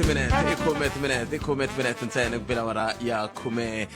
timinete i khume timinete i khume timinete ntsena ku bela awara ya khume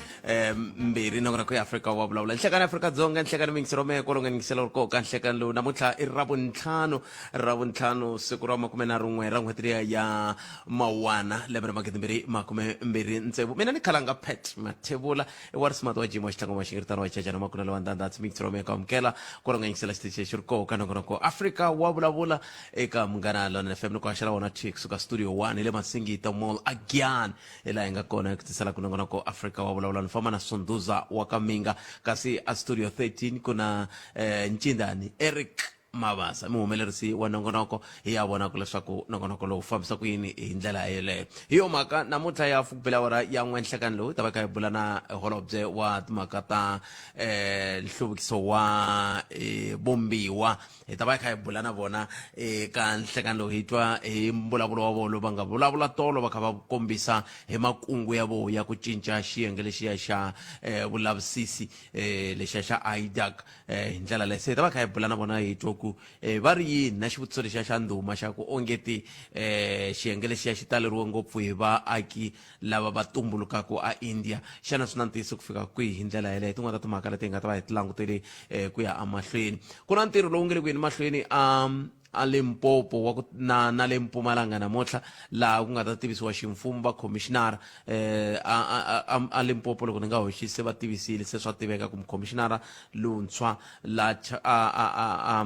mbirhi nongonoko ya Afrika wa vulavula. Nhlekani Afrika-Dzonga, nhlekani miyingiselo mehe kwalomu nga yingisela wu ri koho ka nhlekani lowu. Namuntlha i Ravuntlhanu, Ravuntlhanu siku ra makume na rin'we ra n'hweti liya ya Mawuwana lembe ra magidimbirhi makume mbirhi ntsevu. Mina ni khalanga Pat Mathebula i wa risimati wa Jim wa Xitlangoma Xingiritano wa Chachana Makunelo wa Ndandhatsi miyingiselo mehe ku amukela kwalomu nga yingisela xitichi lexi ri koho ka nongonoko Afrika wa vulavula eka Munghana Lonene FM ni ku haxela wona thwi kusuka studio 1 hi le Masingita Mall again hi laha hi nga kona ku tisela ku nongonoko Afrika wa vulavula ni famba na Sunduza wa ka Minga kasi a studio 13 ku na eh, Ncindani Eric Mabasa muhumelerisi wa nongonoko hi ya vona ku leswaku nongonoko lowu fambisa ku yini hi ndlela yeleyo. Hi yo mhaka namuntlha ya fukubela awara ya n'we nhlekani lowu hi ta va kha hi bula na holobye wa timhaka ta eh, nhluvukiso wa eh, vumbiwa. Hi ta va hi kha hi bula na vona eka nhlekani lowu hi twa hi mbulavulo wa vona lowu va nga vulavula tolo va kha va kombisa hi makungu ya vona ya ku cinca xiyenge lexiya xa eh, vulavisisi eh, lexiya xa IDAC eh, hi ndlela leyi. Se hi ta va kha hi bula na vona hi twa ku eh, va ri yini na xivutiso lexiya xa ndhuma xa ku ongeti eh, xiyenge lexiya xi taleriwe ngopfu hi vaaki lava va tumbulukaka a India. Xana swi na ntiyiso ku fika kwihi hi ndlela yeleyo? Tin'wana ta timhaka leti hi nga ta va hi ti langutele eh, ku ya emahlweni. Ku na ntirho lowu nge le ku yeni mahlweni a a Limpopo wa ku na na le Mpumalanga namuntlha laha ku nga ta tivisiwa ximfumo va khomixinara eh, a, a, a, a Limpopo loko ni nga hoxisi se va tivisile se swa tiveka ku mukhomixinara lontshwa la a, a, a, a,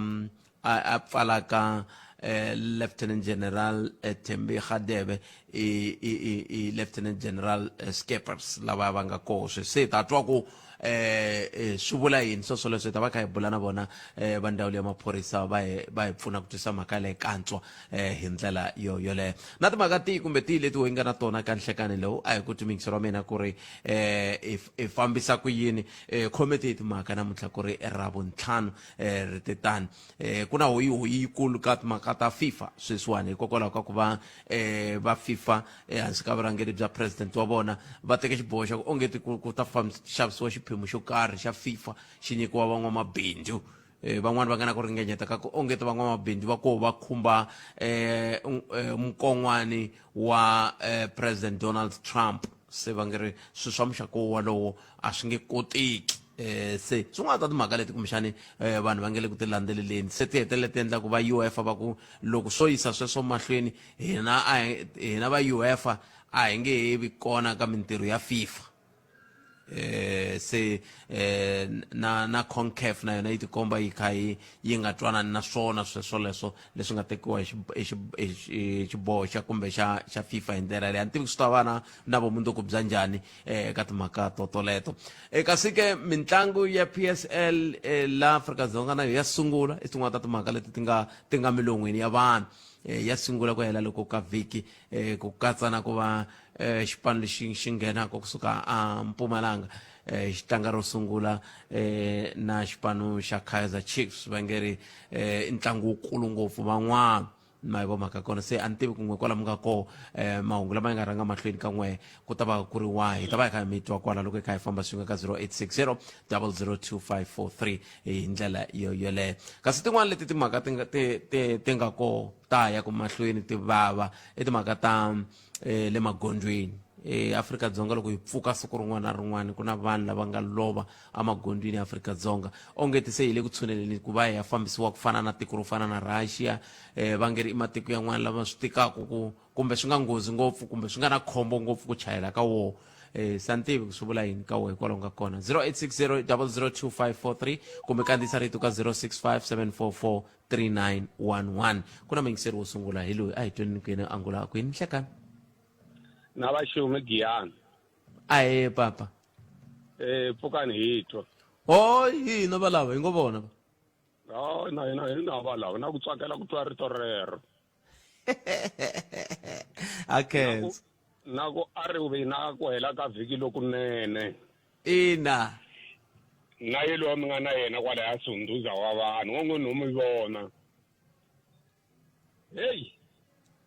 a a pfalaka eh, Lieutenant General eh, Thembi Hadebe i, i, i, i Lieutenant General eh, Skeppers lava va nga koho sweswi. Se hi ta twa ku eh, eh, swi vula yini swo swoleswo, hi ta va kha hi bula na vona eh, va ndzawulo ya maphorisa va hi va hi pfuna ku twisisa mhaka leyi kantswa eh, hi ndlela yo yoleyo. Na timhaka tihi kumbe tihi leti hi nga na tona ka nhlekani lowu a hi ku timingisi ra mina ku ri eh, hi fambisa ku yini eh, khometi hi timhaka namuntlha ku ri Ravuntlhanu. Eh, ri te tani eh, ku na hoyihoyi yikulu ka timhaka ta FIFA sweswiwani hikokwalaho ka ku va eh, va FIFA ehansi ka vurhangeri bya president wa vona va teke xiboho xa ku onge ku ta xavisiwa xiphemu xo karhi xa FIFA xi nyikiwa van'wamabindzu. Van'wani va nga na ku ringanyeta ka ku onge van'wamabindzu va koho va khumba mukon'wani wa President Donald Trump. Se va nge ri swilo swa muxaka wolowo a swi nge koteki. Se swin'wana ta timhaka leti kumbexani vanhu va nge le ku ti landzeleleni se ti hetelela ti endla ku va UEFA va ku loko swo yisa sweswo mahlweni hina a hina va UEFA a hi nge he vi kona ka mintirho ya FIFA. Se na na CONCACAF na yona yi tikomba yi kha yi yi nga twanani na swona sweswo leswo leswi nga tekiwa hi hi xiboho xa kumbe xa xa FIFA hi ndlela leyi. A ni tivi ku swi ta va na na vumundzuku bya njhani eka timhaka to toleto. Kasi ke mitlangu ya PSL la Afrika-Dzonga na yo ya sungula, i tin'wana ta timhaka leti ti nga ti nga milon'weni ya vanhu. Ya sungula ku hela loko ka vhiki ku katsa na ku va xipano lexi xi nghenaka kusuka a Mpumalanga xi tlanga ro sungula na xipano xa Kaizer Chiefs va nge ri i ntlangu wukulu ngopfu van'wana ma yi vo mhaka kona. Se a ni tivi kun'we kwala mi nga koho mahungu lama yi nga rhanga mahlweni ka n'we ku ta va ku ri wahi. Hi ta va hi kha hi mi twa kwala loko hi kha hi famba swin'we ka 0860 002543 hi ndlela yo yoleyo. Kasi tin'wana leti timhaka ti nga ti ti ti nga koho ta ya ku mahlweni ti vava i timhaka ta le magondzweni. Afrika-Dzonga loko hi pfuka siku rin'wana na rin'wana ku na vanhu lava nga lova emagondzweni ya Afrika-Dzonga onge ti se hi le ku tshuneleni ku va hi ya fambisiwa ku fana na tiko ro fana na Russia. Va nge ri i matiko yan'wana lama swi tikaka ku kumbe swi nga nghozi ngopfu kumbe swi nga na khombo ngopfu ku chayela ka woho. Se a ni tivi ku swi vula yini ka woho hikwalaho nga kona 0860 002543 kumbe kandziyisa rito ka 065 744 3911. Ku na muyingiseri wo sungula hi loyi a hi tweni ku yena angula kwini nhlekani. Na va xumi Giyani. Ahee papa. Pfukani hi twa. Oh hina valava hi ngo vona. Oh na hina hina valava na ku tsakela ku twa rito rero. A khensa. Na ku a ri vi na ku hela ka vhiki lokunene. Ina. Na ye loyi mi nga na yena kwalaya Sunduza wa vanhu wo ngo no mi vona. Heyi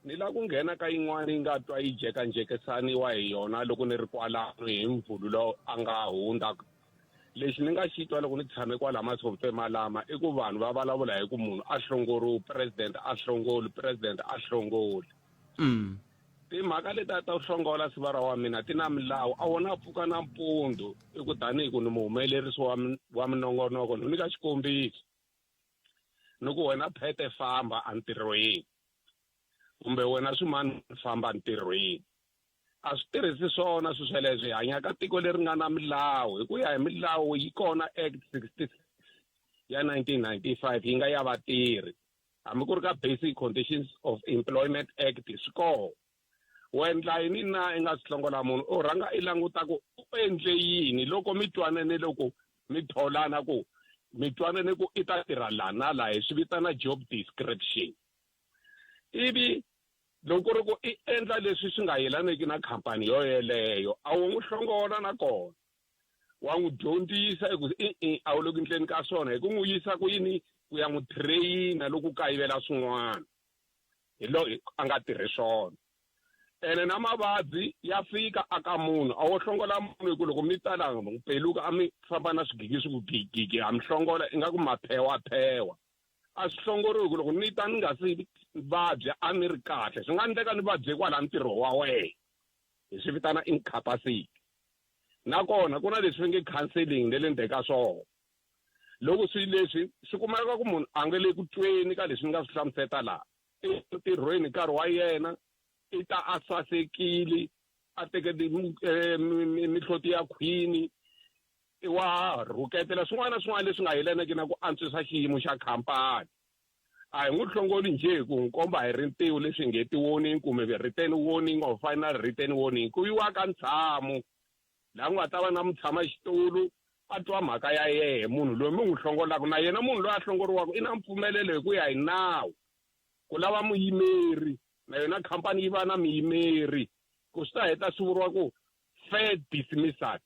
ni la ku nghena ka yin'wana yi nga twa yi jhekanjhekisaniwa hi yona loko ni ri kwalano hi mvhulu lowu a nga hundza. Lexi ni nga xi twa loko ni tshame kwala masopfe malama i ku vanhu va vulavula hi ku munhu a hlongoriwi, president a hlongoli, president a hlongoli. Timhaka letiya ta ku hlongola sivara wa mina ti na milawu a wona pfuka nampundzu i ku tanihi ku ni muhumelerisi wa wa minongonoko ni nyika xikombiso ni ku wena phete famba entirhweni kumbe wena swimani famba entirhweni a swi tirhisi swona swi sweleswo hi hanya ka tiko leri nga na milawu hi ku ya hi milawu yi kona act 66 ya 1995 yi nga ya vatirhi hambi ku ri ka basic conditions of employment act swi koho u endla yini na i nga swi hlongola munhu u rhanga i languta ku u endle yini loko mi twanene loko mi tholana ku mi twanene ku i ta tirha laha na laha hi swi vitana job description ivi loko ku ri ku i endla leswi swi nga yelaneki na khampani yoyeleyo a wu n'wi hlongola na kona wa n'wi dyondzisa i ku i-i a wu le ku endleni ka swona hi ku n'wi yisa ku yini ku ya n'wi train-a loko u kayivela swin'wana hi lo a nga tirhi swona ene na mavabyi ya fika aka munhu a wo hlongola munhu hi ku loko mi ta laha peluka a mi famba na swigigi swi ku gigigi ha mi hlongola ingaku maphewaphewa a swi hlongoriwi ku loko ni ta ni nga si vabya a ni ri kahle swi nga endleka ni vabye kwala ntirho wa wena hi swi vitana incapacity nakona ku na leswi nge counseling ne le ndzeni ka swona loko swi leswi swi kumeka ku munhu a nge le ku tweni ka leswi ni nga swi hlamuseta laha entirhweni nkarhi wa yena i ta a sasekile a teke eh, mihloti ya khwini wa rhuketela swin'wana na swin'wana leswi nga yelaneki na ku antswisa xiyimo xa khampani a hi n'wi hlongoli njhe hi ku n'wi komba hi rintiho leswi nge ti-warning kumbe written warning or final written warning ku yiwa ka ntshamo laha ku nga ta va na mutshamaxitulu a twa mhaka ya yehe munhu loyi mi n'wi hlongolaka na yena munhu loyi a hlongoriwaka i na mpfumelelo hi ku ya hi nawu ku lava muyimeri na yona khampani yi va na muyimeri ku swi ta heta swi vuriwa ku fair dismissal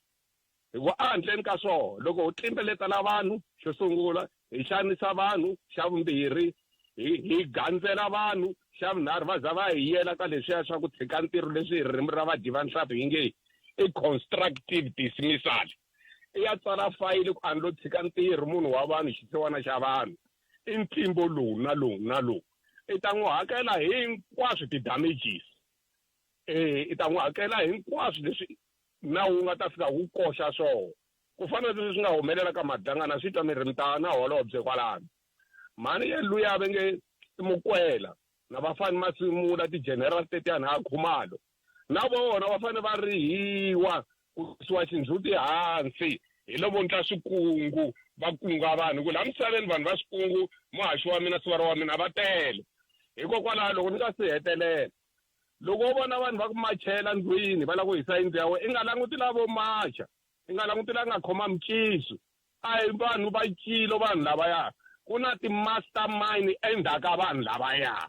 Hikuva ehandleni ka swona, loko ho tlimbeletela vanhu, xo sungula, hi xanisa vanhu, xa vumbirhi, hi, hi gandzela vanhu, xa vunharhu, va za va hi yela ka leswiya swa ku tshika ntirho leswi hi ririmi ra vadyi va nhlampfi hi nge i constructive dismissal. I ya tsala fayili ku a ni lo tshika ntirho munhu wa vanhu, xisiwana xa vanhu. I ntlimbo lowu na lowu na lowu. I ta n'wi hakela hinkwaswo ti-damages. E, i ta n'wi hakela hinkwaswo leswi nawu wu nga ta fika wu koxa swona ku fana na leswi swi nga humelela ka madlangana swi twa mi ri mi ta na holobye kwalano mhani ye luya va nge i mukwela na va fane masimula ti-general tetiyani ha khumalo na vona va fane va rihiwa ku yisiwa xindzhuti hansi hi lovo ndla swikungu va kunga vanhu ku laha misaveni vanhu va swikungu muhaxi wa mina sivara wa mina va tele hikokwalaho loko ni nga si hetelela loko wo vona vanhu va ku machela ndlwini va lava ku hisa yindlu ya wena i nga languti lavo macha i nga languti la nga khoma miciso a hi vanhu va cilo vanhu lavaya ku na ti-mastermind endzhaku ka vanhu lavaya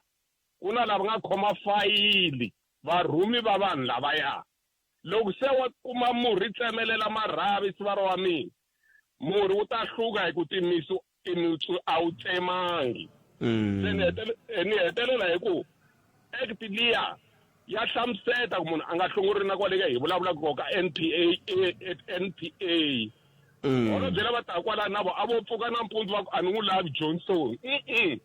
ku na lava nga khoma fayili varhumi va vanhu lavaya loko se wa kuma murhi tsemelela marhavi sivara wa mina murhi wu ta hluka hi ku timisu timitsu a wu tsemangi mm. se ni eh, ni hetelela hi ku act liya ya hlamuseta ku munhu a nga hlongori na kwale ka hi vulavulaka ko ka NPA eh, NPA mm. holobye lava taka kwala na vo a vo pfuka nampundzu va ku a ni n'wi lavi Johnson mm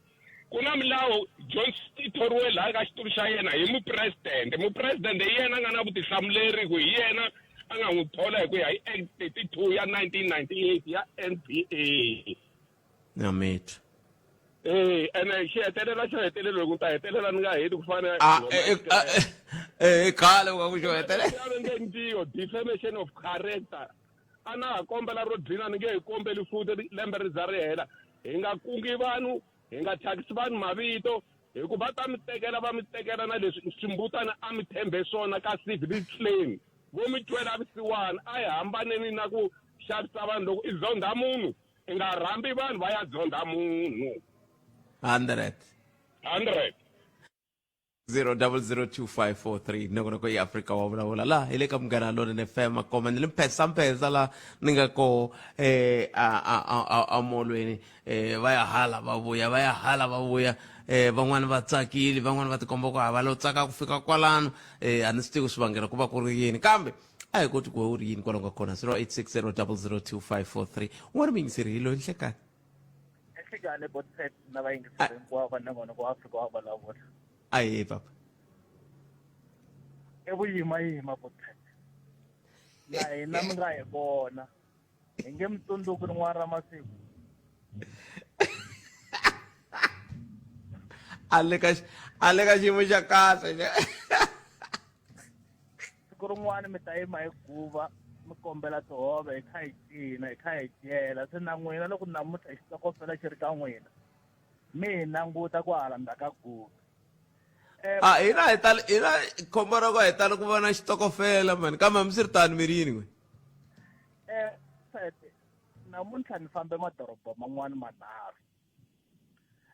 ku na milawu Johnson i thoriwe laha ka xitulu xa yena hi mupresidente mupresidente hi yena a nga na vutihlamuleri ku hi yena a nga n'wi thola hi ku ya hi act 32 ya 1998 ya npa namitwa Eh, ene xi hetelela xo hetelela loko ta hetelela ni nga heti ku fana ah, eh, eh, eh, khale u nga ku xo hetelela ya nge ntiyo defamation of character a na ha kombela ro dlina ni nge hi kombeli futhi lembe ri za ri hela hi nga kungi vanhu hi nga thyakisi vanhu mavito hi ku va ta mi tekela va mi tekela na leswi swimbutana a mi tshembe swona ka civil claim vo mi twela vusiwana a hi hambaneni na ku xavisa vanhu loko i zondha munhu i nga rhambi vanhu va ya zondha munhu 100 100 0002543 nongonoko ya Afrika wa vulavula laha hi le ka Munghana Lonene FM akoma ni le mphesamphesa laha ni nga koho eh a a a a molweni eh va ya hala va vuya va ya hala va vuya eh van'wani va tsakile van'wani va tikomba ku hava lo tsaka ku fika kwalano eh a ni swi tivi swivangelo ku va ku ri yini kambe a hi koti ku we u ri yini kwalaho ka kona 0860002543 un'wana muyingiseri hi loyi nhlekani Nhlikani Botpet na vayingiseri hinkwavo va nongonoko wa Afrika wa vulavula. Ahee papa. I vuyimayima Botshepe. Na hina mi nga hi vona. Hi nge mi tsundzuki rin'wana ra masiku. A le ka a le ka xiyimo xa kahle. Siku rin'wana mi ta yima hi guva mi kombela tihove hi kha hi cina hi kha hi dyela se na n'wina loko namuntlha xitokofela xi ri ka n'wina mi hi languta ku hala ndzhaku ka guva. Eh, a hina hi tali hina khombo ra ko hi tali ku vona xitokofela mani kambe hambiswiritano mi ri yini n'we eh namuntlha ni fambe madoroba man'wana manharhu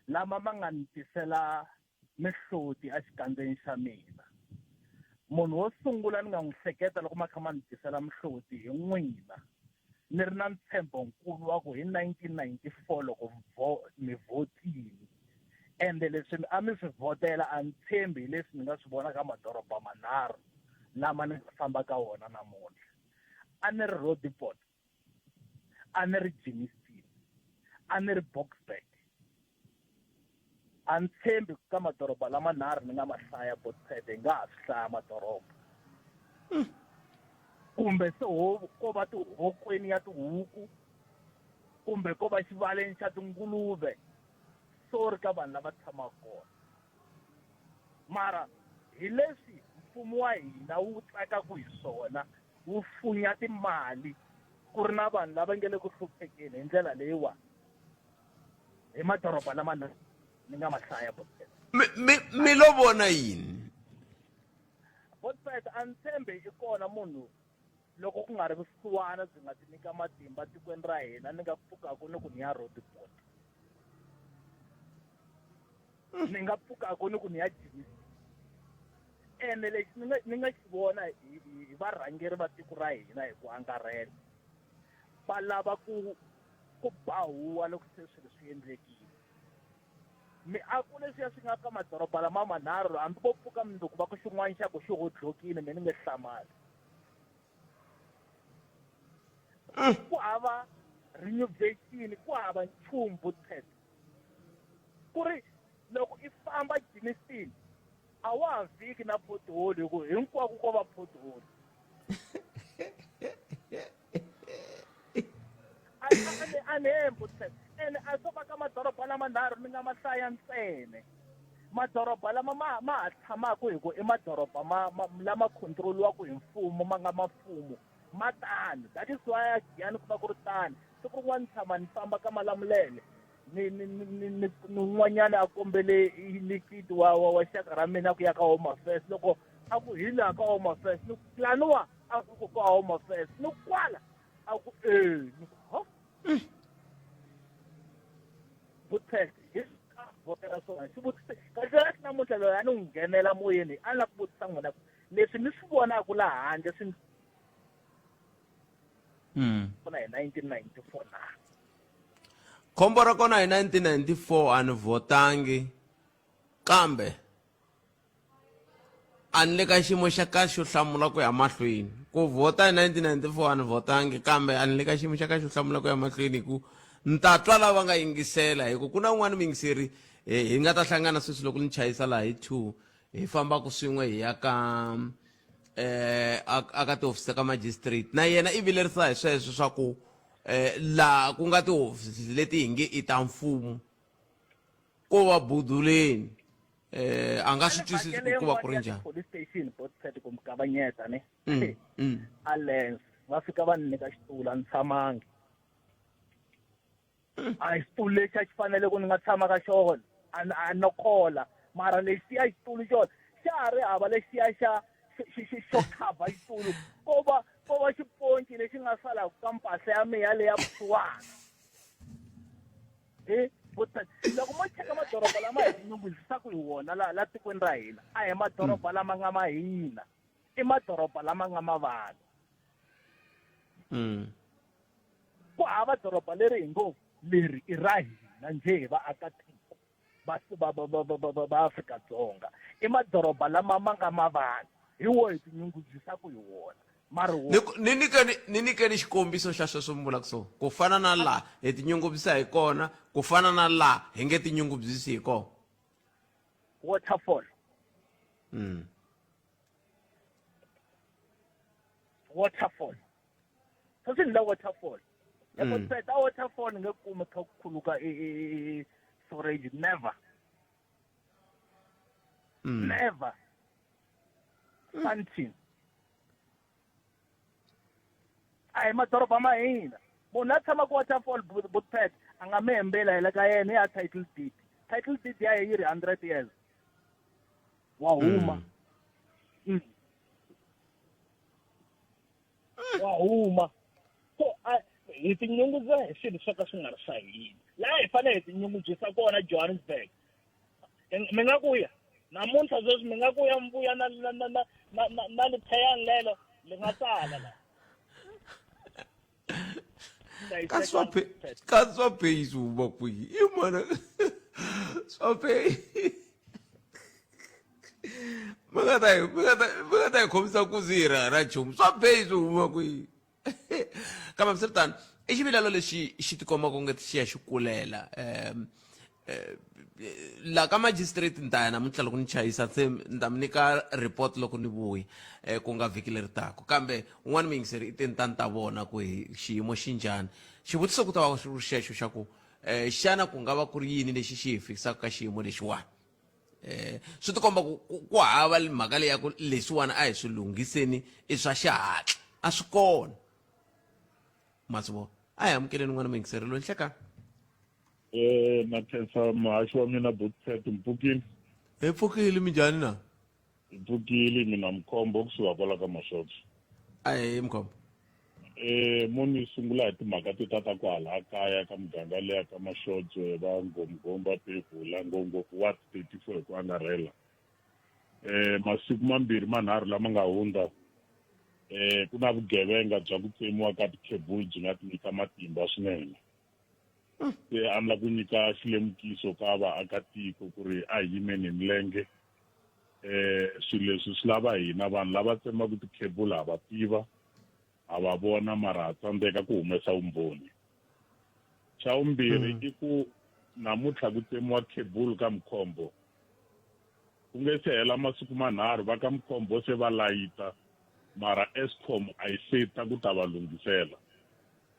lama ma nga ni tisela mihloti exikandzeni xa mina munhu wo sungula ni nga n'wi hleketa loko ma kha ma ni tisela mihloti hi n'wina ni ri na ntshembo nkulu wa ku hi 1994 loko mi vhotile ende leswi a mi swi vhotela a ni tshembi hi leswi ni nga swi vona ka madoroba manharhu lama ni nga famba ka wona namuntlha a ni ri Roodepoort a ni ri Germiston a ni ri Boksburg A ni tshembi ku ka madoroba lamanharhu ni nga ma hlaya Botpad hi nga ha swi hlaya madoroba. Kumbe se ho ko va tihokweni ya tihuku kumbe ko va xivaleni xa tinguluve. Sorry ka vanhu lava tshamaka kona. Mara hi leswi mfumo wa hina wu tsakaka hi swona, wu funya timali ku ri na vanhu lava nge le ku hluphekeni hi ndlela leyiwani. Hi madoroba lama ni nga ma hlaya Botpet. Mi mi mi lo vona yini? Botpet a ni tshembi i kona munhu loko ku nga ri vusiwana byi nga ti nyika matimba tikweni ra hina ni nga pfukaku ni ku ni ya Roodepoort. Ni nga pfukaku ni ku ni ya Germiston. Ene lexi ni nga ni nga xi vona hi hi varhangeri va tiko ra hina hi ku angarhela va lava ku ku ba huwa loko se swilo swi endlekile. Miako leswiya swi nga ka madoroba lama manharhu hambi vo pfuka mundzuku va ku xin'wana xa ku xi hodlokile me ni nge hlamali. Ku hava renovation, ku hava nchumu Bootpad. Ku ri loko i famba Germiston a wa ha vhiki na pothole hi ku hinkwako ko va pothole. A ni hembi ene a swo va ka madoroba lamanharhu ni nga ma hlaya ntsena madoroba lama ma ma ha tshamaka hi ku i madoroba ma, ma lama control-iwaka hi mfumo ma nga ma mfumo ma tano that is why a Giyani ku va ku ri tano siku rin'wana ni tshama ni famba ka Malamulele ni ni ni ni ni ni un'wanyana a kombele likiti wa wa wa xaka ra mina ku ya ka home affairs loko a ku hi laha ka home affairs ni ku laniwa a ku ku ka home affairs ni kwala a ku e ni ku ho Butpest hi vhotela swona xivutiso kahle kahle namuntlha loyi a ni n'wi nghenela moyeni a ni lava ku vutisa n'wina ku leswi mi swi vonaka laha handle swi vona hi 1994 na Khombo ra kona hi 1994 a ni vhotangi kambe a ni le ka xiyimo xa kahle xo hlamula ku ya mahlweni ku vhota hi 1994 a ni vhotangi kambe a ni le ka xiyimo xa kahle xo hlamula ku ya mahlweni hi ku ni ta twa lava nga yingisela hi ku ku na un'wana muyingiseri hi nga ta hlangana sweswi loko ni chayisa laha hi 2 hi fambaka swin'we hi ya ka eh a ka tihofisi ta ka magistrate na yena i vilerisa hi sweswo swa ku eh laha ku nga tihofisi leti hi nge i ta mfumo ko va buduleni eh a nga swi twisisi ku ku va ku ri njhani police station Botpet ku mi kavanyeta ne Mm. A lens va fika va ni nyika xitulu a ni tshamangi a xitulu lexi a xi fanele ku ni nga tshama ka xona a a no kola mara lexiya xitulu xona xa ha ri hava lexiya xa xo cover xitulu ko va ko va xiponci lexi nga salaka ka mpahla ya mina leya vusiwana he loko mo cheka madoroba lama hi tinyungubyisaka hi wona la la tikweni ra hina a hi madoroba lama nga ma hina i madoroba lama nga ma vanhu Ku hava doroba leri hi ngo leri i ra hina njhe hi vaakatiko va va va va va va va Afrika-Dzonga i madoroba lama ma nga ma vanhu hi wo hi tinyungubyisaka hi wona mara wo Ni ni nyikeni ni nyikeni xikombiso xa sweswo mi vulaka so ku fana na laha hi tinyungubyisa hi kona ku fana na laha hi nge tinyungubyisi hi kona Waterfall. Waterfall. Sweswi ni la Waterfall. Ta Waterfall ni nge kumi kha ku khuluka i storage never. Never. Sandton. A hi madoroba ma hina. Munhu a tshamaka Waterfall Bootpad a nga mi hembela hi le ka yena ya title deed. Title deed ya yi ri 100 years. Wa huma. Wa huma. So hi tinyungubyisa hi swilo swo ka swi nga ri swa hina. Laha hi fanele hi tinyungubyisa kona Johannesburg. Mi nga ku ya namuntlha sweswi mi nga ku ya mi vuya na na na na na na na lipheyani lelo li nga tsala la. Ka swa swa pay swi huma kwihi i mana swa pay mi nga ta mi nga ta mi nga ta hi khomisa nkuzi hi ri ra nchumu swa pay swi huma kwihi. Kambe hambiswiritano i xivilelo lexi xi tikombaka onge xi ya xi kulela um la ka magistrate ni ta ya namuntlha loko ni chayisa se ni ta mi nyika report loko ni vuya um ku nga vhiki leri taka. Kambe un'wana muyingiseri i te ni ta ni ta vona ku hi xiyimo xi njhani. Xivutiso ku ta va xi ri xexo xa ku um xana ku nga va ku ri yini lexi xi hi fikisaka ka xiyimo lexiwani. Swi tikomba ku ku hava mhaka leyi ya ku leswiwani a hi swi lunghiseni i swa xihatla a swi kona. Ma swi vona. A hi amukeleni n'wana muyingiseri loyi nhlekani. Na khensa muhaxi wa mina Bootpad mpfukile. Hi pfukile minjhani na? Hi pfukile mina Mkhombo kusuka kwala ka Mashotsho. Ahee Mkhombo. Mo ni sungula hi timhaka ti ta ta kwala kaya ka muganga leya ka Mashotsho va Ngomgomba Bevhula ngopfungopfu ward 34 hi ku angarhela. Masiku mambirhi manharhu lama nga hundza ku na vugevenga bya ku tsemiwa ka tikhebulu byi nga ti nyika matimba swinene. Se a ni la ku nyika xilemukiso ka vaakatiko ku ri a hi yimeni hi milenge. Swilo leswi swi lava hina vanhu lava tsemaka tikhebulu ha va tiva, ha va vona mara ha tsandzeka ku humesa vumbhoni. Xa vumbirhi i ku namuntlha ku tsemiwa khebulu ka Mkhombo ku nge se hela masiku manharhu va ka Mkhombo se va layita mara Eskom a yi se ta ku ta va lunghisela.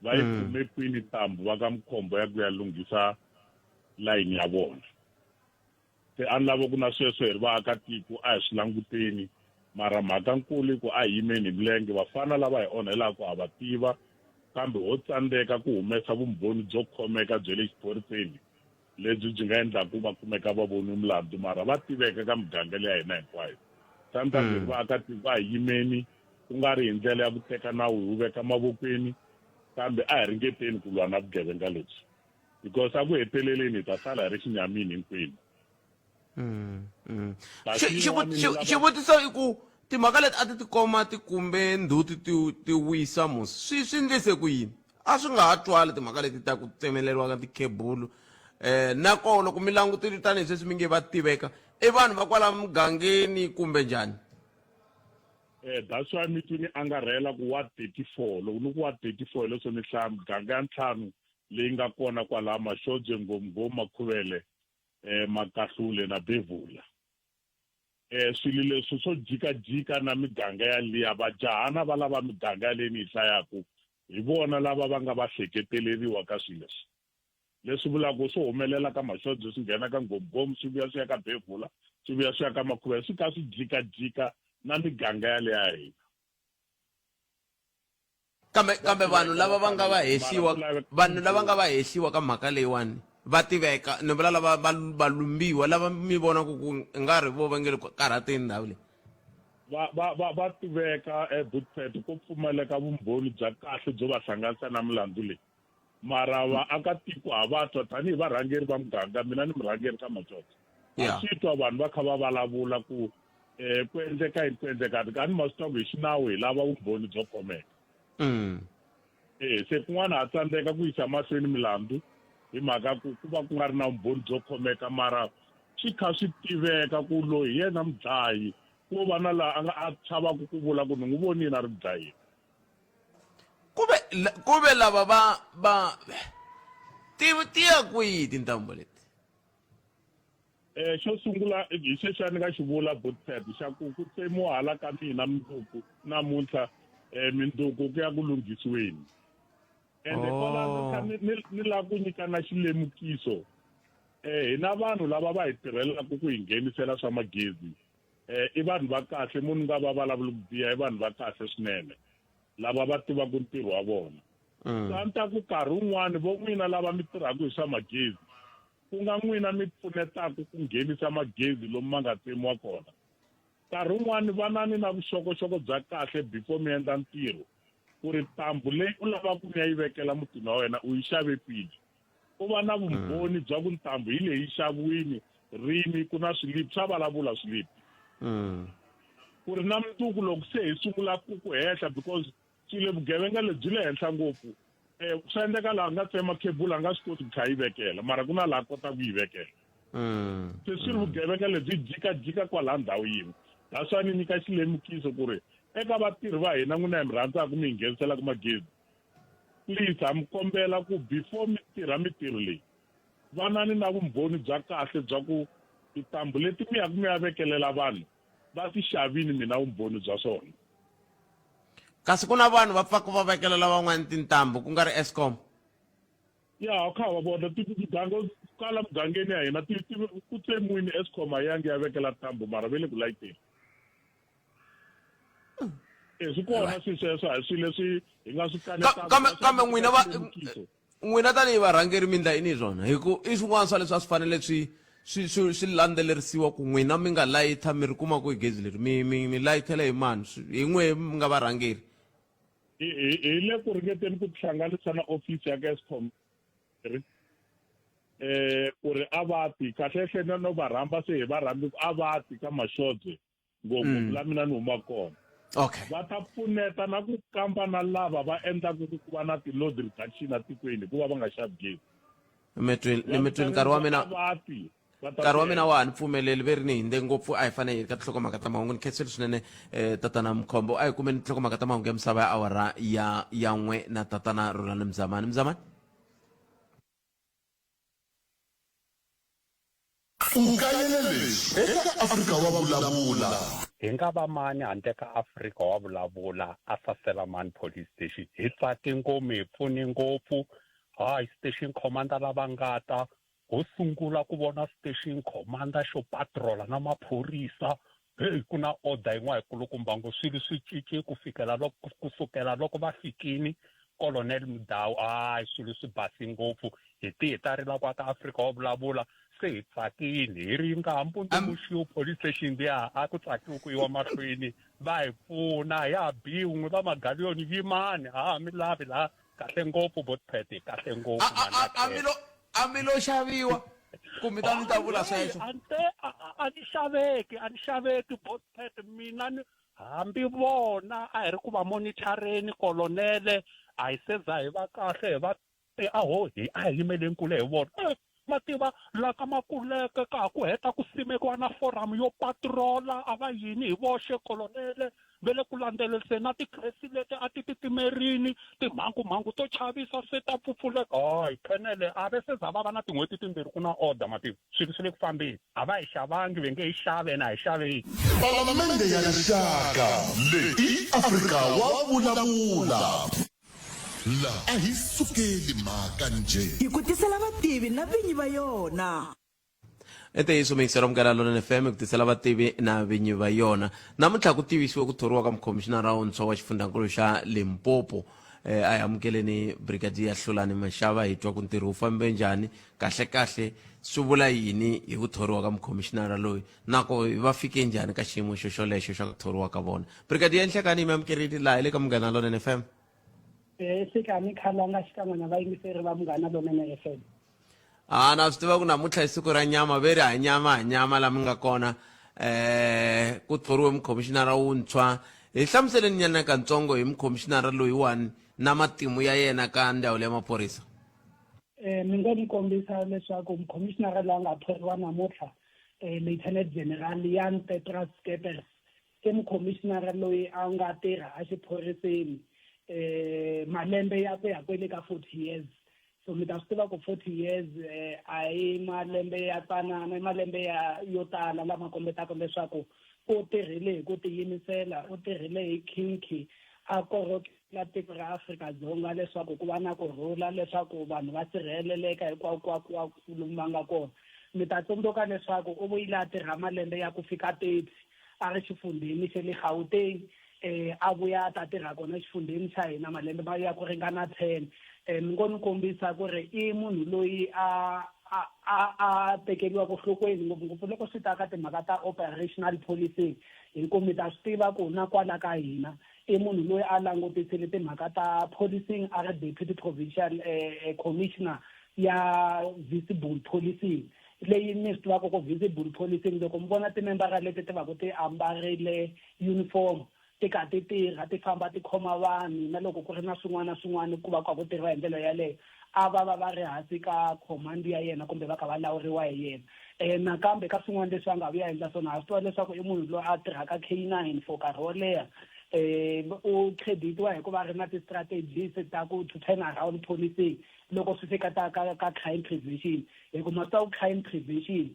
Va yi kume kwini ntambu va ka Mkhombo ya ku ya lunghisa layini ya vona. Se a ni lava ku na sweswo hi ri vaakatiko a hi swi languteni mara mhaka nkulu i ku a hi yimeni hi milenge. Vafana lava hi onhelaka ha va tiva kambe ho tsandzeka ku humesa vumbhoni byo khomeka bya le xiphoriseni lebyi byi nga endlaka ku va kumeka va voniwe milandzu mara va tiveka ka miganga leya hina hinkwayo. Sometimes hi ri vaakatiko a hi yimeni ku nga ri hi ndlela ya ku teka nawu hi wu veka mavokweni kambe a hi ringeteni ku lwa na vugevenga lebyi because a ku heteleleni hi ta sala hi ri xinyamini hinkwenu. Xivutiso i ku timhaka leti a ti tikoma ti kumbe ndzhuti ti ti wisa musi swi swi ndlise ku yini? A swi nga ha twali timhaka leti ta ku tsemeleriwa ka tikhebulu nakona loko mi langutile tanihi sweswi mi nge va tiveka i vanhu va kwala mugangeni kumbe njhani? That's why mi twi ni angarhela ku ward 34 loko ni ku ward 34 hi leswo ni hlaya miganga ya ntlhanu leyi nga kona kwalaha Mashobye, Ngomgomu, Makhuvele, Makahlule na Bevhula. Swilo leswi swo jikajika na miganga yaliya, vajahana va lava miganga yaleyi ni yi hlayaku hi vona lava va nga va hleketeleriwa ka swilo leswi. Leswi vulaka ku swo humelela ka Mashobye swi nghena ka Ngomgomu swi vuya swi ya ka Bevhula swi vuya swi ya ka Makhuvele swi kha swi jikajika na miganga yaleya ya hina. Kambe kambe vanhu lava va nga va hehliwa vanhu lava nga va hehliwa ka mhaka leyiwani va tiveka ni vula lava va va lumbiwa lava mi vonaka ku nga ri vo va nge le ku karhateni ndhawu leyi. Va va va va tiveka eBootpad ko pfumaleka vumbhoni bya kahle byo va hlanganisa na milandzu leyi. Mara vaakatiko ha va twa tanihi varhangeri va muganga mina ni murhangeri ka Matsotso. Ha swi twa vanhu va kha va vulavula ku ku endleka yini ku endleka yini kani ma swi tiva ku hi xinawu hi lava vumbhoni byo khomeka. Se kun'wana ha tsandzeka ku yisa mahlweni milandzu hi mhaka ku ku va ku nga ri na vumbhoni byo khomeka mara swi kha swi tiveka ku loyi hi yena mudlayi ko va na laha a nga a chavaka ku vula ku ni n'wi vonile a ri ku dlayeni. Kuve kuve lava va va ti ti ya kwihi tintambu leti? Xo sungula hi xexiya ni nga xi vula Bootpad xa ku ku tsemiwa hala ka mina mundzuku namuntlha. um mindzuku ku ya ku lunghisiweni ende oh. kwalano kha ni lava ku nyika na xilemukiso um hina vanhu lava va hi tirhelaka ku hi nghenisela swa magezi um i vanhu va kahle munhu nga va vulavuli ku biha i vanhu va kahle swinene lava va tivaka ntirho wa vona mm. so a ni ta ku nkarhi wun'wani vo n'wina lava mi tirhaka hi swa magezi ku nga n'wina mi pfunetaka ku nghenisa magezi lomu ma nga tsemiwa kona nkarhi wun'wani vanani na vuxokoxoko bya kahle before mi endla ntirho ku ri ntambu leyi u lavaka ku ya yi vekela mutini wa wena u yi xave kwihi u va na vumbhoni mm. bya ku ntambu hi leyi xaviwini rini ku na swilipi swa vulavula swilipi mm. ku ri na mundzuku loko se hi sungula ku ku hehla because swilo vugevenga lebyi le henhla ngopfu um swa endleka laha nga tsema khebula a nga swi koti ku tlha yi vekela mara ku na laha kotaka ku yi vekela mm. se swi ri mm. vugevenga lebyi jikajika kwalaha ndhawu yin'we that's why ni nyika xilemukiso ku ri eka vatirhi va hina n'wina hi mi rhandzaka mi hi ngheniselaka magezi please ha mi kombela ku before mi tirha mitirho leyi vanani na vumbhoni bya kahle bya ku tintambu leti mi yaka mi ya vekelela vanhu va ti xavini mina vumbhoni bya swona kasi ku na vanhu va pfaka va vekelela van'wani tintambu ku nga ri escom ya kha va vona miganga kala mugangeni ya hina ku tsemiwini escom a yangi ya vekela ntambu mara ve le ku layiteni e swi kona swi sweswo a hi swilo leswi hi nga swi kanetaka kambe n'wina va n'wina tanihi varhangeri mi ndla yini hi swona hi ku i swin'wana swa leswi a swi fanele swi swi swi swi landzelerisiwa ku n'wina mi nga layitha mi ri kuma ku gezi leri mi mi mi layithela hi mani hi n'we mi nga varhangeri hi le ku ringeteni ku tihlanganisa na ofisi ya ka escom ri eh ku ri a va ti kahle hle no va rhamba se hi va rhambi a va ti ka mashodze ngopfu mm. la mina ni huma kona okay va ta pfuneta na ku kamba na lava va endlaka ku ku va na ti-load reduction atikweni hikuva va nga xavi gezi ni mitweni nkarhi wa mina nkarhi wa mina wa ha ni pfumeleli ve ri ni hinde ngopfu a hi fanele hi ri ka tinhlokomhaka ta mahungu ni khensile swinene um tatana mkhombo a hi kumeni tinhlokomhaka ta mahungu ya misava ya awara ya ya n'we na tatana rhulani mzamani mzamani U kayele leswi eka Afrika wa Vulavula. Hi nga va mani handle ka Afrika wa Vulavula a Saselamani Police Station. Hi tsake ngomu hi pfune ngopfu. Hayi station commander lava nga ta ho sungula ku vona station commander xo patrola na maphorisa. Heyi ku na order yin'wana yikulukumba ngo swilo swi cince ku fikela loko ku sukela loko va fikini Colonel Mudau hayi swilo swi basi ngopfu hi ti hi ta rila kwa ka Afrika wa vulavula se hi tsakini hi ri nga ha mbundzumuxiwi police station liya a ku tsakiwi ku yiwa mahlweni va hi pfuna ya biwi n'wi va magaliyoni yimani a ha mi lavi laha kahle ngopfu botpet kahle ngopfu a mi lo a mi lo xaviwa ku mi ta mi ta vula sweswo a nte a ni xaveki a ni xaveki botpet mina ni hambi vona a hi ri ku va monithareni kolonele a hi se za hi va kahle hi va a ho hi a hi yimeleni kule hi vona eh, ma tiva la ka makuleke ka ha ku heta ku simekiwa na foramu yo patrola a va yini hi voxe kolonele ve le ku landzeleriseni na tikhesi leti a ti titimerini timhangumhangu to chavisa se ta pfupfuleka hayi khenele a ve se za va va na tin'hweti timbirhi ku na order mativa swilo swi le ku fambeni a va hi xavangi ve nge hi xave ene a hi xaveki Palamende ya Rixaka leyi i Afrika wa Vulavula. La a hi sukeli mhaka njhe. Hi ku tisela vativi na vinyi va yona. I ntiyiso muyingiseri wa Munghana Lonene FM ku tisela vativi na vinyi va yona. Namuntlha ku tivisiwe ku thoriwa ka mukhomishinara wuntshwa wa xifundzankulu xa Limpopo. Eh, a hi amukeleni Brigadier Hlulani Mashava hi twa ku ntirho wu fambe njhani, kahle-kahle swi vula yini hi ku thoriwa ka mukhomishinara loyi na ku va fike njhani ka xiyimo xo xolexo xa ku thoriwa ka vona. Brigadier Nhlekani mi amukerile laha hi le ka Munghana Lonene FM. Nhlekani Khalanga xikan'we na vayingiseri va Munghana Lonene FM. A na swi tiva ku namuntlha i siku ra nyama ve ri ha nyama ha nyama la mi nga kona eh ku thoriwe mukhomishinara wuntshwa hi hlamuseleni nyana katsongo hi mukhomishinara loyiwani na matimu ya yena ka ndzawulo ya maphorisa eh mi ngo mi kombisa leswaku mukhomishinara loyi a nga thoriwa namuntlha eh lieutenant general Jan Petrus Skeepers i mukhomishinara loyi a nga tirha exiphoriseni eh malembe ya ku ya kwele ka 40 years so mi ta swi tiva ku 40 years eh, a hi malembe ya tsanana i malembe ya yo tala lama kombetaka leswaku u tirhile hi ku tiyimisela u tirhile hi khinkhi a korhokela tiko ra Afrika-Dzonga leswaku ku va na ku rhula, leswaku vanhu va sirheleleka hinkwako lomu va nga kona. Mi ta tsundzuka leswaku u vuyile a tirha malembe ya ku fika 30 a ri xifundzheni xa le Gauteng, a vuya a ta tirha kona exifundzheni xa hina malembe ma ya ku ringana 10. Ni ngo ni kombisa ku ri i munhu loyi a a a a tekeriwaka enhlokweni ngopfungopfu loko swi ta ka timhaka ta operational policing, hi ku mi ta swi tiva ku na kwala ka hina i munhu loyi a langutisile timhaka ta policing a ri deputy provincial commissioner ya visible policing, leyi mi swi tivaka ku visible policing loko mi vona timembara leti ti va ku ti ambarile uniform ti kha ti tirha, ti famba ti khoma vanhu, na loko ku ri na swin'wana na swin'wana ku va ku kha ku tirhiwa hi ndlela yaleyo, a va va va ri hansi ka command ya yena kumbe va kha va lawuriwa hi yena. Nakambe ka swin'wana leswi a nga vuya endla swona, ha swi tiva leswaku i munhu loyi a tirhaka K9 for nkarhi wo leha. U creditiwa hi ku va ri na ti-strategies ta ku to turn around policing loko swi fika ta ka crime prevention, hi ku ma swi tiva ku crime prevention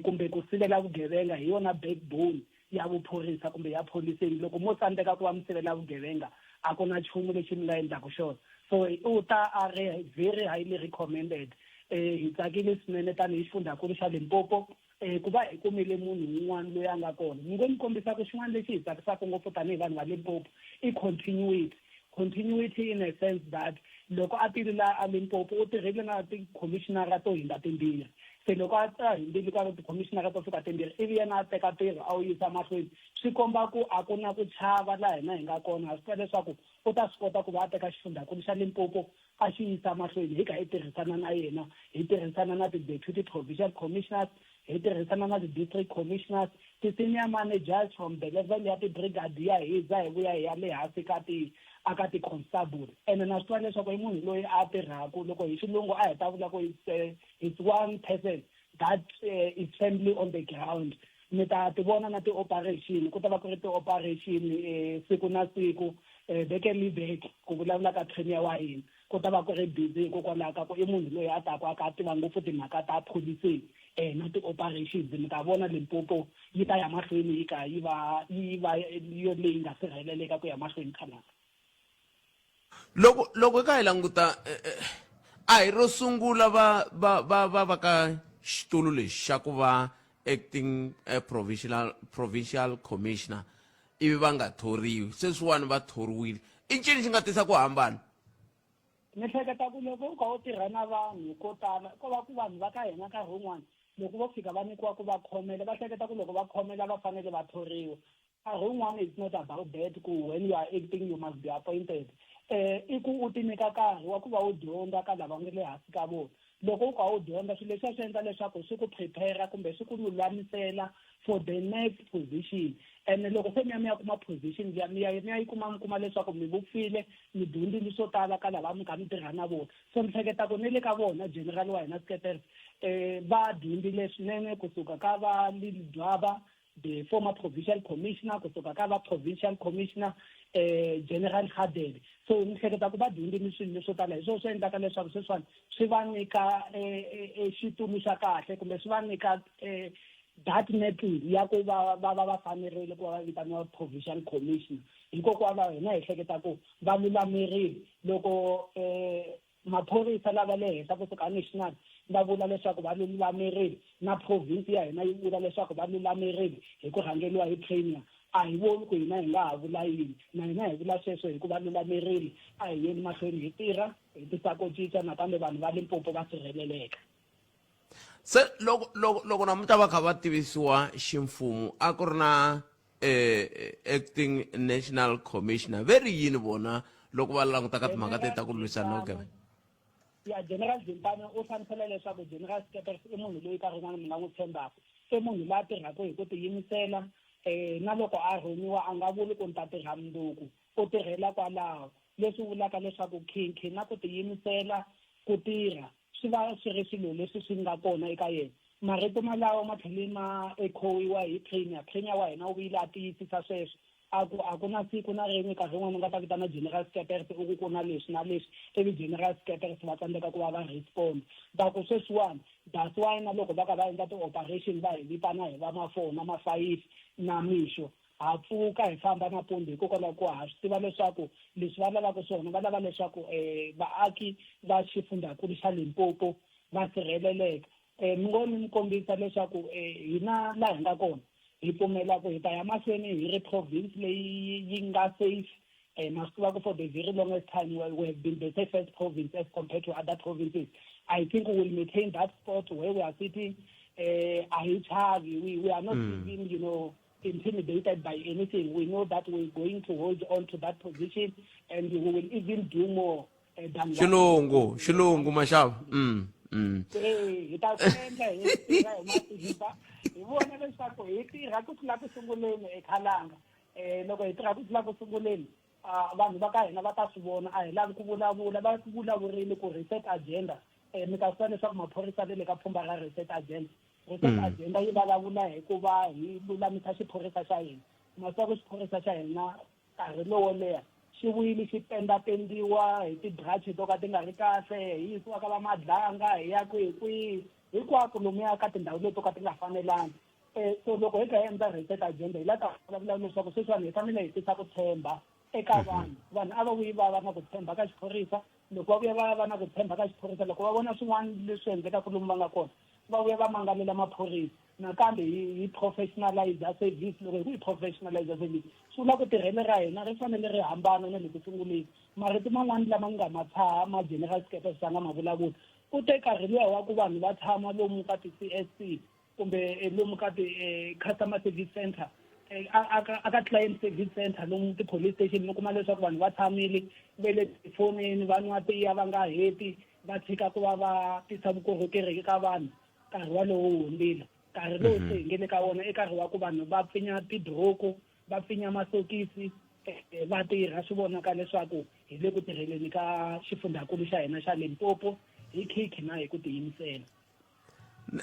kumbe ku sivela vugevenga hi yona backbone ya vuphorisa kumbe ya policing. Loko mo tsandzeka ku va mi sivela vugevenga, a ku na nchumu lexi mi nga endlaka xona. So u ta a ri very highly recommended. Hi tsakile swinene tanihi xifundzankulu xa Limpopo ku va hi kumile munhu un'wana loyi a nga kona. Ni ngo ni kombisa ku xin'wana lexi hi tsakisaka ngopfu tanihi vanhu va Limpopo i continuity. Continuity in a sense that loko a tile la a Limpopo u tirhile na ti-commissionera to hundza timbirhi. Se loko a a hundzile ka ti-commissionera to fika timbirhi, ivi yena a teka ntirho a wu yisa mahlweni, swi komba ku a ku na ku chava laha hina hi nga kona. Ha swi tiva leswaku u ta swi kota ku va a teka xifundzankulu xa Limpopo a xi yisa mahlweni, hi kha hi tirhisana na yena, hi tirhisana na ti-deputy provincial commissioners, hi tirhisana na ti-district commissioners, ti-senior managers from the level ya ti-brigadier hi za hi vuya hi ya le hansi ka ti a ka ti-constable. Ene na swi tiva leswaku i munhu loyi a tirhaka, loko hi xilungu a hi ta vula ku it's one person that is firmly on the ground. Mi ta ti vona na ti-operation, ku ta va ku ri ti-operation siku na siku, veke ni veke, ku vulavula ka premier wa hina, ku ta va ku ri busy hikokwalaho ka ku i munhu loyi a taku a kha a tiva ngopfu timhaka ta policing na ti-operations. Mi ta vona Limpopo yi ta ya mahlweni yi kha yi va yi va yo leyi nga sirheleleka ku ya mahlweni khalanga. Loko hi kha hi languta, a hi ro sungula va va va va va ka xitulu lexi xa ku va acting provincial commissioner ivi va nga thoriwi, sweswiwani va thoriwile. I ncini xi nga tisa ku hambana? Ni hleketa ku loko u kha u tirha na vanhu ko tala, ko va ku vanhu va ka hina nkarhi wun'wani loko vo fika va nyikiwa ku va khomela, va hleketa ku loko va khomela va fanele va thoriwa. Nkarhi wun'wani it's not about that ku when you are acting you must be appointed. I ku u ti nyika nkarhi wa ku va u dyondza ka lava nga le hansi ka vona. Loko u kha u dyondza swilo leswiya swi endla leswaku swi ku prepare kumbe swi ku lulamisela for the next position. Ene loko se mi ya mi ya kuma position liya, mi ya mi ya yi kuma mi kuma leswaku mi vupfile, mi dyondzile swo tala ka lava mi kha mi tirha na vona. So ni hleketa ku ni le ka vona general wa hina Sketters, va dyondzile swinene kusuka ka va Lily Dwaba, the former provincial commissioner, kusuka ka va provincial commissioner General Hadebe. So ni hleketa ku va dyondzile swilo leswo tala, hi swona swi endlaka leswaku sweswiwani swi va nyika xitulu xa kahle kumbe swi va nyika that nettle ya ku va va va va fanerile ku va va vitaniwa provincial commissioner. Hikokwalaho hina hi hleketa ku va lulamerile loko maphorisa lava le henhla kusuka national va vula leswaku va lulamerile, na province ya hina yi vula leswaku va lulamerile hi ku rhangeriwa hi premier. A hi voni ku hina hi nga ha vula yini, na hina hi vula sweswo hi ku va lulamerile. A hi yeni mahlweni hi tirha, hi tisa ku cinca, nakambe vanhu va Limpopo va sirheleleka. Se loko namuntlha va kha va tivisiwa ximfumo, a ku ri na acting national commissioner, ve ri yini vona loko va languta ka timhaka te ta ku lwisana na vugevenga? Ya General Zimpane u hlamusela leswaku General Sketters i munhu loyi nkarhi wun'wana mi nga n'wi tshembaka, i munhu loyi a tirhaka hi ku tiyimisela, na loko a rhumiwa a nga vuli ku ni ta tirha mundzuku, u tirhela kwalaho, leswi vulaka leswaku khinkhi na ku tiyimisela ku tirha swi va swi ri swilo leswi swi nga kona eka yena. Marito malawo ma tlhele ma ekhowiwa hi Premier. Premier wa hina u vuyile a tiyisisa sweswo, a ku a ku na siku na rin'we nkarhi wun'wana u nga ta vitana General Sketters u ku ku na leswi na leswi, ivi General Sketters va tsandzeka ku va va respond. Va ku sweswiwani, that's why na loko va ka va endla ti-operation va hi vitana hi va ma-four na ma-five na mixo. Ha pfuka hi famba nampundzu hikokwalaho ko ha swi tiva leswaku leswi va lavaka swona, va lava leswaku vaaki va xifundzhankulu xa Limpopo va sirheleleka. Mi ngo ni mi kombisa leswaku hina laha hi nga kona hi pfumela ku hi ta ya mahlweni hi ri province leyi yi nga safe. Ma swi tiva ku for the very longest time we have been the safest province as compared to other provinces. I think we will maintain that spot where we are sitting. A hi chavi, we are not even intimidated by anything. We know that we're going to hold on to that position and we will even do more than what Xilungu, xilungu Mashava. Eh, hi ta swi endla, hi tirha hi matimba, hi vona leswaku hi tirha ku tlula ku sunguleni ekhalanga. Loko hi tirha ku tlula ku sunguleni, vanhu va ka hina va ta swi vona. A hi lavi ku vulavula, va vulavurile ku reset agenda. Mi ta swi tiva leswaku maphorisa le ka pfhumba ra reset agenda. Reset agenda yi vulavula hi ku va hi lulamisa xiphorisa xa hina. Ma swi tiva ku xiphorisa xa hina nkarhi lowo leha xi vuyile xi pendapendiwa hi ti-brush to ka ti nga ri kahle, hi yisiwa ka va Madlanga, hi ya kwihi kwihi, hinkwako lomuya ka tindhawu leti to ka ti nga fanelangi. So loko hi kha hi endla reset agenda, hi la ta vulavula leswaku sweswiwani hi fanele hi tisa ku tshemba eka vanhu. Vanhu a va vuyi va va na ku tshemba ka xiphorisa. Loko va vuya va va na ku tshemba ka xiphorisa, loko va vona swin'wana leswi endlekaka lomu va nga kona, va vuya va mangalela maphorisa. Nakambe hi professionalize service. Loko hi ku hi professionalize service, swi vula ku tirhelo ra hina ri fanele ri hambana na le ku sunguleni. Marito man'wani lama nga ma tshaha ma General Scheepers a nga ma vulavula, u te nkarhi luya wa ku vanhu va tshama lomu ka ti-C S C kumbe lomu ka ti-customer service center, a ka client service center, lomu ti-police station, mi kuma leswaku vanhu va tshamile ve le tifonini, va nwa tiya va nga heti, va tshika ku va va tisa vukorhokeri eka vanhu. Nkarhi walowo wu hundzile. Nkarhi lowu se hi nge le ka wona i nkarhi wa ku vanhu va pfinya tiburuku, va pfinya masokisi, va tirha, swi vonaka leswaku hi le ku tirheleni ka xifundzhankulu xa hina xa Limpopo hi khikhi na hi ku tiyimisela.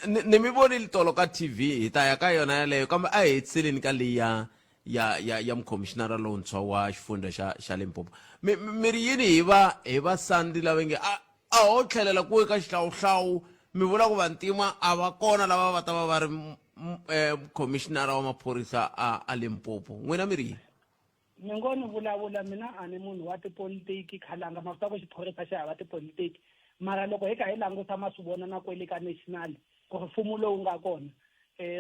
Ni mi vonile tolo ka TV, hi ta ya ka yona yaleyo, kambe a hi hetiseleni ka leyi ya mukhomishinara lontshwa wa xifundza xa Limpopo. Mi ri yini hi va sandi lava nge a ho tlhelela kuwe ka xihlawuhlawu? Mi vula ku vantima a va kona lava va ta va va ri mukhomishinara wa maphorisa a Limpopo. N'wina mi ri yini? Ni ngo ni vulavula, mina a ni munhu wa tipolitiki khalanga. Ma swi tiva ku xiphorisa xi hava tipolitiki, mara loko hi kha hi languta, ma swi vona na kwele ka national ku ri mfumo lowu nga kona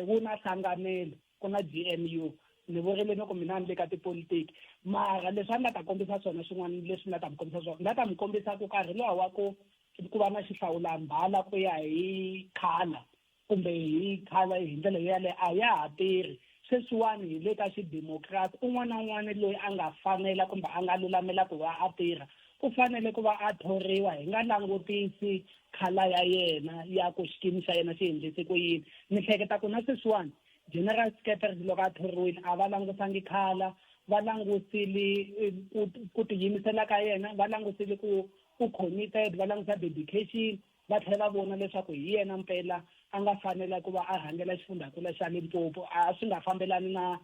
wu na hlanganelo, ku na G N U. Ni vurile ni ku mina ni le ka tipolitiki, mara leswi a ni nga ta kombisa swona, swin'wana leswi ni nga ta mi kombisa swona, ni nga ta mi kombisa ku nkarhi luwa wa ku va na xihlawulambala ku ya hi colour kumbe hi colour hi ndlela yaleyo a ya ha tirhi. Sweswiwani hi le ka xidemokirasi, un'wana na un'wana loyi a nga fanela kumbe a nga lulamela ku va a tirha u fanele ku va a thoriwa, hi nga langutisi colour ya yena ya ku xikimi xa yena xi endlise ku yini. Ni hleketa ku na sweswiwani General Scheepers loko a thoriwile a va langusangi colour, va langusile ku tiyimisela ka yena, va langusile ku u committed, va langusa dedication, va tlhela va vona leswaku hi yena mpela a nga fanela ku va a rhangela xifundzhankulu xa Limpopo. A swi nga fambelani na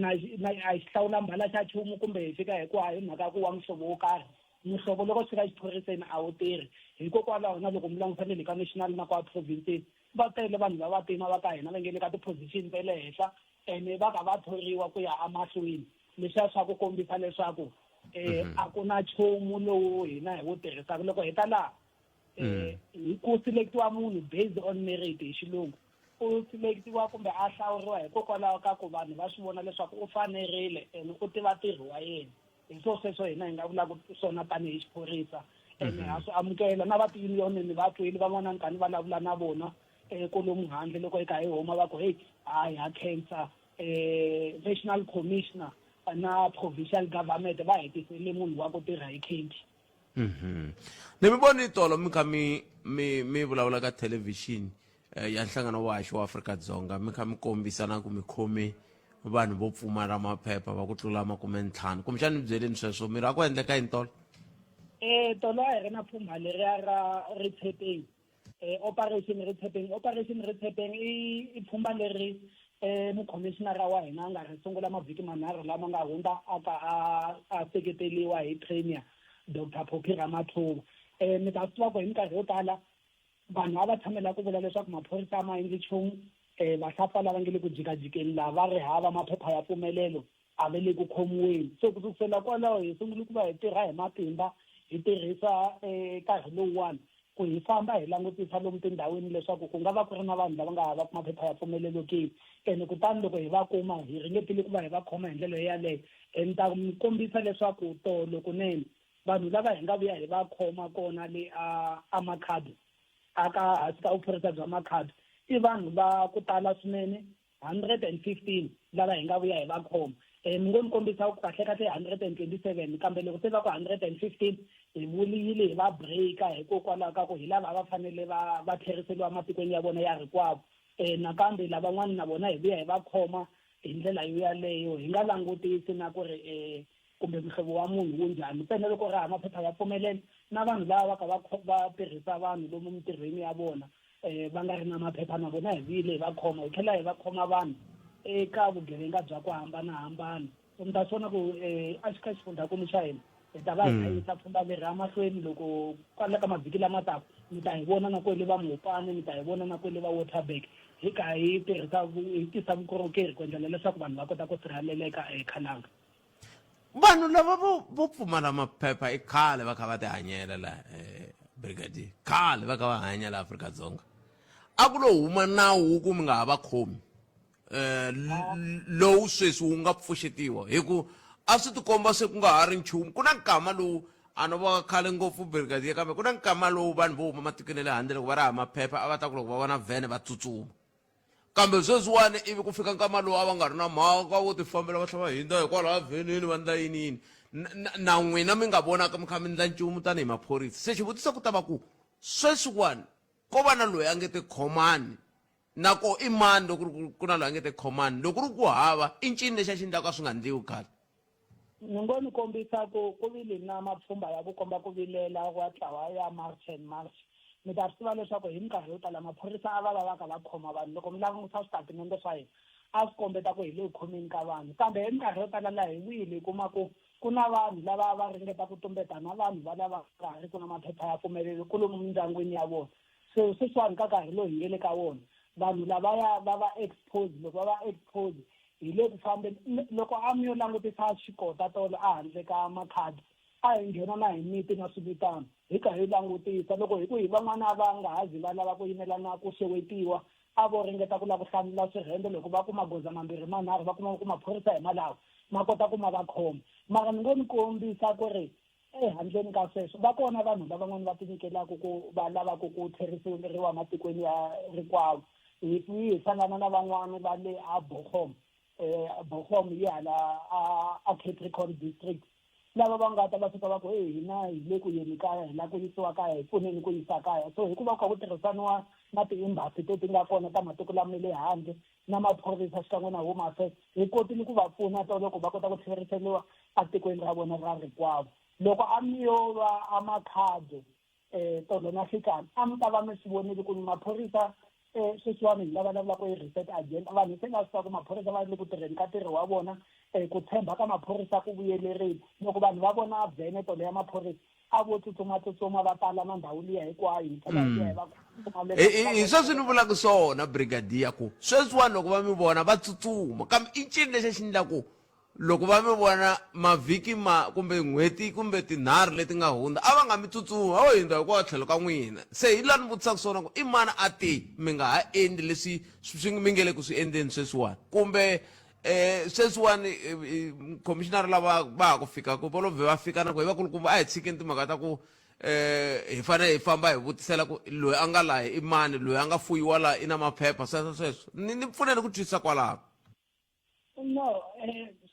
a xihlawulambala xa nchumu kumbe hi fika hi ku hi mhaka ku wa muhlovo wo karhi. Muhlovo loko swi fika xiphoriseni a wu tirhi. Hikokwalaho na loko mi langusa na le ka national na kwa province, va tele vanhu va vantima va ka hina va nge le ka ti-position ta le henhla, ene va ka va thoriwa ku ya emahlweni. Leswiya swa ku kombisa leswaku a ku na nchumu lowu hina hi wu tirhisaka loko hi ta laha. Hi ku selectiwa munhu based on merit hi xilungu, u selectiwa kumbe a hlawuriwa hikokwalaho ka ku vanhu va swi vona leswaku u fanerile and u tiva ntirho wa yena. Hi swo sweswo hina hi nga vulaka swona tanihi xiphorisa, ene ha swi amukela na va ti-union. Ni va twile van'wana ni kha ni vulavula na vona kolomu handle loko hi kha hi huma, va ku hey, hayi, ha khensa national commissioner na provincial government, va hetisele munhu wa ku tirha hi khenti. Ni mi voni tolo mi kha mi vulavula ka thelevhixini ya nhlangano wa haxo wa Afrika-Dzonga, mi kha mi kombisa na ku mi khome vanhu vo pfumala maphepha va ku tlula 50. Kumbexani mi byeleni sweswo, mi ri a ku endleka yini tolo? Tolo a hi ri na pfhumba leriya ra Ritshepeng, Operation Ritshepeng. Operation Ritshepeng i pfhumba leri mukhomishinara wa hina a nga ri sungula mavhiki manharhu lama nga hundza, a ka a seketeliwa hi Premier Doctor Phophi Ramathuba. Mi ta swi tiva ku hi minkarhi yo tala vanhu a va tshamela ku vula leswaku maphorisa a ma endli nchumu, vahlapfa lava nge le ku jikajikeni laha va ri hava maphepha ya pfumelelo. A va le ku khomiweni. Se ku sukusela kwalaho hi sungule ku va hi tirha hi matimba hi tirhisa nkarhi lowuwani ku hi famba hi langutisa lomu tindhawini leswaku ku nga va ku ri na vanhu lava nga havaka maphepha ya mpfumelelo ke. Ene kutani loko hi va kuma hi ringetile ku va hi va khoma hi ndlela yaleyo. Ni ta mi kombisa leswaku tolo kunene vanhu lava hi nga vuya hi va khoma kona le a a Makhado a ka hansi ka vuphorisa bya Makhado i vanhu va ku tala swinene 115 lava hi nga vuya hi va khoma. Ni ngo ni kombisa ku kahlekahle i 127 kambe loko se va ku 115 hi vuliyile hi va break-a hikokwalaho ka ku hi lava a va fanele va va tlheriseriwa ematikweni ya vona ya rikwavo. Nakambe lavan'wana na vona hi vuya hi va khoma hi ndlela yo yaleyo hi nga langutisi na ku ri kumbe muhlovo wa munhu wu njhani ntsena loko ri hava maphepha ya pfumelelo na vanhu lava va ka va va tirhisa vanhu lomu mintirhweni ya vona um va nga ri na maphepha na vona hi vuyile hi va khoma hi tlhela hi va khoma vanhu eka vugevenga bya ku hambanahambana so mi ta swi vona ku um a xi ka xifundzankulu xa hina hi ta va hi kha yisa pfhumba leri emahlweni loko kwala ka mavhiki lama taka mi ta hi vona na kwele va Mopane mi ta hi vona na kwele va Waterberg hi kha hi tirhisa hi tisa vukorhokeri ku endlela leswaku vanhu va kota ku sirheleleka eKhalanga. Vanhu lava vo vo pfumala maphepha i khale va kha va tihanyela la brigadier khale va kha va hanya la Afrika-Dzonga a ku lo huma nawu wu ku mi nga ha va khomi lowu sweswi wu nga pfuxetiwa hi ku a swi tikomba se ku nga ha ri nchumu ku na nkama lowu a no va khale ngopfu brigadier kambe ku na nkama lowu vanhu vo huma matikweni ya le handle loko va ri hava maphepha a va ta ku loko va vona vhene va tsutsuma kambe sweswiwani ivi ku fika nkama lowu a va nga ri na mhaka vo tifambela va tlhela va hindza hikwalaho vheneni va ndla yini yini na n'wina mi nga vonaka mi kha mi ndla nchumu tanihi maphorisa se xivutiso ku ta va ku sweswiwani ko va na loyi a nge te khomani na ko i mani loko ri ku na loyi a nge te khomani loko ri ku hava i ncini lexi a xi endlaka swi nga ndliwi khale. Ni ngo ni kombisa ku ku vile na mapfhumba ya ku komba ku vilela wa ntlawa ya March and March. Mi ta swi tiva leswaku hi minkarhi yo tala maphorisa a va va va kha va khoma vanhu. Loko mi langutisa switatimende swa hina a swi kombeta ku hi le ku khomeni ka vanhu. Kambe hi minkarhi yo tala laha hi vuyile hi kuma ku ku na vanhu lava a va ringeta ku tumbeta na vanhu va lava nga ha ri ku na maphepha ya mpfumelelo kwalomu mindyangwini ya vona. Se sweswiwani ka nkarhi lowu hi nge le ka wona vanhu lavaya va va expose loko va va expose hi le ku fambeni loko a mi yo langutisa xikota tolo a handle ka makhadi a hi nghena na hi miti na swimitana hi kha hi langutisa loko hi ku hi van'wana va nga ha zi va lava ku yimela na ku xewetiwa a vo ringeta ku lava ku hlamula swirhende loko va kuma goza mambirhi manharhu va kuma ku maphorisa hi malawo ma kota ku ma va khoma mara ni ngo ni kombisa ku ri Ehandleni ka sweswo, va kona vanhu lavan'wana va tinyikelaka ku va lavaka ku tlheriseriwa ematikweni ya rikwavo. Hi hi hlangana na van'wana va le a Bochum, Bochum yi hala a a Capricorn District, lava va nga ta va fika va ku, Heyi hina hi le ku yeni kaya, hi lava ku yisiwa kaya, hi pfuneni ku yisa kaya. So hi ku va ku kha ku tirhisaniwa na ti-embassy teti nga kona ta matiko lama le handle na maphorisa xikan'we na Home Affairs, hi kotile ku va pfuna tolo ku va kota ku tlheriseriwa etikweni ra vona ra rikwavo. Loko a mi yo va eMakhado tolo na nhlikani, a mi ta va mi swi vonile ku maphorisa sweswiwani hi nga vulavulaka hi reset agenda, vanhu se va swi tiva ku maphorisa va le ku tirheni ka ntirho wa vona, ku tshemba ka maphorisa ku vuyelerile. Loko vanhu va vona vhene tolo ya maphorisa, a vo tsutsuma-tsutsuma va tala na ndhawu liya hinkwayo hi tlhela hi ya hi va kuma Hi sweswi ni vulaka swona brigadier ku sweswiwani loko va mi vona va tsutsuma kambe i ncini lexi a xi endla ku loko va mi vona mavhiki ma kumbe n'hweti kumbe tinharhu leti nga hundza a va nga mi tsutsumi va vo hindza hikwalaho tlhelo ka n'wina se hi laha ni vutisaka swona ku i mani a te mi nga ha endli leswi swi mi nge le ku swi endleni sweswiwani kumbe sweswiwani commissioner lava va ha ku fikaka va lo vhe va fika na ku hi vakulukumba a hi tshikeni timhaka ta ku hi fanele hi famba hi vutisela ku loyi a nga laha i mani loyi a nga fuyiwa laha i na maphepha sweswo sweswo ni ni pfuneni ku twisisa kwalaho. No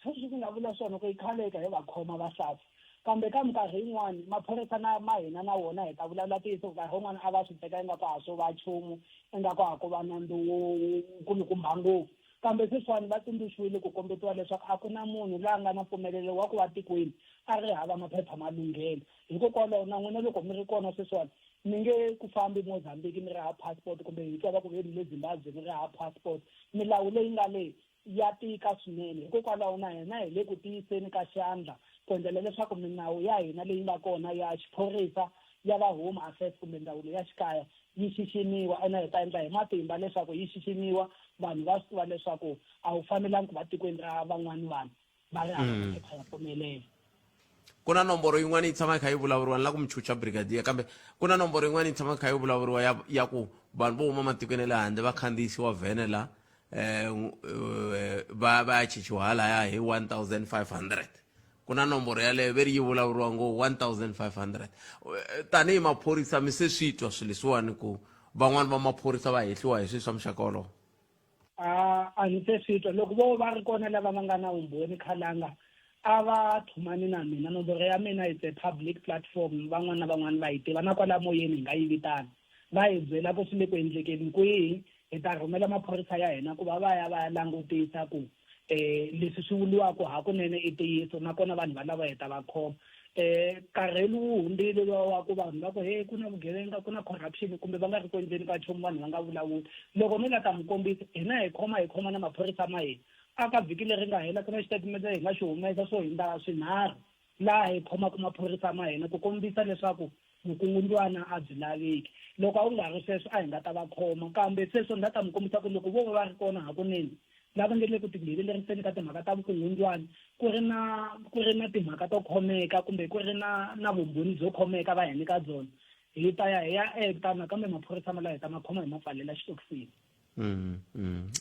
sweswi ndzi nga vula swona ku i khale ka hi va khoma vahlampfa kambe ka minkarhi yin'wani maphorisa na ma hina na wona hi ta vulavula ntiyiso nkarhi wun'wani a va swi teka ingaku a swo va nchumu ingaku a ko va nandzu wu kulukumba ngopfu Kambe sweswiwani va tsundzuxiwile ku kombetiwa leswaku a ku na munhu la nga na mpfumelelo wa ku va tikweni a ri hava maphepha ma lunghelo. Hikokwalaho na n'wina loko mi ri kona sweswiwani mi nge ku fambi Mozambiki mi ri hava passport kumbe hi twa va ku ve mi le Zimbabwe mi ri hava passport. Milawu leyi nga le ya tika swinene. Hikokwalaho na hina hi le ku tiyiseni ka xandla ku endlela leswaku minawu ya hina leyi nga kona ya xiphorisa, ya va Home Affairs kumbe ndzawulo ya xikaya yi xiximiwa ene hi ta endla hi matimba leswaku yi xiximiwa, vanhu va swi tiva leswaku a wu fanelangi ku va tikweni ra van'wani vanhu. Va ri hava maphepha ya pfumelela. Ku na nomboro yin'wana yi tshama yi kha yi vulavuriwa ni la ku mi chucha brigadier kambe ku na nomboro yin'wana yi tshama yi kha yi vulavuriwa ya ya ku vanhu vo huma matikweni ya le handle va khandziyisiwa vhene la um va va ya chichiwa halaya hi 1500 ku na nomboro yaleyo ve ri yi vulavuriwa ngo 1500 tanihi maphorisa mi se swi twa swilo leswiwani ku van'wani va maphorisa va hehliwa hi swilo swa muxaka wolowo? A a ni se swi twa. Loko vo va ri kona lava va nga na vumbhoni khalanga a va thumani na mina. Nomboro ya mina it's a public platform van'wana na van'wana va yi tiva na kwala moyeni hi nga yi vitana. Va hi byela ku swi le ku endlekeni kwihi hi ta rhumela maphorisa ya hina ku va va ya va ya langutisa ku um leswi swi vuriwaka hakunene i ntiyiso nakona vanhu valavo hi ta va khoma. Um nkarhi wu hundzile luwa wa ku vanhu va ku he ku na vugevenga ku na corruption kumbe va nga ri ku endleni ka nchumu vanhu va nga vulavuli. Loko no la ta mi kombisa hina hi khoma hi khoma na maphorisa ma hina. A ka vhiki leri nga hela ku na xitatimende hi nga xi humesa swo hundza swinharhu laha hi khomaka maphorisa ma hina ku kombisa leswaku vukungundwana a byi laveki. Loko a ku nga ri sweswo a hi nga ta va khoma kambe sweswo ni la ta mi kombisa ku loko vo va va ri kona hakunene lava nge le ku tingheneleriseni ka timhaka ta vukungundzwani ku ri na ku ri na timhaka to khomeka kumbe ku ri na na vumbhoni byo khomeka va hi nyika byona hi ta ya hi ya acta nakambe maphorisa ma la hi ta ma khoma hi ma pfalela xitokisini.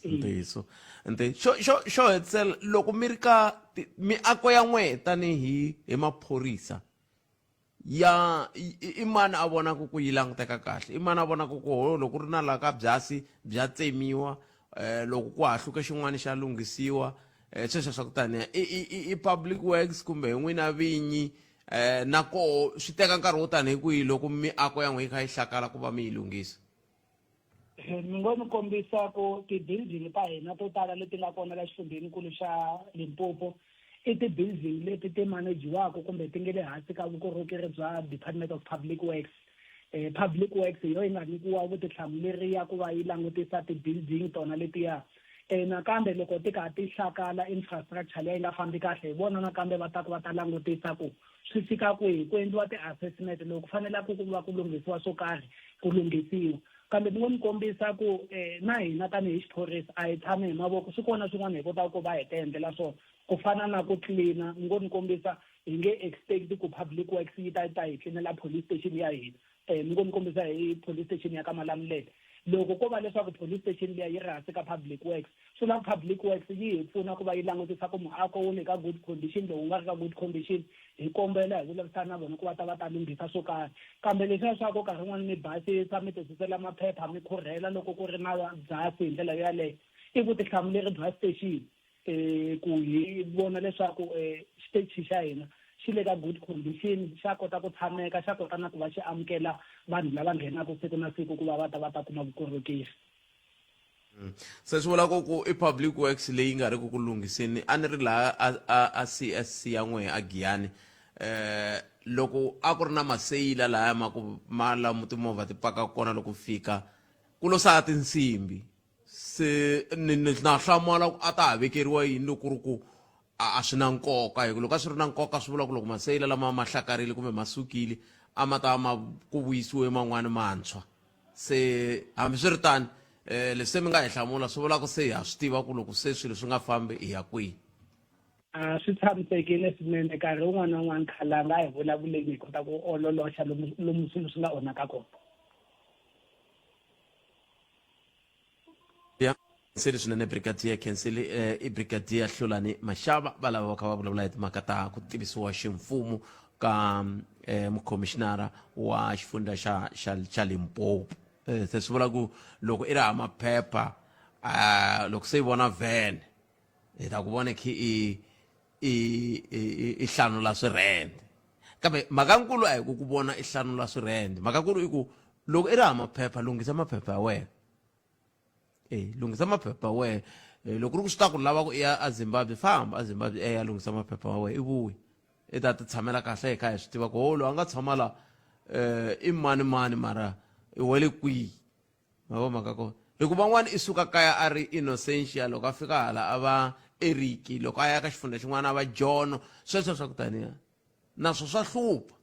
Ntiyiso ntiyiso xo xo xo hetisela loko mi ri ka miako ya n'wehe tanihi hi maphorisa ya i mani a vonaka ku yi languteka kahle i mani a vonaka ku ho loko ku ri na laha ka byasi bya tsemiwa um loko ku hahluke xin'wana xa lunghisiwa um sweswo swa ku taniya i i i public works kumbe hi n'wina vinyi um na koho swi teka nkarhi wo tanihi kwihi loko miako ya n'wina yi kha yi hlakala ku va mi yi lunghisa? Ni ngo mi kombisa ku ti-building ta hina to tala leti nga kona la xifundzhenikulu xa Limpopo i ti-building leti ti manejiwaka kumbe ti nge le hansi ka vukorhokeri bya Department of Public Works. Public Works hi yo yi nga nyikiwa vutihlamuleri ya ku va yi langutisa ti-building tona letiya. Nakambe loko ti kha ti hlakala infrastructure liya yi nga fambi kahle hi vona nakambe va taku va ta langutisa ku swi fika kwihi ku endliwa ti-assessment loko ku fanelaka ku va ku lunghisiwa swo karhi ku lunghisiwa kambe ni ngo mi kombisa ku um na hina tanihi xiphorisa a hi tshami hi mavoko swi kona swin'wana hi kotaka ku va hi ti endlela swona ku fana na ku tlilina ni ngo ni kombisa hi nge expect ku public works yi ta ta hi tlinela police station ya hina um ni ngo ni kombisa hi police station ya ka Malamulele loko ko va leswaku police station liya yi ri hansi ka public works swi vula ku public works yi hi pfuna ku va yi langutisa ku muako wu le ka good condition lowu nga ri ka good condition hi kombela hi vulavurisana na vona ku va ta va ta lunghisa swo karhi kambe leswiya swa ku nkarhi wun'wani mi basisa mi tisusela maphepha mi khurhela loko ku ri na byasi hi ndlela yoyaleyo i vutihlamuleri bya station um ku hi vona leswaku um xiteji xa hina xi le ka good condition xa kota ku tshameka xa kota na ku va xi amukela vanhu lava nghenaka siku na siku ku va va ta va ta kuma vukorhokeri. Se swi vula ku ku i public works leyi nga ri ku ku lunghiseni a ni ri laha a a a C_S_C ya n'wehe a Giyani eh loko a ku ri na maseyila laya ma ku ma lomu timovha ti paka kona loko fika ku lo sala tinsimbhi se ni ni na hlamala ku a ta ha vekeriwa yini loko ku ri ku a a swi na nkoka hi ku loko a swi ri na nkoka swi vula ku loko maseyila lama ma hlakarile kumbe ma sukile a ma ta ma ku vuyisiwe man'wani mantshwa se hambiswiritano um leswi se mi nga hi hlamula swi vula ku se ha swi tiva ku loko se swilo swi nga fambi hi ya kwihi. A swi tshamisekile swinene nkarhi wun'wana na wun'wana khalanga a hi vulavuleni hi kota ku ololoxa lomu lomu swilo swi nga onhaka kona. Ya khensile swinene brigadier khensile eh, i brigadier Hlulani Mashava va lava va kha va vulavula hi timhaka ta ku tivisiwa ximfumo ka eh, mukhomishinara wa xifundza xa xa xa Limpopo eh, se swi vula ku loko i ri hava maphepha ah, loko se yi vona vhene hi ta ku vona khe i i i i hlanula swirhende kambe mhakankulu a hi ku ku vona i hlanula swirhende mhakankulu i ku loko i ri hava maphepha lunghisa maphepha ya wena e lunghisa maphepha ya wena eh, loko ri ku swi ta ku lava ku ya ezimbabwe famba ezimbabwe e ya lunghisa maphepha ya wena i vuyi i ta ti tshamela kahle hi kha hi swi tiva ku ho loyi a nga tshama la um i mani mani mara i wele kwihi ma vo mhaka kona hi ku van'wana i suka kaya a ri innocentia loko a fika hala a va eriki loko a ya ka xifundza xin'wana a va jono sweswo swa ku taniya naswo swa hlupha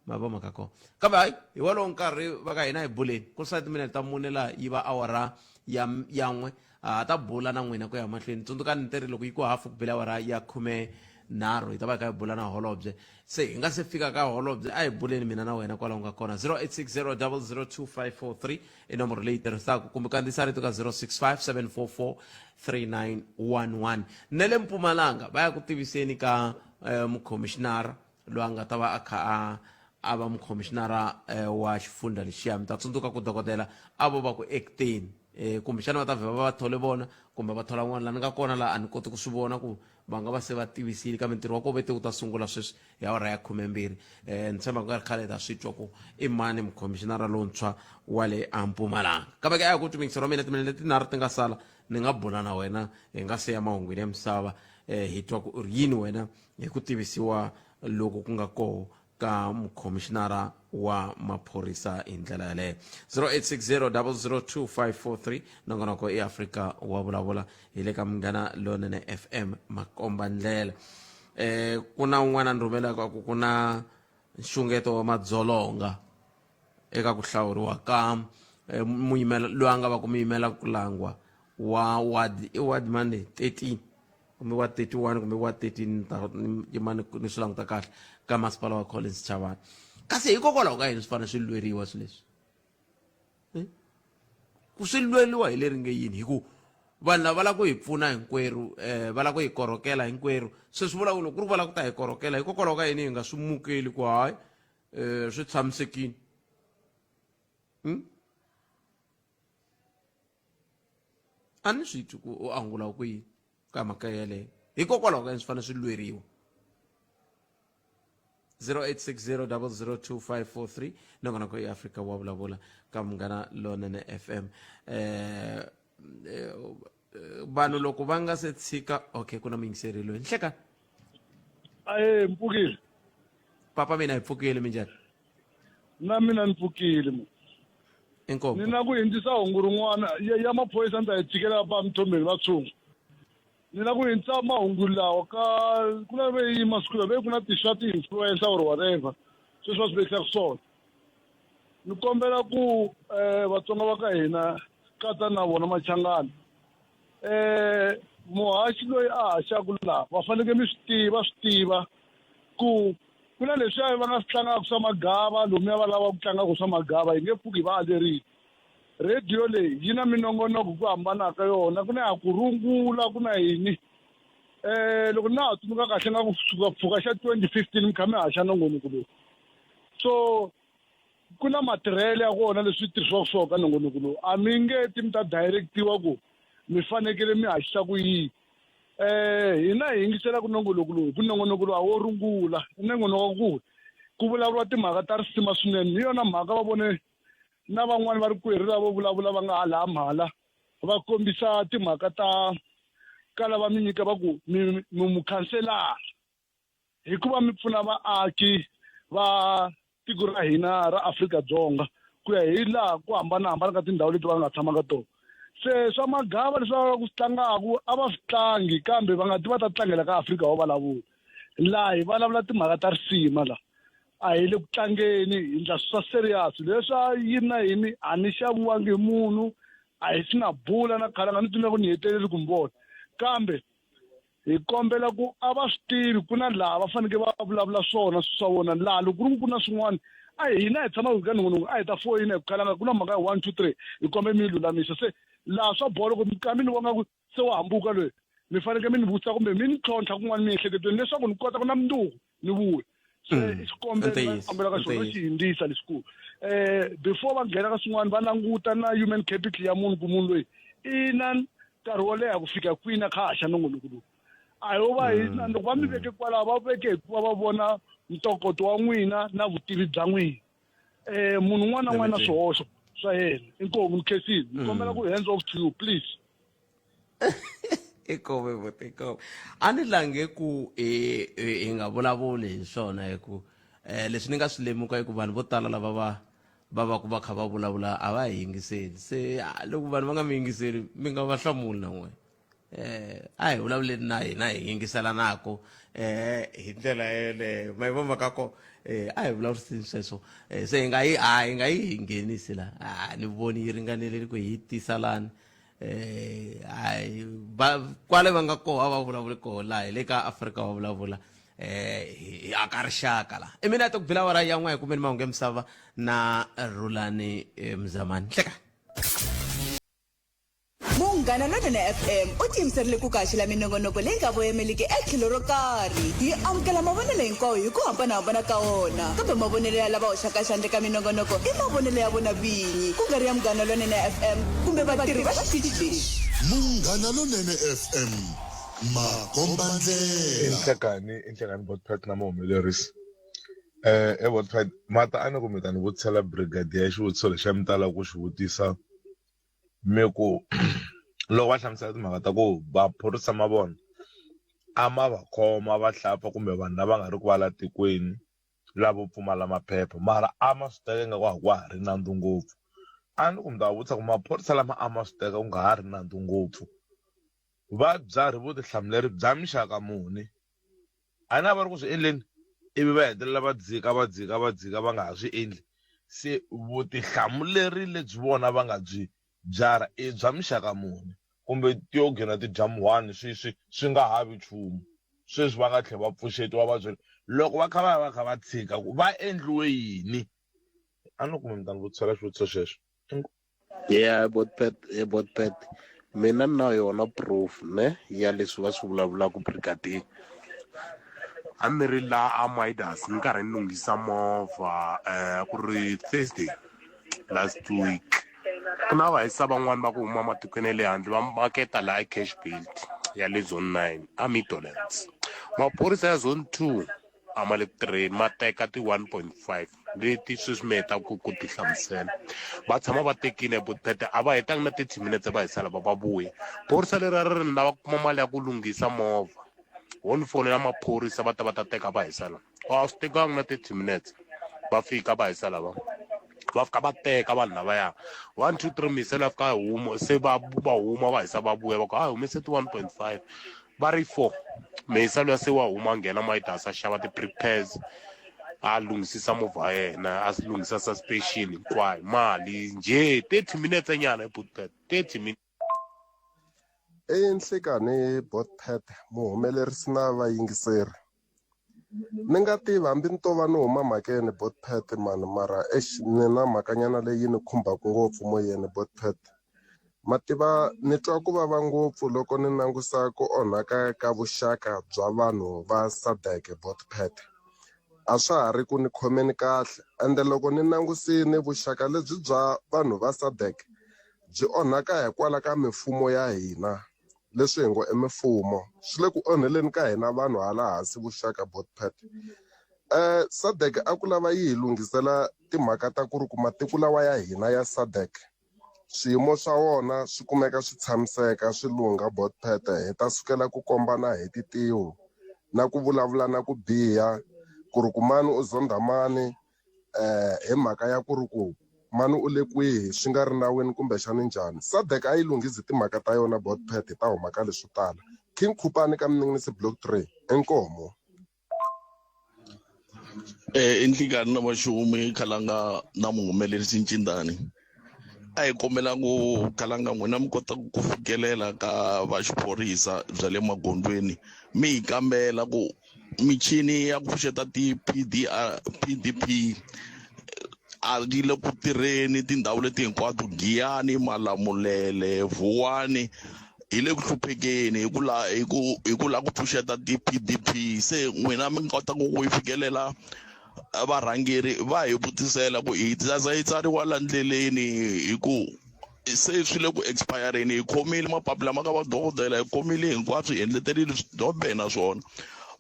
ma vo mhaka kona kambe hayi hi wolowo nkarhi va ka hina hi buleni ku sala timinete ta mune laha yi va awara ya ya n'we. Ha ta bula na n'wina ku ya mahlweni. Tsundzukani ni teri loko yi ku hafu ku bile awara ya 13 hi ta va hi kha hi bula na holobye. Se hi nga se fika ka holobye a hi buleni mina na wena kwalaho nga kona. 0860002543 i nomboro leyi tirhisaka kumbe kandziyisa rito ka 065 744 3911. Ne le Mpumalanga va ya ku tiviseni ka eh, mukhomixinara loyi a nga ta va a kha a a va mukhomixinara eh, wa xifundza lexiya. Mi ta tsundzuka ku dokodela a vo va ku acteni eh, kumbexana va ta vhe va va thole vona kumbe va thola n'wana. La ni nga kona la a ni koti ku swi vona ku va nga va se va tivisile, kambe ntirho wa ko vete wu ta sungula sweswi hi awara ya 12. Ni tshemba ku nga ri khale hi ta swi twa ku i mani mukhomixinara lontshwa wa le a Mpumalanga. Kambe ke a hi ku twi ra mina timinete letinharhu ti nga sala ni nga bula na wena hi nga se ya mahungwini ya misava, hi twa ku u ri yini wena hi ku tivisiwa loku ku nga koho ka mukhomixinara wa maphorisa hi ndlela yaleyo. 0860002543 nongonoko i Afrika wa vulavula hi le ka Munghana Lonene FM makomba ndlela. Ku na un'wana ni rhumelaka ku ku na nxungeto wa madzolonga eka ku hlawuriwa ka muyimela loyi a nga va ku muyimela ku langwa wa ward i ward mani 13 kumbe wa 31 kumbe wa 13 ta yima ni swi languta kahle ka masipala wa Collins Chavani. Kasi hikokwalaho ka yini swi fanele swi lweriwa swilo leswi? Ku swi lweriwa hi leri nge yini? Hi ku vanhu lava va lava ku hi pfuna hinkwerhu, va lava ku hi korhokela hinkwerhu. Se swi vula ku loko ku ri va lava ku ta hi korhokela, hikokwalaho ka yini hi nga swi mukeli ku hayi, swi tshamisekile? A ni swi twi ku u angula ku yini ka mhaka yeleyo. Hikokwalaho ka yini swi fanele swi lweriwa? 0860002543 nongonoko i Afrika wa vulavula ka Munghana Lonene FM. Vanhu loko va nga se tshika, okay, ku na muyingiseri loyi. Nhleka. Aye, mpfukile. Papa mina hi pfukile, minjhani? Na mina ni pfukile mo. Inkomu. Ni na ku hindzisa hungu rin'wana ya maphorisa ni ta yi tshikela va Mthombeni va tshungu. Ni na ku hindzisa mahungu lawa ka ku na ve yi masiku lawa ve ku na ti swa ti-influencer or whatever sweswi va swi vekisaka swona. Ni kombela ku Vatsonga va ka hina katsa na vona Machangana, muhaxi loyi a haxaku laha va fanekele mi swi tiva swi tiva ku ku na leswiya va nga swi tlangaka swa magava lomuya va lava ku tlangaka swa magava hi nge pfuki hi va alerile. Rhediyo leyi yi na minongonoko ku hambana ka yona, ku na ya ku rungula ku na yini. Loko na ha tsundzuka kahle nga ku suka pfuka xa 2015 mi kha mi haxa nongonoko lowu. So ku na matirhelo ya kona leswi tirhisiwaka swona ka nongonoko lowu, a mi nge ti mi ta directiwa ku mi fanekele mi haxisa ku yini. Hina hi yingiselaka nongonoko lowu hi ku nongonoko lowu a wo rungula, i nongonoko wa ku ku vulavuriwa timhaka ta risima swinene. Hi yona mhaka va vone na van'wani va rikwerhu lavo vulavula va nga hala mhala va kombisa timhaka ta ka lava mi nyika va ku mi mi mukhanselara hikuva mi pfuna vaaki va tiko ra hina ra Afrika-Dzonga ku ya hi laha ku hambanahambana ka tindhawu leti va nga tshama ka tona. Se swa magava leswi va lavaka ku swi tlangaku a va swi tlangi kambe va nga ti va ta tlangela ka Afrika wa vulavula. Laha hi vulavula timhaka ta risima la a hi le ku tlangeni hi ndla swa serious leswa yini na yini a ni xaviwangi hi munhu a hi swi na bula na khalanga ni twi ku ni heteleli ku mi vona kambe hi kombela ku a va swi tivi ku na laha va fanekele va vulavula swona swi swa vona laha loko ku ri ku na swin'wana a hina hi tshama ka nongonoko a hi ta foyina hi ku khalanga ku na mhaka ya 1 2 3 hi kombe mi yi lulamisa. Se laha swa bolo ku mi ni vona ku se wa hambuka loyi mi fanekele mi ni vutisa kumbe mi ni tlhontlha kun'wana miehleketweni leswaku ni kota ku na mundzuku ni vuya. Se i xikombelo kombela ka xona xi hindzisa leswi before va nghena ka swin'wana va languta na human capital ya munhu ku munhu loyi i na nkarhi wo leha ku fika kwini a kha haxa nongonoko lowu. A ho va hi na loko va mi veke kwalaho va veke hikuva va vona ntokoto wa n'wina na vutivi bya n'wina. Munhu un'wana na un'wana na swihoxo swa yena. Inkomu ni khensile ni kombela ku hands off to you please. Inkomu buti, inkomu. A ni lange ku hi nga vulavuli hi swona hi ku leswi ni nga swi lemuka i ku vanhu vo tala lava va va va ku va kha va vulavula a va hi yingiseli. Se loko vanhu va nga mi yingiseli mi nga va hlamuli na n'wina. A hi vulavuleni na hina hi yingiselanako hi ndlela yeleyo. Ma yi vona mhaka ko a hi vulavuriseni sweswo. Se hi nga yi a hi nga yi nghenisi la. A ni voni yi ringanerile ku hi tisa lani. Eh hayi va kwale va nga koho va vulavuli koho laha hi le ka Afrika wa vulavula eh hi aka rixaka la. I mina to ku bila awara ya n'we kumbe ni mahungu ya misava na Rhulani eh, Mzamani. Hleka. Munghana Lonene FM u tiyimiserile ku kaxela minongonoko leyi nga voyemeliki etlhelo ro karhi. Hi amukela mavonelo hinkwawo hi ku hambanahambana ka wona, kambe mavonelo ya lava hoxaka xandla eka minongonoko i mavonelo ya vona vinyi, ku nga ri ya Munghana Lonene FM kumbe vatirhi va xitichi lexi. Munghana Lonene FM, makombandlela. I nhlekani i nhlekani Botpet na muhumelerisi eh e Botpet mata a ni ku mi ta ni vutisela brigadier xivutiso lexi a mi tala ku xi vutisa mi ku loko va hlamusela timhaka ta ku maphorisa ma vona a ma va khoma va hlapfa kumbe vanhu lava nga ri ku va la tikweni lavo pfumala maphepha mara a ma swi teka ingaku a wa ha ri nandzu ngopfu a ni ku mi ta vutisa ku maphorisa lama a ma swi teka ku nga ha ri nandzu ngopfu va byarhi vutihlamuleri bya mixaka muni A na va ri ku swi endleni ivi va hetelela va dzika va dzika va dzika va nga ha swi endli se vutihlamuleri lebyi vona va nga byi byarha i bya muxaka muni kumbe ti yo gina ti dya muhwani swi swi swi nga ha vi nchumu sweswi va nga tlhela va pfuxetiwa va byela loko va kha va ya va kha va tshika ku va endliwe yini a ni kumbe mi ta ni vutisela xivutiso xexo. Ya botpet he botpet mina ni na yona proof ne ya leswi va swi vulavulaka brigadier a ni ri la a Midas ni karhi ni lunghisa movha um ku ri Thursday last week ku na vahisa van'wani va ku huma matikweni ya le handle va maketa laha cash build ya le zone 9 a Midlands maphorisa ya zone 2 a ma le ku tirheni ma teka ti 1.5 leti sweswi mi hetaka ku ti hlamusela va tshama va tekile botpete a va hetangi na 30 minutes va hisela va va vuya phorisa leri a ri ri ni lava ku kuma mali ya ku lunghisa movha wo ni fonela maphorisa va ta va ta teka va hisela a swi tekangi na 30 minutes va fika va hisa lava va fika va teka vanhu lavaya 1 2 3 misela fika huma se va va huma va hisa va vuya va ku a humese ti 1.5 Va ri 4 Meyisa luya se wa huma a nghena Midas a xava ti-prepares a lunghisisa movha wa yena a lunghisa suspension hinkwayo mali njhe 30 minutes nyana hi Bootpad 30 minutes. I nhlikani Botpad muhumelerisi na vayingiseri. Ni nga tivi hambi ni to va ni huma mhakeni Botpad mani mara eish ni na mhakanyana leyi ni khumbaka ngopfu moyeni Botpad. Ma tiva ni twa ku vava ngopfu loko ni langusa ku onhaka ka vuxaka bya vanhu va SADC Botpad. A swa ha ri ku ni khomeni kahle ende loko ni langusini vuxaka lebyi bya vanhu va SADC byi onhaka hikwalaho ka mifumo ya hina. Leswi hi ngo i mifumo swi le ku onheleni ka hina vanhu hala hansi vuxaka botpet SADC a ku lava yi hi lunghisela timhaka ta ku ri ku matiko lawa ya hina ya SADC swiyimo swa wona swi kumeka swi tshamiseka swi lungha botpet hi ta sukela ku kombana hi titiho na ku vulavula na ku biha ku ri ku mani u zondha mani hi mhaka ya ku ri ku mani u le kwihi swi nga ri nawini kumbexani njhani SADC a yi lunghizi timhaka ta yona botpet hi ta huma ka leswo tala King Khupani ka Mninginisi Block 3 inkomu. I nhlikani na vaxumi khalanga na muhumelerisi ncindani a hi kombela ku khalanga n'wina mi kota ku fikelela ka va xiphorisa bya le magondzweni mi hi kambela ku michini ya ku pfuxeta ti-P_D_R P_D_P a yi le ku tirheni tindhawu leti hinkwato Giyani, Malamulele, Vuwani hi le ku hluphekeni hi ku la hi ku hi ku lava ku pfuxeta ti-P_D_P se n'wina mi kota ku yi fikelela varhangeri va hi vutisela ku hi za yi tsariwa la ndleleni hi ku se swi le ku expire-eni hi khomile mapapila ma ka vadokodela hi khomile hinkwaswo hi endleterile swidobhe na swona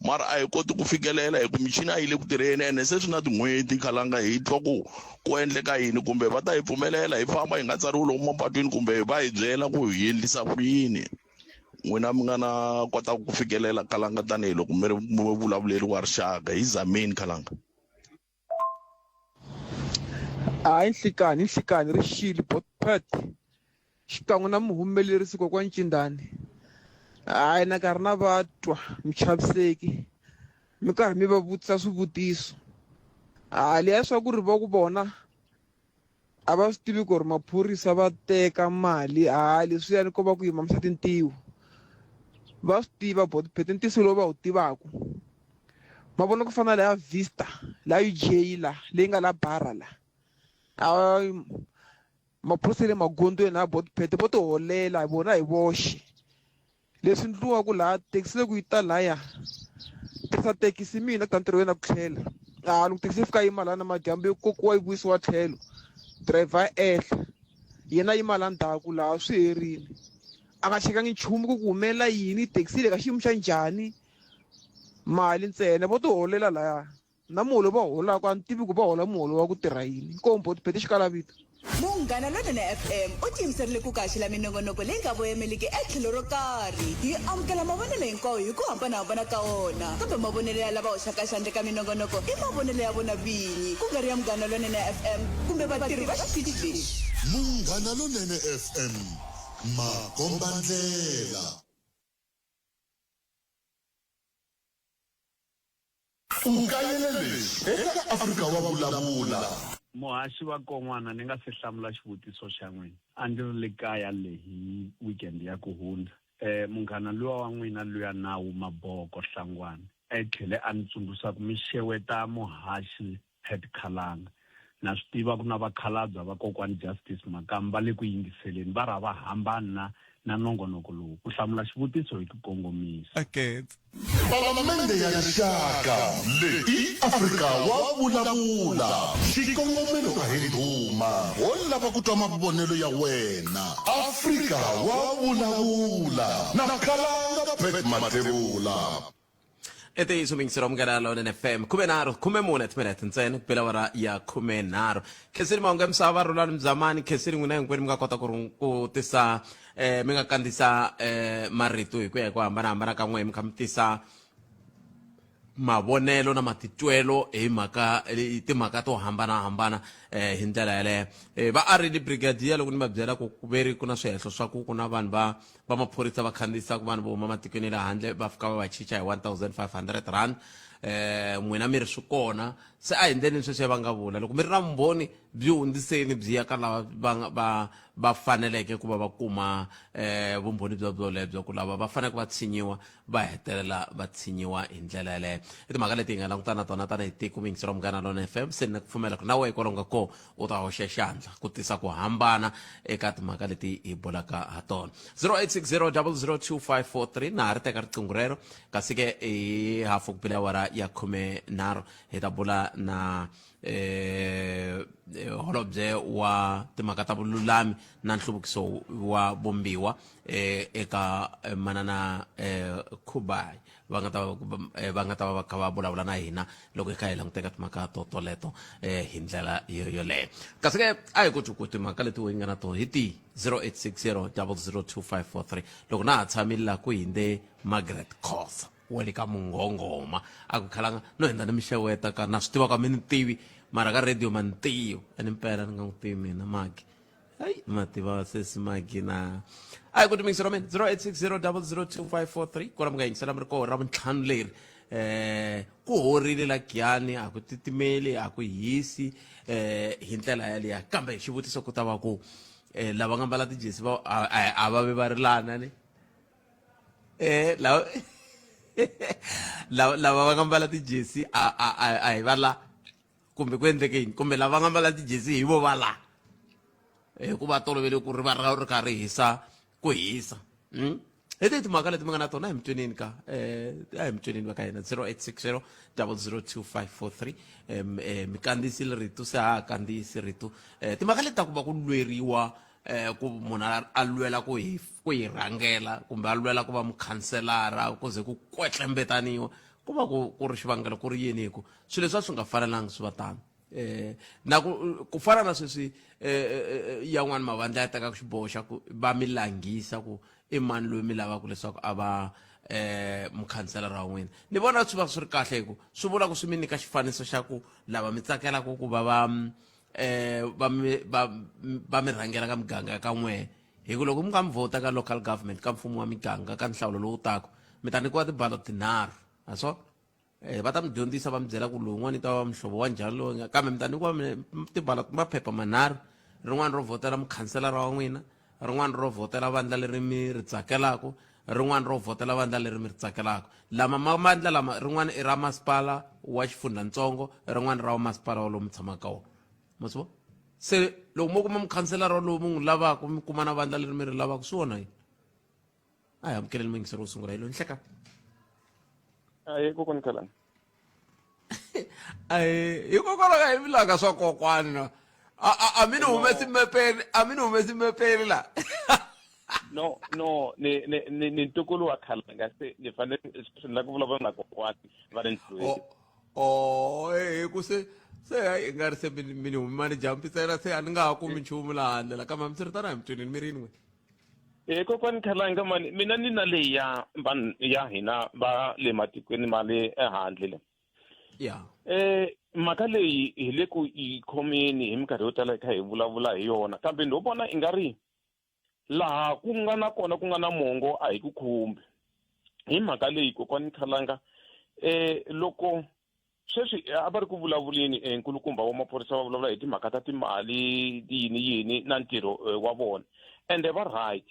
mara a hi koti ku fikelela hi ku michini a yi le ku tirheni ene se swi na tin'hweti khalanga hi twa ku ku endleka yini kumbe va ta hi pfumelela hi famba hi nga tsariwi lomu mapatwini kumbe va hi byela ku hi endlisa ku yini n'wina mi nga na kota ku fikelela khalanga tanihiloko mi ri muvulavuleri wa rixaka hi zameni khalanga. Hayi nhlikani nhlikani ri xile botpet xikan'we na muhumelerisi kokwani Cindani hayi na karhi na va twa muchaviseki mi karhi mi va vutisa swivutiso ha liya swa ku ri va ku vona. A va swi tivi ku ri maphorisa va teka mali hayi leswiyani ko va ku yi mamisa tintiho. Va swi tiva Botpet i ntiyiso lowu va wu tivaku. Ma vona ku fana na laya Vista la UJ la leyi nga la bara la a maphorisa ya le magondzweni la Botpet vo ti holela vona hi voxe. Leswi ndliwaku laha thekisi loko yi ta laya tirhisa thekisi mina ku ta ntirhweni na ku tlhela a loko thekisi yi fika yima laha namadyambu yi kokiwa yi vuyisiwa tlhelo driver a ehla yena yima la ndzhaku laha swi herile a nga chekangi nchumu ku ku humelela yini thekisi yi le ka xiyimo xa njhani mali ntsena vo ti holela laya. Na muholo va holaka a ni tivi ku va hola muholo wa ku tirha yini. Inkomu boti Pheti xikalavito. Munghana Lonene FM u tiyimiserile ku kaxela minongonoko leyi nga voyemeliki etlhelo ro karhi. Hi amukela mavonelo hinkwawo hi ku hambana-hambana ka wona, kambe mavonelo ya lava hoxaka xandla eka minongonoko i mavonelo ya vona vinyi, ku nga ri ya Munghana Lonene FM kumbe vatirhi va xitichi lexi. Munghana Lonene FM, makombandlela. U kayele leswi eka Afrika wa Vulavula. Muhaxi va kon'wana ni nga se hlamula xivutiso xa n'wina a ndzi ri le kaya le hi weekend ya ku hundza munghana luya wa n'wina luya Nawu Maboko Hlangwane e tlhele a ni tsundzuxa ku mi xeweta muhaxi Pat Khalanga na swi tiva ku na vakhalabya va kokwani Justice Makamu va le ku yingiseleni va ri a va hambani na na nongonoko lowu ku hlamula xivutiso hi ku kongomisa. Palamende ya Rixaka leyi i Afrika wa vulavula. Xikongomelo a hi ndhuma, ho lava ku twa mavonelo ya wena. Afrika wa vulavula na Khalanga Pat Mathebula. I ntiyiso muyingiseri wa Munghana Lonene FM 14 14 timinete ntsena ku bela awara ya 13 khenseni mahungu ya misava Rhulani Mzamani khenseni n'wina hinkwenu mi nga kota ku ku tisa eh, mi nga kandziyisa eh, marito hi ku ya hi ku hambanahambana ka n'wehe mi kha mi tisa mavonelo na matitwelo hi mhaka timhaka to hambanahambana eh, hi ndlela yaleyo eh, va arile brigadier loko ni va byela ku ku ve ri ku na swihehlo swa ku ku na vanhu va va maphorisa va khandziyisaka vanhu vo huma matikweni ya le handle va fika va va chicha hi 1500 rand eh n'wina mi ri swi kona se a hi ndleleni sweswi va nga vula loko mi ri na vumbhoni byi hundziseni byi ya ka lava va va va faneleke ku va va kuma eh vumbhoni bya byolebyo ku lava va faneleke va tshinyiwa va hetelela va tshinyiwa hi ndlela yaleyo i timhaka leti hi nga langutana na tona tanihi tiko muyingiseri wa Munghana Lonene FM se ni na ku pfumela ku na wehe kwalomu ka kona u ta hoxa xandla ku tisa ku hambana eka timhaka leti hi bulaka ha tona 0860002543 na ha ri teka riqingho rero kasi ke hi hafu ku bile awara ya 13 hi ta bula na eh holobye wa timhaka ta vululami na nhluvukiso wa vumbiwa eh eka manana eh Khubai va nga ta va va nga ta va va kha va vulavula na hina loko hi kha hi languteka timhaka to toleto eh, hi ndlela yo yoleyo kasi ke a hi ku ku timhaka leti hi nga na tona hi ti 0860 002543 loko na ha tshamile laha ku hindze Margaret Khosa wa le ka Munghonghoma a ku khalanga no hindza ni mi xeweta ka na swi tiva ka mi ni tivi mara ka radio ma ni tivi ene mpela ni nga n'wi tivi mina Magi hayi ma tiva sesi Magi na a hi ku timingisi ra mina 0860002543 kwala mi nga yingisela mi ri koho ra vuntlhanu leri eh ku horile la Giyani a ku titimeli a ku hisi eh hi ndlela yaliya kambe xivutiso ku ta va ku eh lava nga mbala tijesi va a va ve va rilana ni eh lava lava va nga mbala tijesi a a a hi va la kumbe ku endleke yini kumbe lava nga mbala tijesi hi vo va la hikuva tolovele ku ri va ri kha ri hisa ku hisa Hi tihi timhaka leti mi nga na tona a hi mi tweneni ka a hi mi tweneni va ka hina 0860 002543 um mi kandziyisile rito se ha ha kandziyisi rito timhaka leti ta ku va ku lweriwa ku munhu a lwela ku hi ku hi rhangela kumbe a lwela ku va mukhanselara ku ze ku kwetlembetaniwa ku va ku ku ri xivangelo ku ri yini hi ku swilo leswi a swi nga fanelanga swi va tano eh na ku ku fana na sweswi eh yan'wana mavandla ya tekaka xiboho xa ku va mi langhisa ku i mani loyi mi lavaka leswaku a va eh mukhanselara wa n'wina ni vona swi va swi ri kahle hi ku swi vula ku swi mi nyika xifaniso xa ku lava mi tsakelaka ku va va eh va mi va va mi rhangela ka miganga ya ka n'wehe hi ku loko mi nga mi vhota ka local government ka mfumo wa miganga ka nhlawulo lowu taka mi ta nyikiwa tibalo tinharhu ha swona Eh, va ta mi dyondzisa va mi byela ku lowun'wana yi ta va muhlovo wa njhani lowu nga kambe mi ta nyikiwa tibala maphepha manharhu Rin'wana ro vhotela mukhanselara wa n'wina, rin'wana ro vhotela vandla leri mi ri tsakelaka, rin'wana ro vhotela vandla leri mi ri tsakelaka. Lama mavandla lama rin'wana i ra masipala wa xifundzatsongo, rin'wana ra wa masipala wa lomu tshamaka ka wona. Ma swi vona? Se loko mo kuma mukhanselara lowu mi n'wi lavaka mi kuma na vandla leri mi ri lavaka swi vona yini? A hi amukeleni muyingiseri wo sungula hi loyi nhleka. Ahee kokwani Khalani. Ahee hikokwalaho ka hi vulaka swa kokwani na a a a mi ni humesi mepeni a mi ni humesi mepeni la. No no ni ni ni ni ntukulu wa Khalanga se ni fanele swi ni lava ku vulavula na kokwani va le ndlwini. Oh eh ku se se hayi i nga ri se mi mi ni huma ni jampisela se a ni nga ha kumi nchumu laha handle la kambe hambiswiritano a hi mi twinini mi ri yini n'wina. Eh kokwani Khalanga mani mina ni na leyi ya vanhu ya hina va le matikweni ma le ehandle le. Ya. Eh mhaka leyi hi le ku yi khomeni hi minkarhi yo tala hi kha hi vulavula hi yona kambe ndzo vona i nga ri laha ku nga na kona ku nga na mongo a hi ku khumbi hi mhaka leyi kokwani Khalanga eh loko sweswi a va ri ku vulavuleni eh, nkulukumba wa maphorisa va vulavula hi timhaka ta timali yini yini na ntirho eh, wa vona ende va right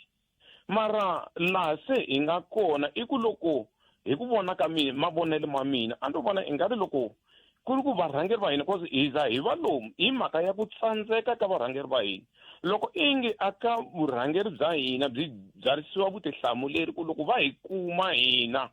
mara laha se hi nga kona i ku loko hi ku vona ka mina mavonelo ma mina a ndo vona ingari loko ku ri ku varhangeri va hina cause hi za hi va lomu hi mhaka ya ku tsandzeka ka varhangeri va hina loko ingi aka vurhangeri bya hina byi byarisiwa vutihlamuleri ku loko va hi kuma hina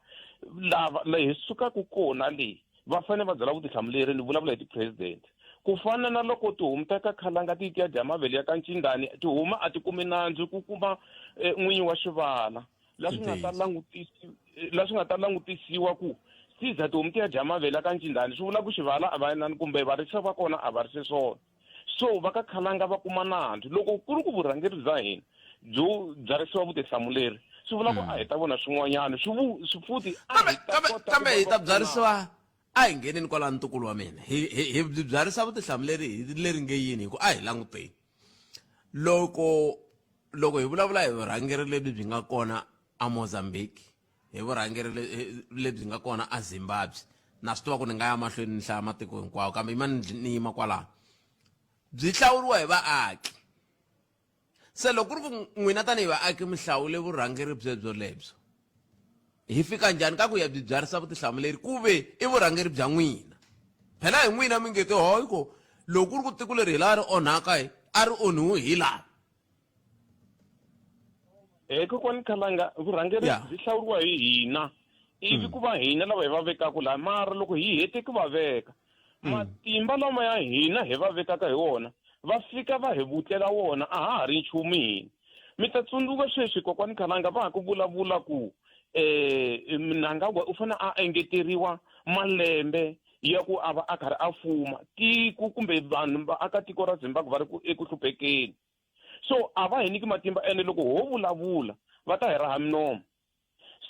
lava la hi sukaka kona le va fanele va byala vutihlamuleri ni vulavula hi ti-president ku fana na loko tihomu ta ka khalanga ti ti ya dya mavele ya ka ncindani tihomu a ti kumi nandzu ku kuma eh, n'winyi wa xivala la swi nga ta langutisi la swi nga ta langutisiwa ku siza tihomu ti ya dya mavele ya ka ncindani swi vula ku xivala a va inani kumbe varisa va kona a va rise swona so va ka khalanga va kuma nandzu loko ku ri ku vurhangeri bya hina byo byarisiwa vutihlamuleri swi vula ku a hi ta vona swin'wanyana swi swi futhi a hi ta kota kambe hi ta byarisiwa a hi ngheneni kwalano ntukulu wa mina hi hi hi byi byarisa vutihlamuleri hi leri nge yini hi ku a hi languteni loko loko hi vulavula hi vurhangeri lebyi byi nga kona aMozambique hi vurhangeri lebyi nga kona aZimbabwe na swi tiva ku ni nga ya mahlweni ni hlaya matiko hinkwawo kambe yima ni yima kwalaho byi hlawuriwa hi vaaki se loko ku ri ku n'wina tanihi vaaki mi hlawule vurhangeri byebyo lebyo hi fika njhani ka ku ya byi byarisa vutihlamuleri ku ve i vurhangeri bya n'wina phela hi n'wina mi nge te hoyi ko loko ku ri ku tiko leri hi laha ri onhaka hi a ri onhiwi hi laha Eh kokwani Khalanga vurhangeri byi hlawuriwa hi hina ivi ku va hina lava hi va vekaka laha mara loko hi hete ku va veka matimba lama ya hina hi va vekaka hi wona va fika va hi vutlela wona a ha ha ri nchumu hina mi ta tsundzuka sweswi kokwani Khalanga va ha ku vulavula ku eh Mnangagwa u fanele a engeteriwa malembe ya ku a va a karhi a fuma tiko kumbe vanhu va aka tiko ra Zimbabwe va ri ku eku hluphekeni so a va hi nyiki matimba ene loko ho vulavula va ta hi raha minomo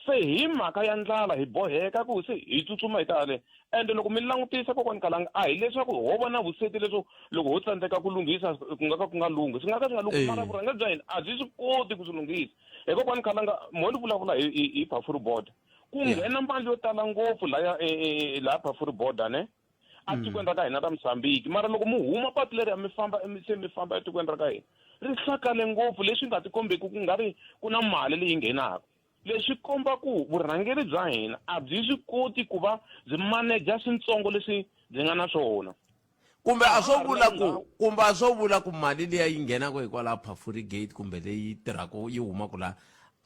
se hi mhaka ya ndlala hi boheka ku se hi tsutsuma hi ta le ende loko mi langutisa kokwani kalanga a hi leswaku ho va na vuseti leswo loko ho tsandzeka ku lunghisa ku nga ka ku nga lunghi swi nga ka swi nga lunghi mara vurhangeri bya hina a byi swi koti ku swi lunghisa hi kokwani kalanga mo ni vulavula hi hi hi Phafuri border ku nghena mali yo tala ngopfu laya laha Phafuri border ne etikweni ra ka hina ra Mozambique mara loko mi huma patu leriya mi famba se mi famba etikweni ra ka hina ri hlakale ngopfu leswi nga tikombeki ku nga ri ku na mali leyi nghenaka leswi komba ku vurhangeri bya hina a byi swi koti ku va byi maneja swintsongo leswi byi nga na swona kumbe a swo vula ku kumbe a swo vula ku mali liya yi nghenaka hikwalaho Phafuri gate kumbe leyi tirhaka yi humaka laha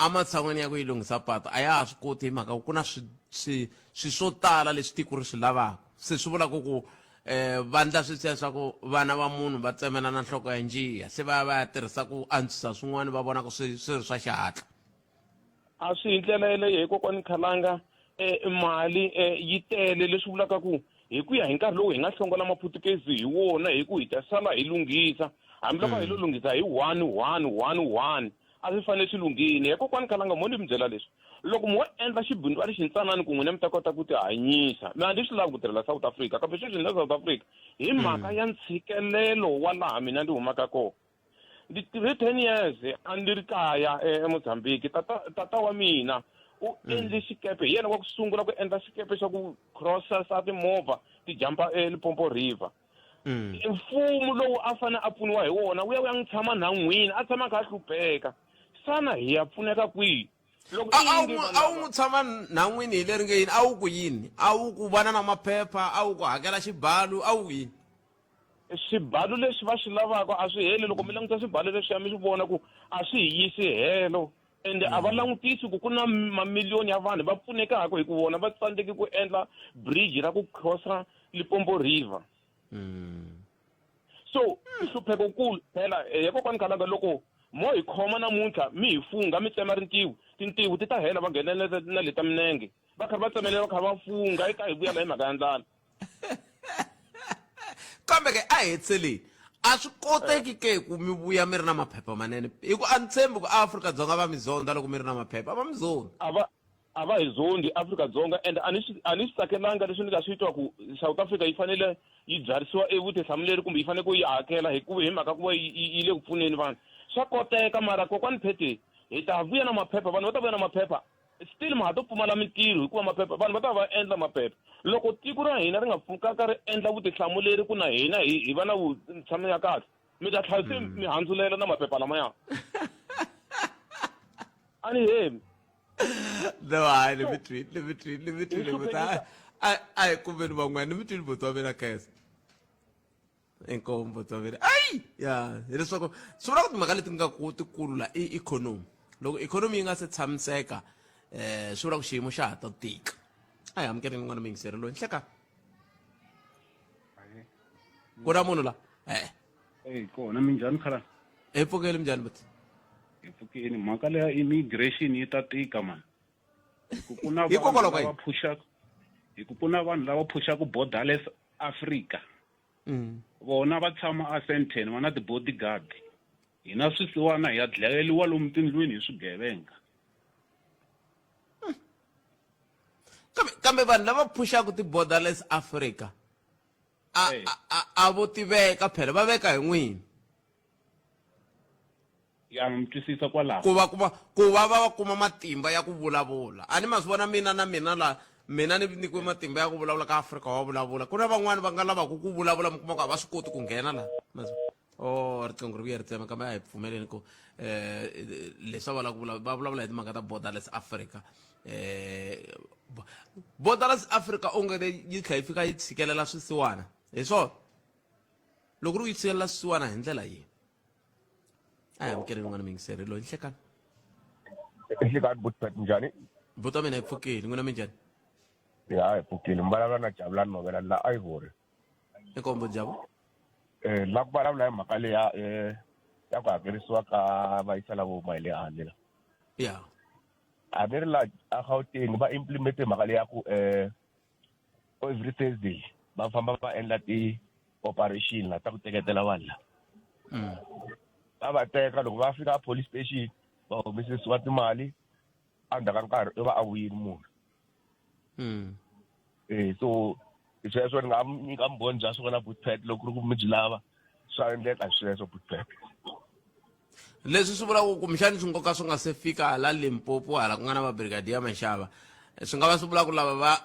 ematshan'weni ya ku yi lunghisa patu a ya ha swi koti hi mhaka ku na swi swi swi swo tala leswi tiko ri swi lavaka se swi vulaka ku um vandla sweswiya swa ku vana va munhu va tsemelana nhloko ya njiya se va ya va ya tirhisa ku antswisa swin'wana va vonaka swi swi ri swa xihatla a swi hi ndlela yeleyo hi kokwani khalanga um mali um yi tele leswi vulaka ku hi ku ya hi nkarhi lowu hi nga hlongola maphutukezi hi wona hi ku hi ta sala hi lunghisa hambiloko hi lo lunghisa hi 1 1 1 1 a swi fanele swi lunghile ya kokwani kalanga mo ni mi byela leswi loko mo endla xibindzwana xintsanani ku n'wina mi ta kota ku tihanyisa mina a ndzi swi lavi ku tirhela South Africa kambe sweswi ni le South Africa hi mhaka ya ntshikelelo wa laha mina ndi humaka kona ndzi tirhe 10 years a ndzi ri kaya eMozambique tata tata wa mina u endle xikepe hi yena wa ku sungula ku endla xikepe xa ku crossa sa timovha ti jampa eLimpopo River. Mfumo lowu a fanele a pfuniwa hi wona wu ya wu ya n'wi tshama nhan'wini, a tshama a kha a hlupheka. Xana hi ya pfuneka kwihi? Loko A a i wu yini n'wi vanhu a wu lava? n'wi tshama nhan'wini hi leri nge yini? A wu ku yini? A wu ku vana na maphepha, a wu ku hakela xibalo, a wu ku yini? Swibalo leswi va swi lavaka a swi heli. Loko mi languta swibalo leswiya mi swi vona ku a swi hi yisi helo, ende a va langutisi ku ku na mamiliyoni ya vanhu va pfunekaka hi ku vona va tsandzeke ku endla bridge ra ku crossa Limpopo River. So nhlupheko kulu phela he kokwani Khalanga, loko mo hi khoma namuntlha mi hi fungha mi tsema rintiho, tintiho ti ta hela va nghenelela na leta minenge va karhi va tsemelela va kha va fungha eka hi vuya la hi mhaka ya ndlala. Kambe ke a hetiseleni a swi koteki ke ku mi vuya mi ri na maphepha manene, hi ku a ni tshembi ku Afrika-Dzonga va mi zonda loko mi ri na maphepha, a va mi zondi. A va hi zondi Afrika-Dzonga, and a ni swi tsakelanga leswi ni nga swi twa ku South Africa yi fanele yi byarisiwa e vutihlamuleri kumbe yi fanele ku yi hakela hikuva hi mhaka ku va yi le ku pfuneni vanhu. Swa koteka, mara kokwani Phete, hi ta vuya na maphepha, vanhu va ta vuya na maphepha, still ma ha to pfumala mintirho hikuva maphepha vanhu va ta va endla maphepha. Loko tiko ra hina ri nga pfukaka ri endla vutihlamuleri ku na hina hi va na vutshamo ya kahle, mi ta tlhela se mi handzulela na maphepha lamaya. A ni hemi. No, hayi, ni mi twile, ni mi twile, ni mi twile buti. A hi kumeni van'wana, ni mi twile buti wa mina. Khensa, inkomu buti wa mina. Ayi ya, hileswaku swi vula ku timhaka leti nga ku tikulu la i ikhonomi. Loko ikhonomi yi nga se tshamiseka, swi vula ku xiyimo xa ha ta tika. A hi amukeleni n'wana muyingiseri loyi. Nhleka, ku na munhu la e? Eyi, kona. Minjhani, khala? Hi pfukeli, minjhani buti? Hi pfukeni. Mhaka leya immigration yi ta tika mani, hi ku ku na vanhu Hikokwalaho ka lava yini? phuxaka, hi ku ku na vanhu lava phuxaka borderless Africa. Vona va tshama a Sandton, va na ti-bodyguard. Hina swisiwana hi ya dlayeliwa lomu tindlwini hi swigevenga. Kambe vanhu lava phuxaka ti-borderless Africa a vo tiveka phela, va veka hi n'wini. Ya, mi twisisa kwalaho. Ku va kuma matimba ya ku vulavula. A ni ma swi vona, mina na mina la mina ni nyikiwe matimba ya ku vulavula ka Afrika wa Vulavula. Ku na van'wani va nga lavaka ku vulavula, mi kuma ku a va swi koti ku nghena la. Ma swi o riqingho ri vuye ri tsema, kambe a hi pfumeleni ku leswi va ku va vulavula hi timhaka ta borderless Africa. Borderless Africa onge yi tlhela yi fika yi tshikelela swisiwana hi swona. Loko ri ku yi tshikelela swisiwana hi ndlela yihi? A hi amukeleni n'wana muyingiseri loyi. Nhlekani. Nhlekani butpet, njhani? Buti wa mina, hi pfukile, n'wina minjhani? Ya, hi pfukile. Mi vulavula na Jabulani Novela la Ivory. Inkombo, Jabu. La ku vulavula hi mhaka leya ya ku hakerisiwa ka vayisa lavo huma hi le handle la. A ni ri la a Gauteng, va implemente mhaka leya ku every Thursday va famba va endla ti-operation la ta ku teketela vanhu la. Va va teka, loko va fika a police station va humesisiwa timali, endzhaku ka nkarhi i va a vuyile munhu. So sweswo ni nga mi nyika vumbhoni bya swona butpet, loko ku ri ku mi byi lava. Swa endleka sweswo butpet. Leswi swi vula ku kumbexani swi nkoka swi nga se fika hala Limpopo, hala ku nga na vabrigadier Mashava, swi nga va swi vula ku lava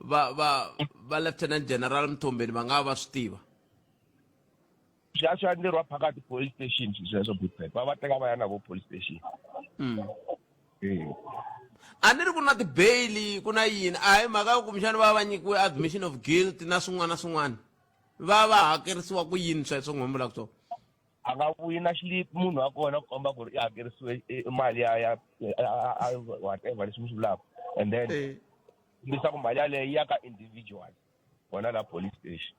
va Lieutenant General Mthombeni va nga va swi tiva. Swi ya endleriwa phakathi police station sweswo butpet, va va teka va ya na vo police station. A ni ri ku na ti-bail, ku na yini? A hi mhaka yo kumbexani va va nyikiwe admission of guilt na swin'wana na swin'wana, va va hakerisiwa ku yini sweswo n'we mi vulaka swona? A nga vuyi na xilipi munhu wa kona ku komba ku ri i hakerisiwe mali ya whatever leswi mi swi vulaka, and then kombisa ku mali yaleyo yi ya ka individual kona la police station.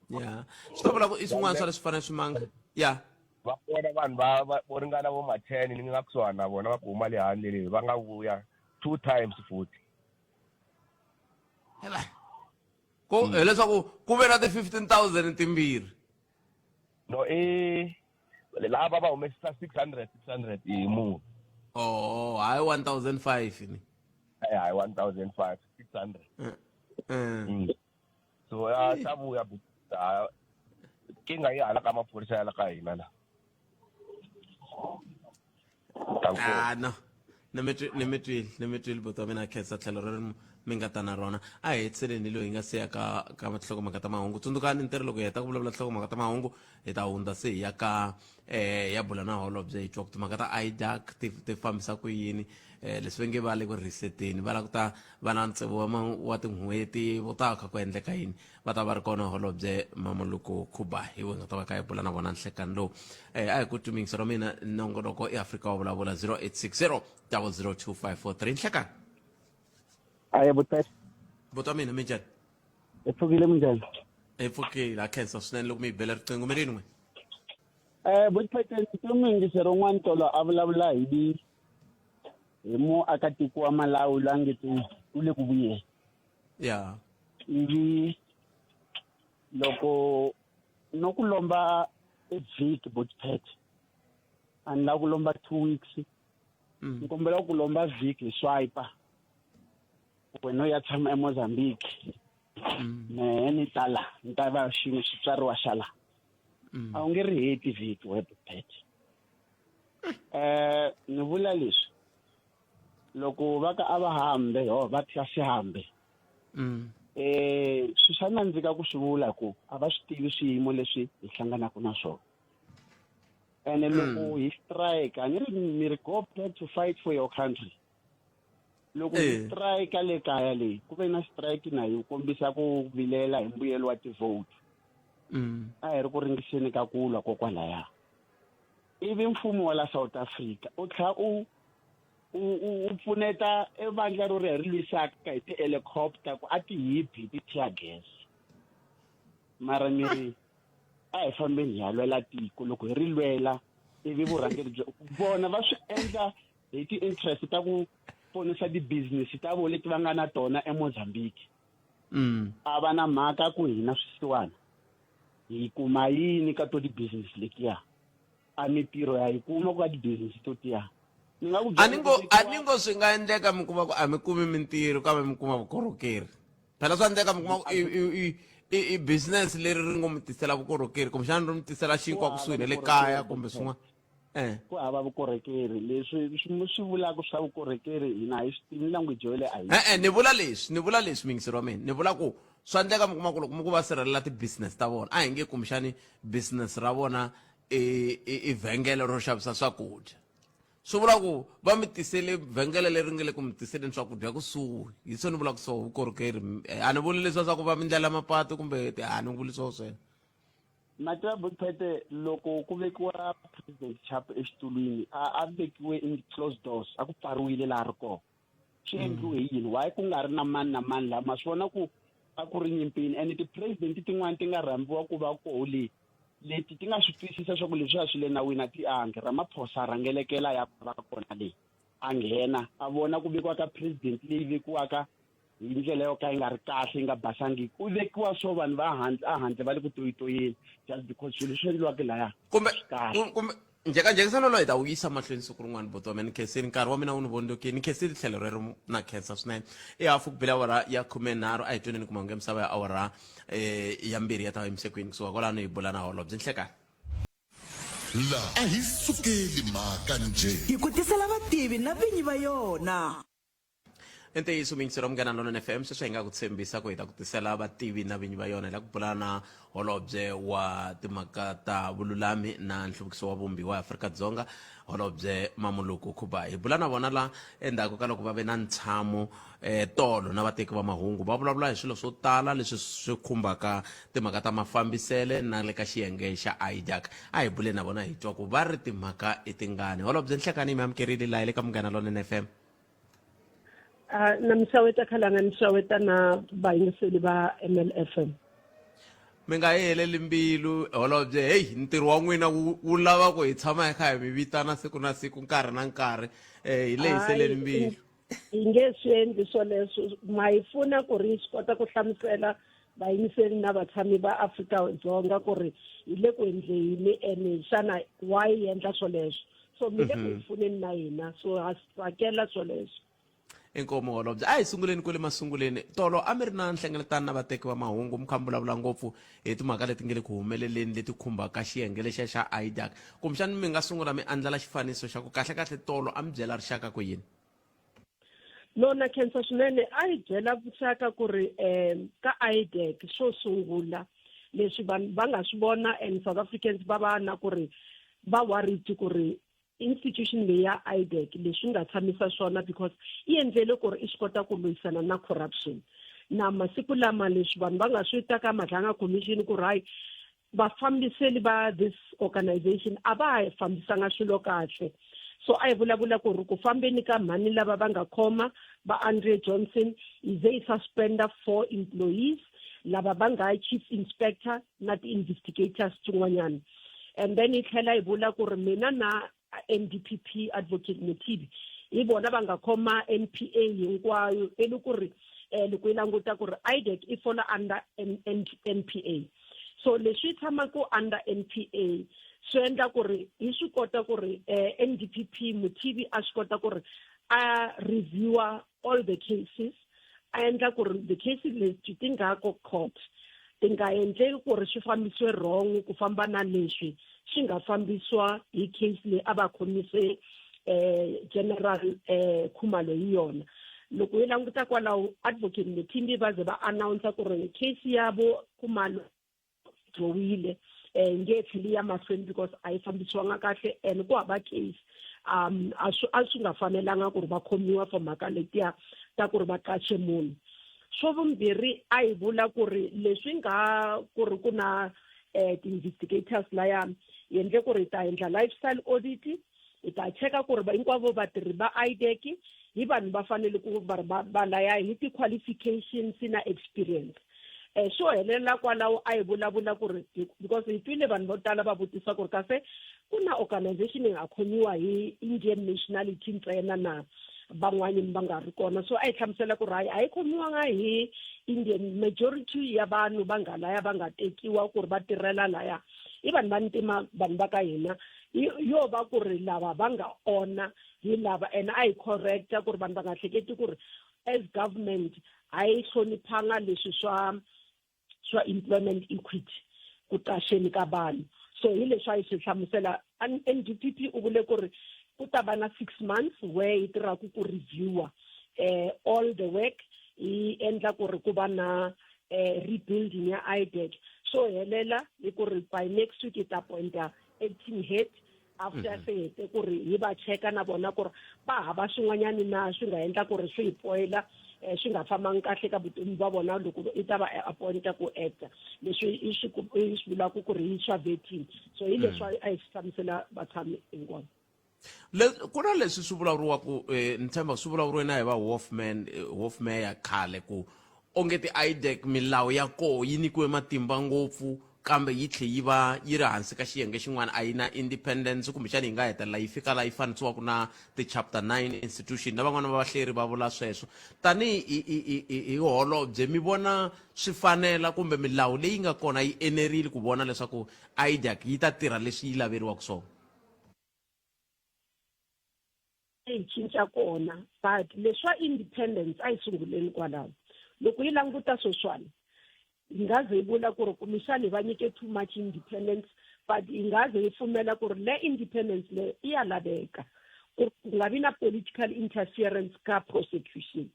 Ya, swi ta vula ku i swin'wana swa leswi fanele swi manga ya. Va kona vanhu va vo ringana vo ma 10 ni nga kusuhani na vona va ku huma le handle leyi, va nga vuya two times futhi. Ku hileswaku ku ve na ti-15 000 timbirhi? No, i lava va humesisa 600 600 hi munhu. Oh, hayi, 1005 ni. Hayi, 1005, 600. So ya ta vuya, kinga yi hala ka maphorisa ya la ka hina la. Ah, no. Ni mi twi ni mi twile ni mi twile buti wa mina khensa tlhelo reri mi nga ta na rona. A hi hetiseleni loyi hi nga se ya ka ka tinhlokomhaka ta mahungu. Tsundzukani ntirho loko hi heta ku vulavula tinhlokomhaka ta mahungu hi ta hundza se hi ya ka eh ya bula na holobye hi twa ku timhaka ta IDAC ti ti fambisa ku yini eh leswi va nge va le ku reseteni va lava ku ta va na ntsevu wa wa tin'hweti vo ta kha ku endleka yini va ta va ri kona holobye Mamoluko Khuba hi nga ta va kha hi bula na vona nhlekani lowu eh a hi ku twi ra mina nongonoko i Afrika wa vulavula 0860 002543 nhlekani Aye buti buti wa mina minjhani hi pfukile minjhani hi pfukile ha khensa swinene loko mi hi bela riqingho mi rini n'we Eh buti ni muyingiseri un'wana tolo a vulavula hi hi muakatiko wa Malawi loyi a nge ti u le ku vuyeni ya ivi loko no ku lomba e vhiki botpet a ni lava ku lomba two weeks ni kombela ku lomba vhiki hi swipe wena u ya tshama eMozambique mehe ni ta la ni ta va xin'we xitswariwa xa la a wu nge ri heti vhiki we botpet eh ni vula leswi loko va ka a va hambe ho va thya xihambe eh swi swa nandzika ku swi vula ku a va swi tivi swiyimo leswi hi hlanganaka na swona ene loko hi strike a ni ri mi ri go back to fight for your country loko hi eh. strike le kaya leyi ku ve na strike na yi kombisa ku vilela hi mbuyelo wa ti-vote a hi ri ku ringiseni ka ku lwa kokwalaya ivi mfumo wa la South Africa u tlhela u u u pfuneta evandla ro ri ri lwisaka hi ti-helicopter ku a ti hibi hi ti-tear gas mara mi ri a hi fambeni hi ya lwela tiko loko hi ri lwela ivi vurhangeri bya vona va swi endla hi ti-interest ta ku ponisa ti-business ta vona leti va nga na tona eMozambique a va na mhaka ku hina swisiwana hi kuma yini ka to ti-business letiya a mitirho ya yi kuma ku ka ti-business to tiya ni nga ku a ni ngo a ni ngo swi nga endleka mi kuma ku a mi kumi mintirho kambe mi kuma vukorhokeri phela swa endleka mi kuma ku i i i business leri ri ngo mi tisela vukorhokeri kumbexana ri mi tisela xinkwa kusuhi na le kaya kumbe swin'wana eh. Ku hava vukorhokeri leswi swi swi vulaka swa vukorhokeri hina hi swi tivi language yoleyo a hi e-e ni vula leswi ni vula leswi muyingiseri wa mina ni vula ku swa endleka mi kuma ku loko mi ku va sirhelela ti-business ta vona a hi nge kumbexani business ra vona i i i vhengele ro xavisa swakudya swi vula ku va mi tisele vhengele leri nga le ku mi tiseleni swakudya kusuhi hi swo ni vulaka swo vukorhokeri eh, a ni vuli leswa swa ku va mi ndlela mapatu kumbe a ni vuli swo sweswo Mativa Butphete loko ku vekiwa President Chapo exitulwini a a vekiwe in closed doors a ku pfariwile laha ri kona swi endliwe hi yini why ku nga ri na mani na mani laha ma swi vona ku a ku ri nyimpini and ti-president tin'wani ti nga rhambiwa ku va koho le leti ti nga swi twisisa swa ku leswiya swi le nawini a ti angi Ramaphosa a rhangelekela ya va kona leyi a nghena a vona ku vekiwa ka president leyi vekiwaka hi ndlela yo ka yi nga ri kahle yi nga basangiki u vekiwa swo vanhu va handle a handle va le ku toyitoyeni just because swilo leswi endliwaka laya kumbe kumbe njhekanjhekisano lowu hi ta wu yisa mahlweni siku rin'wana buti wa mina ni khensile nkarhi wa mina wu ni vondzokile ni khensile tlhelo rero na khensa swinene i hafu ku bile awara ya 13 a hi tweneni ku mahungu ya misava ya awara um ya 2 ya ta yimise kwini kusuka kwalano hi bula na holobye nhlekani La a hi sukeli mhaka njhe. Hi ku tisela vativi na vinyi va yona. I ntiyiso muyingiseri wa Munghana Lonene FM sweswi hi nga ku tshembisa ku hi ta ku tisela vativi na vinyi va yona hi la ku bula na holobye wa timhaka ta vululami na nhluvukiso wa vumbiwa wa Afrika-Dzonga holobye Mamuluku Khuba hi bula na vona la endzhaku ka loko va ve na ntshamo eh, tolo na vateki va mahungu va vulavula hi swilo swo tala leswi swi khumbaka timhaka ta mafambisele na le ka xiyenge xa IDAC a hi bule na vona hi twa ku va ri timhaka i tingani holobye Nhlekani mi amukerile la hi le ka Munghana Lonene FM Uh, na mi xaweta khalanga ni xaweta na vayingiseli va MLFM mi nga yi heleli mbilu holobye heyi ntirho wa n'wina wu wu lava ku hi tshama hi kha hi mi vitana siku na siku nkarhi na nkarhi um hi lehiseleni mbilu hi nge swi endli swoleswo ma hi pfuna ku ri swi kota ku hlamusela vayingiseli na vatshami va Afrika-Dzonga ku ri hi le ku endleni ene xana why hi endla swoleswo so mi le ku hi mhm. pfuneni na hina so ha swi tsakela swoleswo inkomu holobye a hi sunguleni kwale masunguleni tolo a mi ri na nhlengeletano na vateki va mahungu mi kha mi vulavula ngopfu hi timhaka leti nge le ku humeleleni leti khumbaka xiyenge lexiya xa IDAC kumbexani mi nga sungula mi andlala xifaniso xa ku kahlekahle tolo a mi byela rixaka ku yini No na khensa swinene a hi byela vuxaka ku ri um ka IDEC xo sungula leswi vanhu va nga swi vona and South Africans va va na ku ri va worried ku ri institution leyi ya IDEC leswi nga tshamisa swona because yi endlele ku ri i swi kota ku lwisana na corruption na masiku lama leswi vanhu va nga swi ta ka Madlanga Commission ku ri hayi vafambiseli va this organization a va ha fambisanga swilo kahle so a hi vulavula ku ri ku fambeni ka mhani lava va nga khoma va Andre Johnson yi ze yi suspenda four employees lava va nga chief inspector na ti-investigators tin'wanyana and then yi tlhela yi vula ku ri mina na NDPP advocate Mothibi hi vona va nga khoma NPA hinkwayo i ku ri eh loko yi languta ku ri IDEC i fola under NPA so leswi tshamaka under NPA swi endla ku ri hi swi kota ku ri eh, NDPP Mothibi a swi kota ku ri a reviewa all the cases a endla ku ri the cases leti ti nga ko court ti nga endleki ku ri swi fambisiwe wrong ku famba na leswi swi nga fambisiwa hi case leyi a va khomise eh general eh Khumalo hi yona loko yi languta kwalaho advocate Mthimbi va ze va announce ku ri case ya vo Khumalo drowile eh nge tlheli ya mahlweni because a yi fambisiwanga kahle and ku hava case um a swi a swi nga fanelanga ku ri va khomiwa for mhaka letiya ta ku ri va qache munhu swo vumbirhi a hi vula ku ri leswi nga ku ri ku na eh ti-investigators laya hi endle ku ri hi ta endla lifestyle audit hi ta cheka ku ri hinkwavo vatirhi va IDEC hi vanhu va fanele ku va va va laya hi ti-qualifications na experience um swo helela kwalaho a hi vulavula ku ri because hi twile vanhu vo tala va vutisa ku ri kasi ku na organization yi nga khomiwa hi indian nationality ntsena na van'wanyana va nga ri kona so a hi hlamusela ku ri hayi a yi khomiwanga hi indian majority ya vanhu va nga laya va nga tekiwa ku ri va tirhela laya i vanhu va ntima vanhu va ka hina yo va ku ri lava va nga ona hi lava ene a hi correcta ku ri vanhu va nga hleketi ku ri as government a yi hloniphanga leswi swa swa employment equity ku qasheni ka vanhu so hi leswi a yi swi hlamusela NDPP u vule ku ri ku ta va na six months where yi tirhaka ku reviewer eh all the work yi endla ku ri ku va na eh rebuilding ya IDEC so helela hi ku ri by next week yi ta appointa acting head after se hete ku ri hi va cheka na vona ku ri va hava swin'wanyani na swi nga endla ku ri swi hi poyila eh, swi nga fambangi kahle ka vutomi bya vona loko i ta va appointa ku acta leswi i swi i swi vulaka ku ri hi swa vetting so hi leswi a hi swi hlamusela vatshami hinkwavo Le, ku na leswi swi vulavuriwaka eh, ni tshemba swi vulavuriwe na hi va Hoffman eh, Hofmeyer khale ku onge ti-IDEC milawu ya koho yi nyikiwe matimba ngopfu kambe yi tlhe yi va yi ri hansi ka xiyenge xin'wana a yi na independence kumbexana yi nga hetelela yi fika laha yi fanisiwaka na ti-chapter 9 institution na van'wana va vahleri va vula sweswo tanihi hi holobye mi vona swi fanela kumbe milawu leyi nga kona yi enerile ku vona leswaku IDAC yi ta tirha leswi yi laveriwaka swona hi cinca kona but leswa independence a yi sunguleni kwalaho loko yi languta sweswiwani hi nga ze yi vula ku ri kumbexani hi va nyike too much independence but hi nga ze yi pfumela ku ri le independence leyo i ya laveka ku ku nga vi na political interference ka prosecution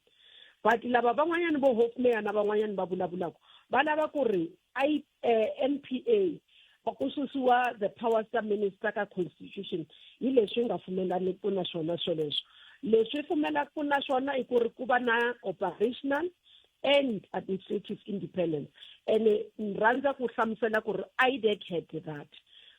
but lava van'wanyana vo Hofmeyer na van'wanyana va vulavulaka va lava ku ri I, eh, NPA va ku susiwa the powers ta minister ka constitution hi leswi nga pfumelaniku na swona swoleswo leswi pfumelaka na swona i ku ri ku va na operational and administrative independence and ni rhandza ku hlamusela ku ri IDEC had that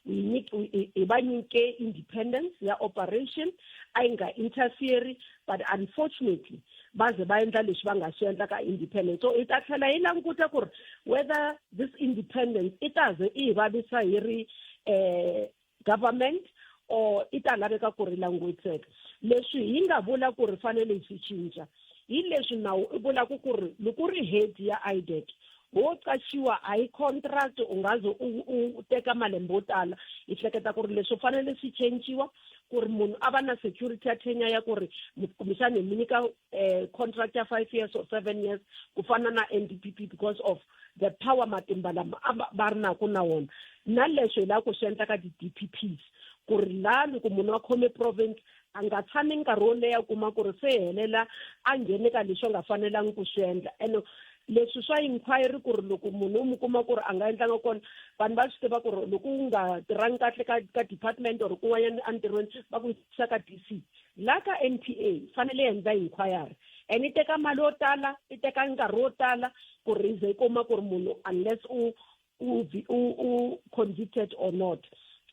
hi va nyike independence ya operation a yi nga interfere but unfortunately va ze va endla leswi va nga swi endla ka independence so hi ta tlhela hi languta ku ri whether this independence i ta ze i hi vavisa hi ri um government or i ta laveka ku ri langutiseka leswi hi nga vula ku ri fanele hi swi cinca hi leswi nawu i vulaka ku ri loko u ri head ya IDEC wo qachiwa a hi contract u nga ze u teka malembe yo tala hi hleketa ku ri leswi fanele swi cinciwa ku ri munhu a va na security ya tenure ya ku ri kumbexani hi mi nyika eh, contract ya five years or seven years ku fana na N_D_P_P because of the power matimba lama a va ri naku na wona na leswi hi lava ku swi endla ka ti-D_P_Ps ku ri laha loko munhu a khome province A nga tshami nkarhi wo leha u kuma ku ri se helela a nghene ka leswi a nga fanelangi ku swi endla. Ene leswi swa inquiry ku ri loko munhu u mi kuma ku ri a nga endlanga kona, vanhu va swi tiva ku ri loko u nga tirhangi kahle ka ka department or kun'wanyana entirhweni va ku yisa ka D_C. La ka N_P_A fanele yi endla inquiry and yi teka mali yo tala, yi teka nkarhi wo tala ku ri yi ze yi kuma ku ri munhu unless u u u u convicted or not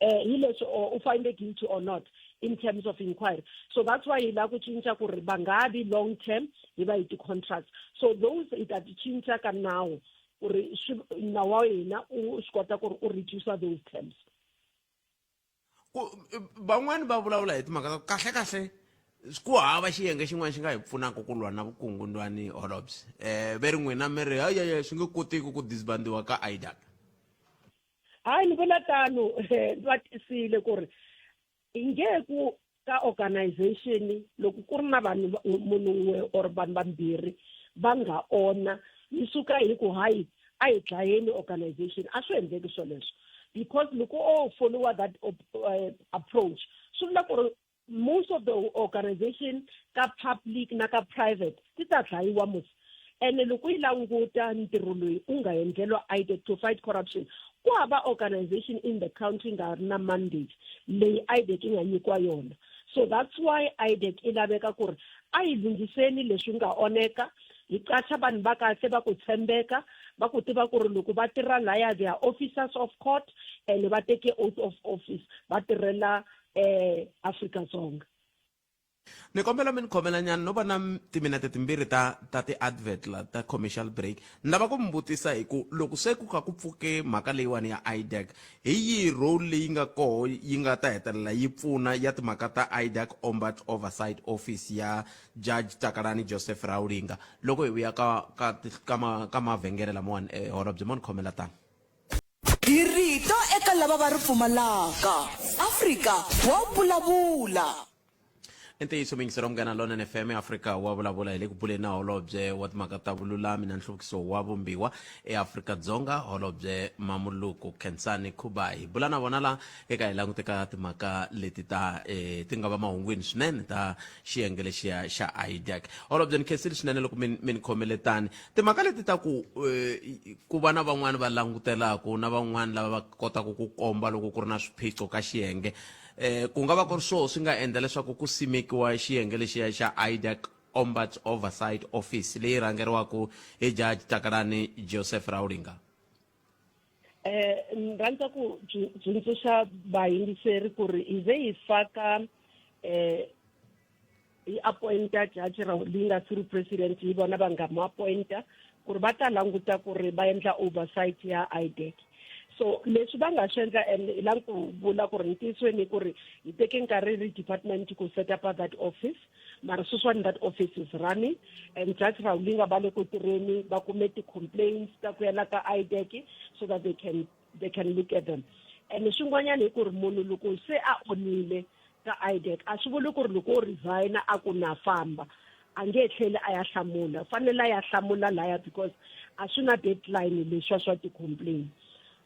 hi leswi or u find guilty or not in terms of inquiry. So that's why hi lava ku cinca ku ri va nga vi long term, hi va hi ti-contracts. So those hi ta ti cinca ka nawu ku ri nawu wa hina u swi kota ku ri u reduce those terms. Ku van'wani va vulavula hi timhaka ta ku kahle kahle ku hava xiyenge xin'wana xi nga hi pfunaka ku lwa na vukungundwani holobye um ve ri n'wina mi ri hayaya swi nge koteki ku disbandiwa ka IDAC. Hayi, ni vula tano va tisile ku ri i nge ku ka organization loko ku ri na vanhu munhu wun'we or vanhu vambirhi va nga onha yi suka hi ku hayi a hi dlayeni organization. A swi endleki swoleswo, because loko o followa that approach swi vula ku ri most of the organization ka public na ka private ti ta dlayiwa musi. Ene loko yi languta ntirho loyi u nga endleriwa IDAC to fight corruption, ku hava organization in the country nga ri na mandate leyi IDAC yi nga nyikiwa yona. So that's why IDAC i laveka ku ri a hi lunghiseni leswi nga oneka, hi qacha vanhu va kahle va ku tshembeka, va ku tiva ku ri loko va tirha laya they are officers of court and va teke oath of office va tirhela Afrika-Dzonga. Ni kombela mi ni khomela nyana no va na timinete timbirhi ta ta ti-advert la ta commercial break. Ni lava ku mi vutisa hi ku loko se ku kha ku pfuke mhaka leyiwani ya IDAC, hi yihi role leyi nga koho yi nga ta hetelela yi pfuna ya timhaka ta IDAC Ombud Oversight Office ya Judge Takalani Joseph Raulinga loko hi vuya ka ka ka ma ka mavhengele lamawani? Holobye mo ni khomela tani. Hi rito eka lava va ri pfumalaka. Afrika wa vulavula. I ntiyiso muyingiseri wa Munghana Lonene FM, Afrika wa vulavula. Hi le ku buleni na holobye wa timhaka ta vululami na nhluvukiso wa vumbiwa eAfrika-Dzonga, Holobye Mamuluku Khensani Khuba. Hi bula na vona la eka hi langute ka timhaka leti ta ti nga va mahungwini swinene ta xiyenge lexiya xa IDAC. Holobye, ni khensile swinene loko mi mi ni khomele tani. Timhaka leti ta ku ku va na van'wani va langutelaku na van'wani lava va kotaka ku komba loko ku ri na swiphiqo ka xiyenge, ku nga va ku ri swoho swi nga endla leswaku ku simekiwa xiyenge lexiya xa IDAC Ombuds Oversight Office leyi rhangeriwaka hi Judge Takalani Joseph Raulinga? Ni rhandza ku tsundzuxa vayingiseri ku ri hi ze hi faka hi appointa Judge Raulinga through president, hi vona va nga mu appointa ku ri va ta languta ku ri va endla oversight ya IDAC. So leswi va nga swi endla, and hi la ku vula ku ri ntiyisweni ku ri hi teke nkarhi ri department ku set up that office, mara sweswiwani that office is running and Judge Raulinga va le ku tirheni, va kume ti-complaints ta ku yela ka IDAC so that they can look at them. And swin'wanyana hi ku ri munhu loko se a onile ka IDAC, a swi vuli ku ri loko o resigna a ku na famba a nge tlheli a ya hlamula, fanele a ya hlamula laya because a swi na deadline leswiya swa ti-complaint.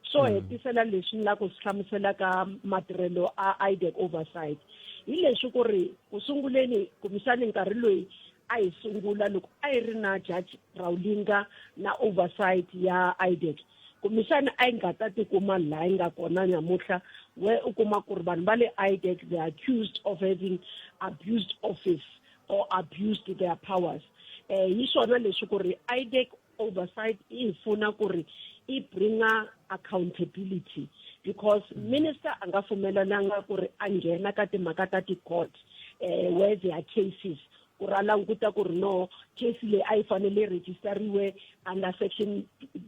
Swo hetisela leswi ni lava ku swi hlamusela ka matirhelo a IDAC oversight hi leswi ku ri ku sunguleni kumbexani nkarhi loyi a hi sungula loko a yi ri na Judge Raulinga na oversight ya IDAC, kumbexani a yi nga ta tikuma laha yi nga kona nyamutlha, where u kuma ku ri vanhu va le IDAC they are accused of having abused office or abused their powers. Hi swona leswi ku ri IDAC oversight yi hi pfuna ku ri i bringa accountability, because minister a nga pfumelananga ku ri a nghena ka timhaka ta ti-court where there are cases, ku ri a languta ku ri no, case leyi a yi fanele yi registeriwe under section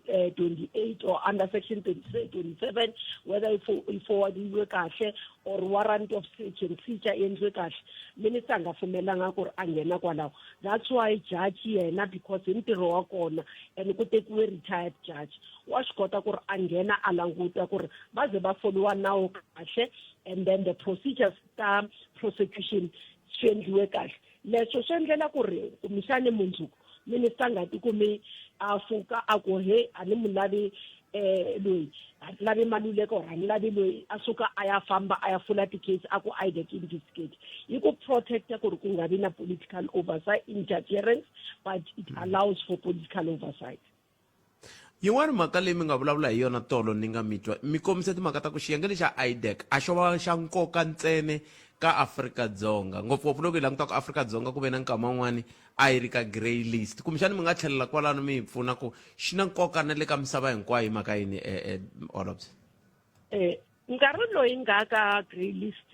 28 or under section 27, whether yi forwardiwe kahle or warrant of search and seizure yi endliwe kahle, minister a nga pfumelanga ku ri a nghena kwalaho. That's why judge yena, because hi ntirho wa kona and ku tekiwe retired judge, wa swi kota ku ri a nghena a languta ku ri va ze va foliwa nawu kahle and then the procedures ta prosecution swi endliwe kahle. Leswo swi endlela ku ri kumbexani mundzuku minister a nga tikumi a fuka a ku he a ni mu lavi. eh loyi a ni lavi Maluleke or a ni lavi loyi a suka a ya famba a ya fula ti-case a ku IDAC investigate yi ku protecta ku ri ku nga vi na political oversight interference but it allows for political oversight. Yin'wana mhaka leyi mi nga vulavula hi yona tolo ni nga mi twa mi kombise timhaka ta ku xiyenge lexa IDAC a xo va xa nkoka ntsene ka Afrika-Dzonga ngopfungopfu loko hi languta ku Afrika-Dzonga ku ve na nkama wun'wani a yi ri ka grey list kumbexani mi nga tlhelela kwalano mi hi pfuna ku xi na nkoka na le ka misava hinkwayo hi mhaka yini eh, eh, holobye eh nkarhi loyi nga ka grey list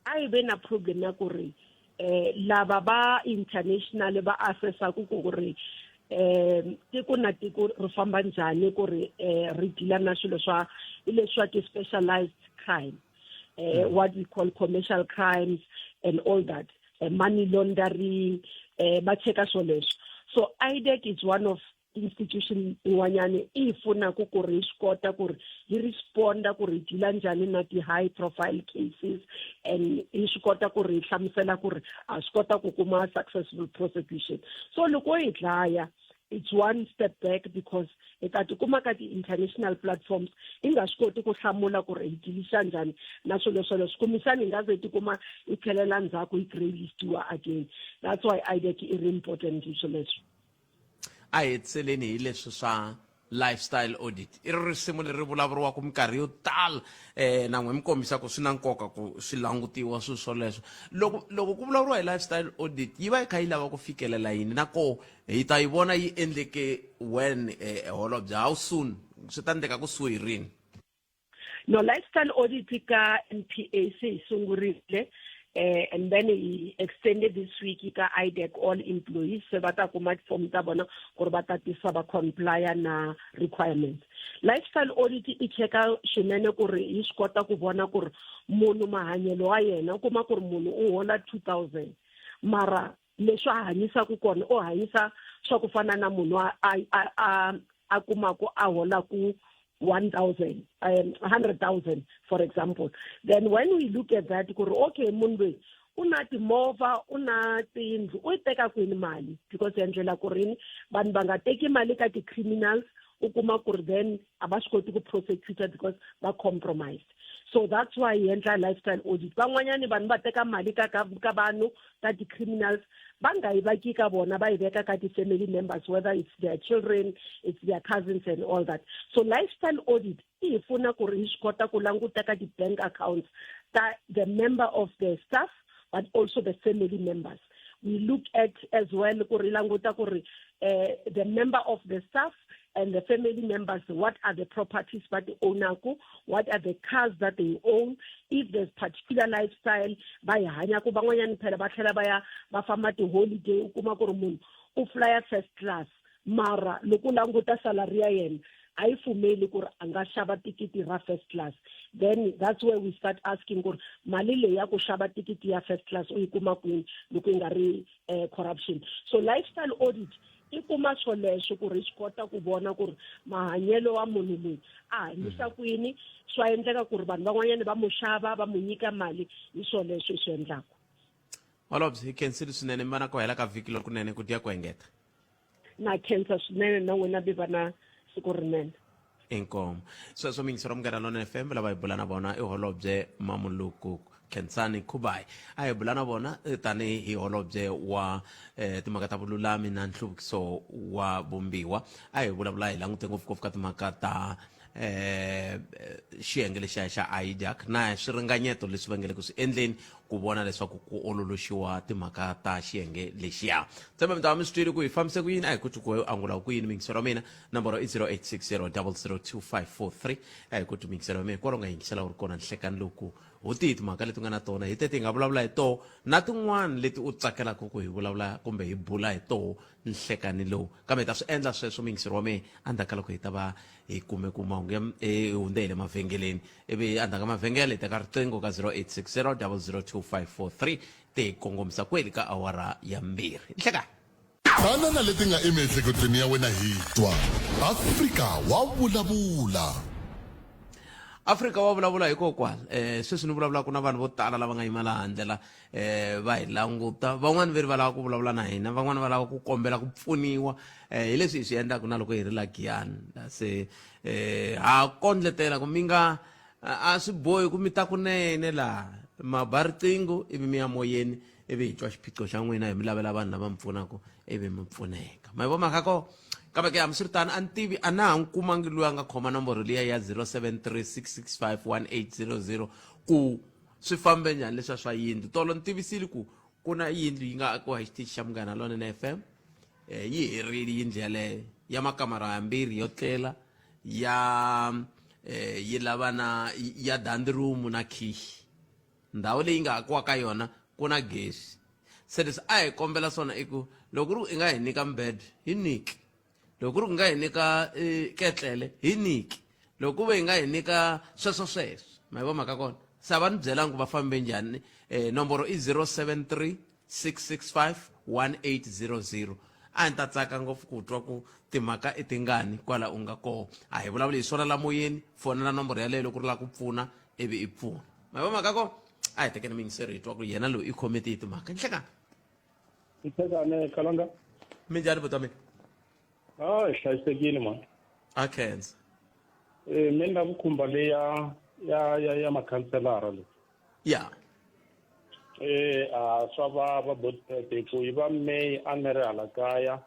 a yi ve na problem ya ku ri eh lava va international va assessaku ku ri eh tiko na tiko ri famba njhani ku ri eh ri deala na swilo swa hi leswi swa ti-specialized crime eh what we call commercial crimes and all that money laundering eh va cheka swoleswo so IDAC is one of institution yin'wanyana i yi pfunaka ku ri hi swi kota ku ri hi responda ku ri hi deala njhani na ti-high profile cases and hi swi kota ku ri hi hlamusela ku ri ha swi kota ku kuma successful prosecution so loko hi dlaya it's one step back because hi ta tikuma ka ti-international platforms hi nga swi koti ku hlamula ku ri hi dilisa njhani na swilo swoleswo kumbexani hi nga ze tikuma hi tlhelela ndzhaku hi grey listiwa again that's why IDAC i ri important hi swoleswo A hi hetiseleni hi leswi swa lifestyle audit i ri risimu leri vulavuriwaka minkarhi yo tala um na n'we mi kombisa ku swi na nkoka ku swi langutiwa swilo swoleswo loko loko ku vulavuriwa hi lifestyle audit yi va yi kha yi lava ku fikelela yini na koho hi ta yi vona yi endleke when eh, holobye how soon swi ta endleka kusuhi rini No lifestyle audit ka NPA se yi sungurile eh and then hi extended this week ka IDAC all employees se va ta kuma form ta vona ku ri va tatisa va complya na requirements lifestyle audit i cheka swinene ku ri yi swi kota ku vona ku ri munhu mahanyelo wa yena u kuma ku ri munhu u hola 2000 mara leswi a hanyisaka kona u hanyisa swa ku fana na munhu a a a a kumaku a holaku 1000 um, 100000 for example then when we look at that ku ri okay munhu loyi u na timovha u na tiyindlu u yi teka kwini mali because endlela ku rini vanhu va nga teki mali ka ti-criminals u kuma ku ri then a va swi koti ku prosecutor because va compromised so that's why hi endla lifestyle audit van'wanyani vanhu va teka mali ka ka ka vanhu ka ti-criminals va nga yi vaki ka vona va yi veka ka ti-family members whether it's their children it's their cousins and all that so lifestyle audit i hi pfuna ku ri hi swi kota ku languta ka ti-bank accounts ta the member of the staff but also the family members we look at as well ku ri languta ku ri uh, the member of the staff and the family members what are the properties that they own what are the cars that they own if there's particular lifestyle va yi hanyaka van'wanyana phela va tlhela va ya va famba ti-holiday u kuma ku ri munhu u flya first class mara loko u languta salary ya yena a yi pfumeli ku ri a nga xava thikithi ra first class then that's where we start asking ku ri mali leyi ya ku xava thikithi ya first class u yi kuma kwini loko yi nga ri eh, corruption so lifestyle audit i kuma swoleswo ku ri swi kota ku vona ku ri mahanyelo wa munhu loyi a hanyisa mm. kwini swa endleka ku ri vanhu van'wanyana va mu xava va mu nyika mali hi swoleswo i swi endlaka holobye hi khensile swinene mi va na ku hela ka vhiki lokunene ku dya ku engeta na khensa swinene na n'wina mi va na siku rinene inkomo sweswo miyingisero munghana lona fm lava hi bula na vona i holobye mamuluku khensani khubayi a hi bula na vona eh, tanihi holobye wa eh, timhaka ta vululami na nhluvukiso wa vumbiwa a hi vulavula hi langute ngopfungopfu ka timhaka ta eh xiyenge lexiya xa IDAC na swiringanyeto leswi va nge le ku swi endleni ku vona leswaku ku ololoxiwa timhaka ta xiyenge lexiya tshemba mi ta va mi swi twile ku hi fambise ku yini a hi ku ku angula ku yini mingiselo wa mina nomboro i 0860 002543 a hi ku twi mingiselo wa mina kwalo nga yingisela u ri kona nhlekani loku ho tihi timhaka leti nga na tona hi tete hi nga vulavula hi toho na tin'wana leti u tsakelaka ku hi vulavula kumbe hi bula hi toho nhlekani lowu kambe hi ta swi endla sweswo muyingiseri wa mehe endzhaku ka loko hi ta va hi kume ku mahungu ya hi hundze hi le mavhengeleni ivi endzhaku ka mavhengele hi teka riqingho ka 0860 002543 ti hi kongomisa kweli ka awara ya mbirhi nhlekani Tana na leti nga emiehleketweni ya wena hi twa. Afrika wa vulavula. Afrika wa vulavula hikokwala um sweswi ni vulavulaka na vanhu vo tala lava nga yima laha handle la um va hi languta van'wani ve ri va lava ku vulavula na hina van'wani va lava ku kombela ku pfuniwa um hi leswi hi swi endlaka na loko hi ri la Giyani se um ha kondletela ku mi nga a swi bohi ku mi ta kunene laha ma ba riqingho ivi mi ya moyeni ivi hi twa xiphiqo xa n'wina hi mi lavela vanhu lava mi pfunaka ivi mi pfuneka ma yi vo mhaka ko kambe ke hambiswiritano a ni tivi a na ha n'wi kumangi loyi a nga khoma nomboro liya ya 0736651800 ku swi fambe njhani leswiya swa yindlu tolo ni tivisile ku ku na yindlu yi nga akiwa hi xitichi xa Munghana Lonene FM eh, yi herile yindlu yaleyo ya makamara yambirhi yo tlela ya eh, yi lava na ya dandi room na khishi ndhawu leyi nga akiwa ka yona ku na gesi se leswi a hi kombela swona i ku loko ku ri ku i nga hi nyika mbed hi nyiki loko ku ri ku nga hi nyika eh, ketlele hi nyiki loko ku ve hi nga hi nyika sweswo sweswo ma yi vo mhaka kona se a va ni byelanga ku va fambe njhani eh, nomboro i 073 665 1800 a ni ta tsaka ngopfu ku twa ku timhaka i tingani kwala u nga kona a hi vulavuli hi swona la moyeni fonela nomboro yaleyo loko ri lava ku pfuna ivi i pfuna ma vo mhaka ko a hi tekeni miyingiseri hi twa ku yena loyi i khome tihi timhaka nhlekani nhlekani kalanga minjhani buti wa mina a hi hlayisekile mani a khensa e mi ni lava ku khumba leya ya ya ya makhanselara leyi ya eh a swa vava botpet hi ku yi va may a ni ri hala kaya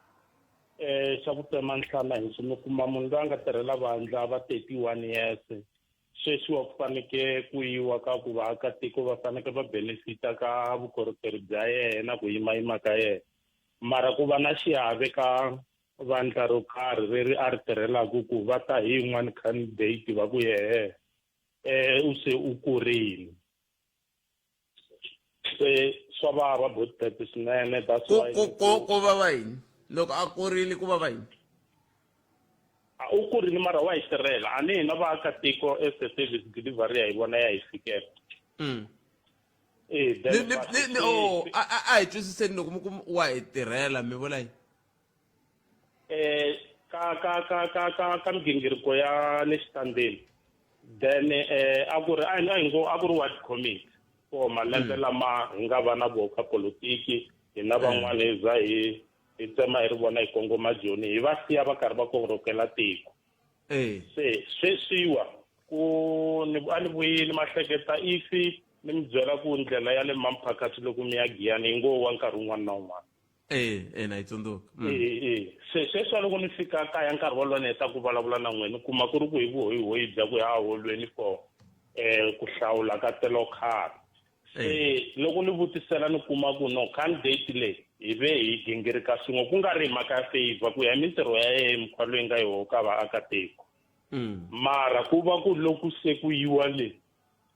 eh xa ku tsema nhlana hi swi mi kuma munhu loyi a nga tirhela vandla va 31 years sweswi wa ku faneke ku yiwa ka ku vaakatiko va faneke va benefita ka vukorhokeri bya yena ku yimayima ka yena mara ku va na xiave ka vandla ro karhi leri a ri tirhelaku ku va ta hi yin'wana candidate va ku yehe eh u se u kurile se swa vava botpet swinene that's why ku ku ku vava yini loko a kurile ku vava yini u kurile mara wa hi tirhela a ni hina vaakatiko as a service delivery ya hi vona ya hi fikela Eh, then Ni- ni- ni- ni- oh, a a- a hi twisiseni loko mi ku wa hi tirhela mi vula yini eh ka ka ka ka ka ka migingiriko ya le xitandini then eh a ku ri a hi ngo a ku ri ward committee for malembe lama hi nga va na voho ka politiki hina van'wana hi za hi hi tsema hi ri vona hi kongoma joni hi va siya va karhi va korokela tiko se sweswiwa ku ni a ni vuyile mahleketa ifi ni mi byela ku ndlela ya le mamphakathi loko mi ya giyani yi ngo wa nkarhi wun'wana na wun'wana e e na yi tsundzuka E se sweswi loko ni fika kaya nkarhi wolowo ni heta ku vulavula na n'wina ni kuma ku ri ku hi vuhoyihoyi bya ku ya holweni for um ku hlawula ka telokhari se loko ni vutisela ni kuma ku no candidate leyi hi ve hi gingirika swin'we ku nga ri hi mhaka ya favor ku ya hi mintirho ya yehe mukhuva loyi nga yoho ka vaakatiko mara ku va ku loko se ku yiwa le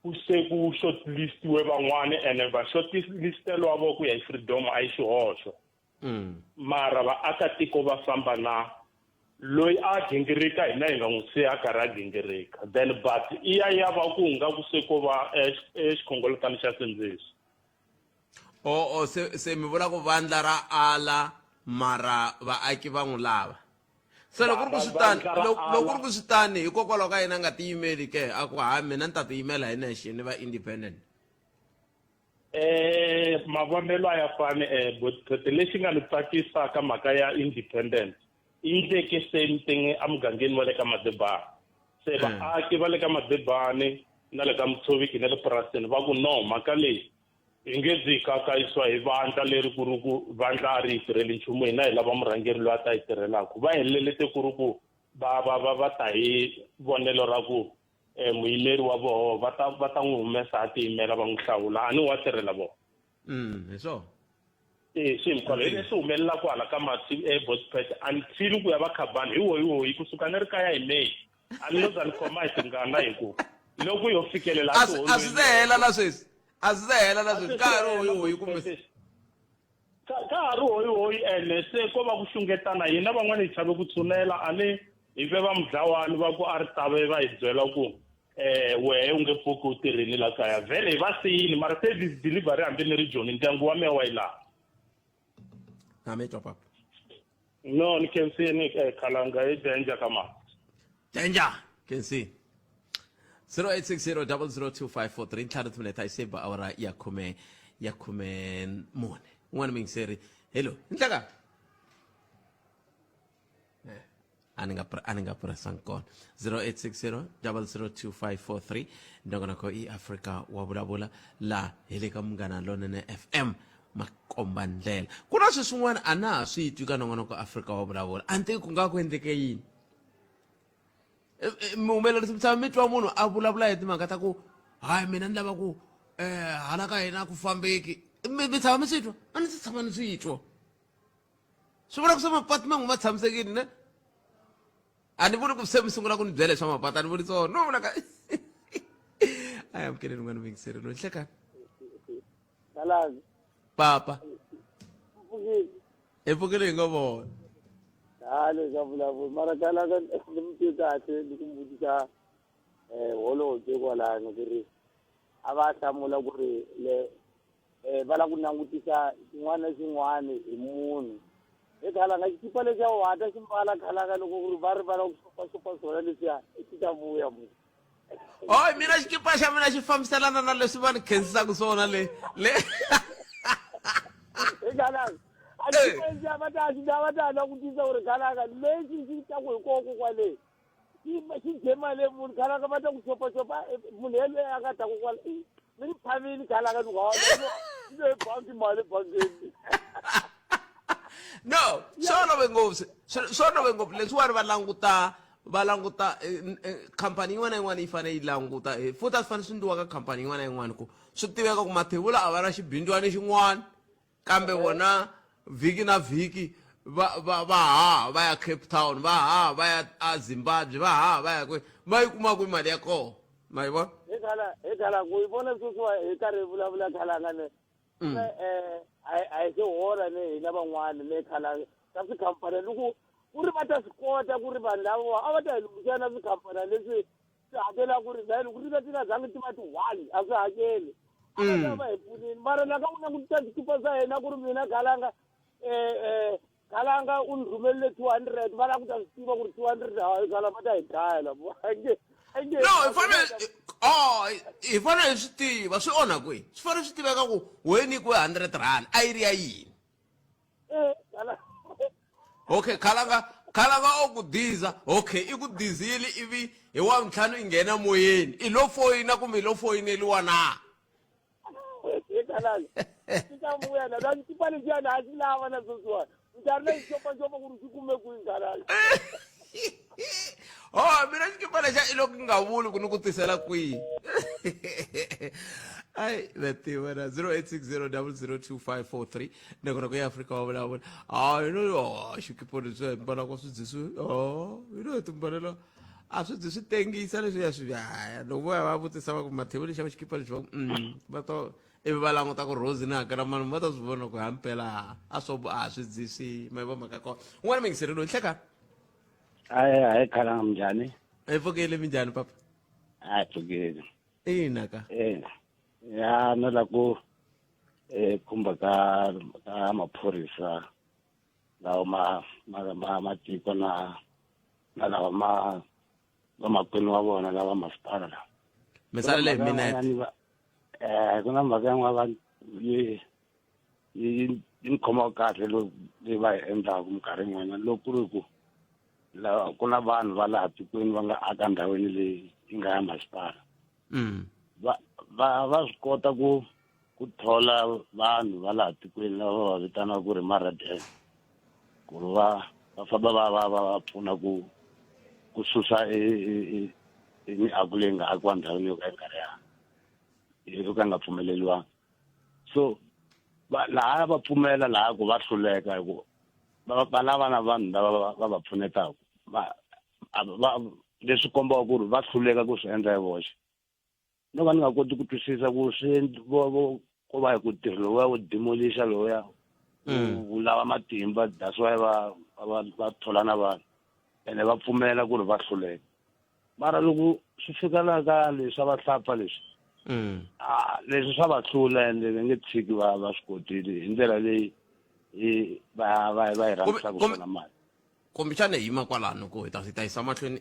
ku se ku shortlistiwe van'wani ene va shortlistelwa vo ku ya hi freedom a yi xihoxo mara vaakatiko va famba na loyi a gingirika hina hi nga n'wi siya a karhi a gingirika then but i ya ya va ku nga ku se ko va exikhongoletani xa sindziso o o se se mi vula ku vandla ra ala mara vaaki va n'wi lava se loko ku ri ku swi tani loko ku ri ku swi tani hikokwalaho ka yena a nga tiyimeli ke a ku ha mina ni ta tiyimela hi nexe ni va independent Eh mavonelo a ya fani eh but lexi nga ni tsakisa ka mhaka ya independent yi ndleke same thing emugangeni wa le ka Madibane se vaaki va le ka Madibane na le ka Mtshoviki na le purasini va ku no mhaka leyi hi nge byi kakayisiwa hi vandla leri ku ri ku vandla a ri hi tirheli nchumu hina hi lava murhangeri loyi a ta hi tirhelaka va helelete ku ri ku va va va va ta hi vonelo ra ku eh, muyimeri wa voho va ta va ta n'wi humesa a tiyimela va n'wi hlawula a ni wa tirhela vona hi swona e swi hinkwalo hi leswi humelelaka hala ka mati ebotpet until ku ya va khabani hi hoyi hoyi kusuka ni ri kaya hi may a ni lo za ni khoma hi tingana hi ku loko yo fikelela a swi se hela la sweswi a swi se hela la sweswi ka ha ri hoyi hoyi kumbe ka ka ha ri hoyi hoyi ene se ko va ku xungetana hina van'wana hi chave ku tshunela a ni hi ve va mudlawani va ku a ri tave va hi byela ku eh wehe u nge pfuki u tirhini la kaya vhele hi va siyini mara service delivery hambi ni ri joni ndyangu wa mehe wa yi lava na mi twa papa no ni khensini eh, khalanga i danger ka mali danger khensini 0860 002543 ntlhanu timinete a yi se ba awara ya khume ya 14. Un'wana muyingiseri, hello, nhleka a ni nga a ni nga presang kona. 0860 002543, nongonoko i Afrika wa vulavula, la hi le ka Munghana Lonene FM, makomba ndlela. Ku na sweswi swin'wana a na ha swi twi ka nongonoko Afrika wa vulavula, a ni tivi ku nga ku endleke yini. Muhumelerisi, mi tshama mi twa munhu a vulavula hi timhaka ta ku hayi, mina ni lava ku hala ka hina ku fambeki. Mi tshama mi swi twa? A ni se tshama ni swi twa. Swi vula ku swa mapatu man'we ma tshamisekile ne? A ni vuli ku se mi sungula ku ni byela hi swa mapatu, a ni vuli swona, no vula ka a hi amukeleni n'wana muyingiseri loyi. Nhlekani. Kalazi. Papa. Mpfukile. Hi pfukile, hi nga vona. Ha, leswi a vulavula mara kalaka ni mi twe kahle ni ku vutisa holobye kwalano ku ri a va hlamula ku ri le va lava ku langutisa xin'wana na xin'wana hi munhu he khalanga xikipa lexiya wa ta xi mbala khalanga loko ku ri va ri va lava ku xopaxopa swona leswiya xi ta vuya munhu. Oy, mina xikipa xa mina xi fambiselana na leswi va ni khensisaka swona le le. He khalanga a xikipa lexiya va ta xi va ta langutisa ku ri khalanga lexi xi ta ku hi koko kwale xi dye mali ya munhu khalanga va ta ku xopaxopa munhu yelweyo a nga ta ku kwala mi ni phamini khalanga ni ku bangi mali bangeni. No, swi olove ngopfu, swi olove ngopfu leswiwani. Va languta khampani yin'wana na yin'wana yi fanele yi languta, futhi a swi fanele swi endliwa ka khampani yin'wana na yin'wana ku swi tiveka ku Mathebula a va na xibindzwana xin'wana, kambe vona vhiki na vhiki va haha va ya Cape Town, va haha va ya a Zimbabwe, va haha va ya kwihi, va yi kuma kwihi mali ya kona? Ma yi vona? Hi khala ku yi vona sweswiwa hi karhi hi vulavula khalanga ne a hi se hola ne hina van'wana ne khalanga ka swikhampani loko ku ri va ta swi kota ku ri vanhu lava a va ta hi lunghisela na swikhampani leswi swi hakelaka ku ri na loko ri ti nga zangi ti va ti-one a swi hakeli, a va ta va hi pfunile. Mara la ka ku langutisa swikipa swa hina ku ri mina khalanga khalanga u ni rhumelele 200, va lava ku ta swi tiva ku ri 200, hayi khala va ta hi dlaya lavo nge. No, hi fanele, oh, hi fanele hi swi tiva swi onha kwihi. Swi fanele swi tiveka ku we nyikiwe R100, a yi ri ya yini? Okay, khalanga o ku diza. Okay, i ku dizile ivi hi wa ntlhanu i nghena moyeni, i lo foyina kumbe i lo foyineliwa na? Khalanga xi ta vuya na la xikipa lexiyani a xi lava na sweswiwani nkarhi na xixopaxopa ku ri xi kume kwihi khalanga. Oh, mina xikipa lexa i loko nga vuli ku ni ku tisela kwihi. Ai, na tiva na 0860 002543, nakona ku ya Afrika wa vulavula. Hayi no, oh, xikipa leswi hi mbalaka swi dzi swi, oh, hi no timbalela a swi dzi swi tengisa leswi ya swi haya. Loko vo ya va vutisa va ku Mathebula xava xikipa lexi, va ku va to ivi va languta ku Rose ni hakela mali, va ta swi vona ku hampela a swo a swi dzi swi ma yi va mhaka kona. Un'wana mingiseri loyi, hleka. Hayi hayi khalanga, minjhani? Hi pfukile, minjhani papa? Hayi, pfukile. Ina ka. Ya, no la ku khumba ka maphorisa lawa ma matiko na lawa ma vamakwenu wa vona lava masipala lawa. Mi salele hi minete. Ku na mhaka yin'wana va yi ni khomaka kahle leyi va yi endlaka minkarhi yin'wanyana loko ku ri ku la ku na vanhu va laha tikweni va nga aka ndhawini leyi yi nga ya masipala, va swi kota ku thola vanhu va laha tikweni lava va va vitanaka ku ri maradel ku ri va famba va pfuna ku susa e miako leyi nga akiwa ndhawini yo ka yi nga ri ya yo ka nga pfumeleliwanga. So laha va pfumela laha ku va hluleka hi ku va lava na vanhu lava va pfunetaka va leswi kombaka ku ri va hluleka ku swi endla hi voxe. No ka ni nga koti ku twisisa ku swi ko va hi ku ntirho lowuya wo demolish-a lowuya wu lava matimba, that's why va thola na vanhu ene va pfumela ku ri va hluleka. Mara loko swi fika la ka leswi swa vahlapfa leswi, a leswi swa va hlula ende va nge tshiki va swi kotile hi ndlela leyi hi va yi rhangisaka swona mali. Kumbexana hi yima kwalano ku hi ta yisa mahlweni.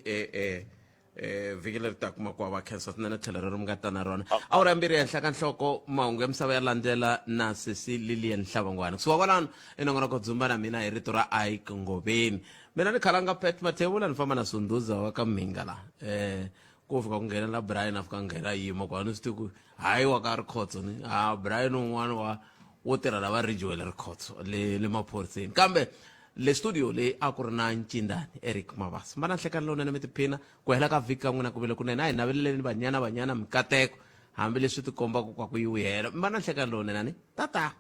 eh vhiki leri taka makuwa va khensa swinene tlhelo rero mi nga ta na rona awura ya mbirhi ehenhla ka nhloko mahungu ya misava ya landzela na sesi lilian hlavangwana kusuka kwalano i nongonoko dzumba na mina hi rito ra ike ngoveni mina ni khalanga pet mathevula ni famba na sunduza wa ka mhinga la eh ku fika ku nghena la brian a fika nghena yima kwa ni swi tivi ku hayi wa ka rikhotso ni ha brian un'wana wa wo tirha lava ridgewell rikhotso le le maphoriseni kambe le studio leyi a ku ri na ncindani eric mabasa mbana nhlekani lowunene mi tiphina ku hela ka vhiki ka n'wina ku vile kunene a hi naveleleni banyana banyana mikateko hambileswi tikombaka kwa ku yi vuyela mbana nhlekani lowunene ni tata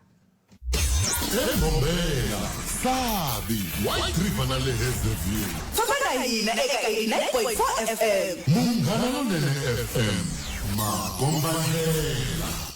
Embombela, Sabi, White River na le Hazyview. Famba na hina eka 89.4 FM. Munghana Lonene FM, makombandlela.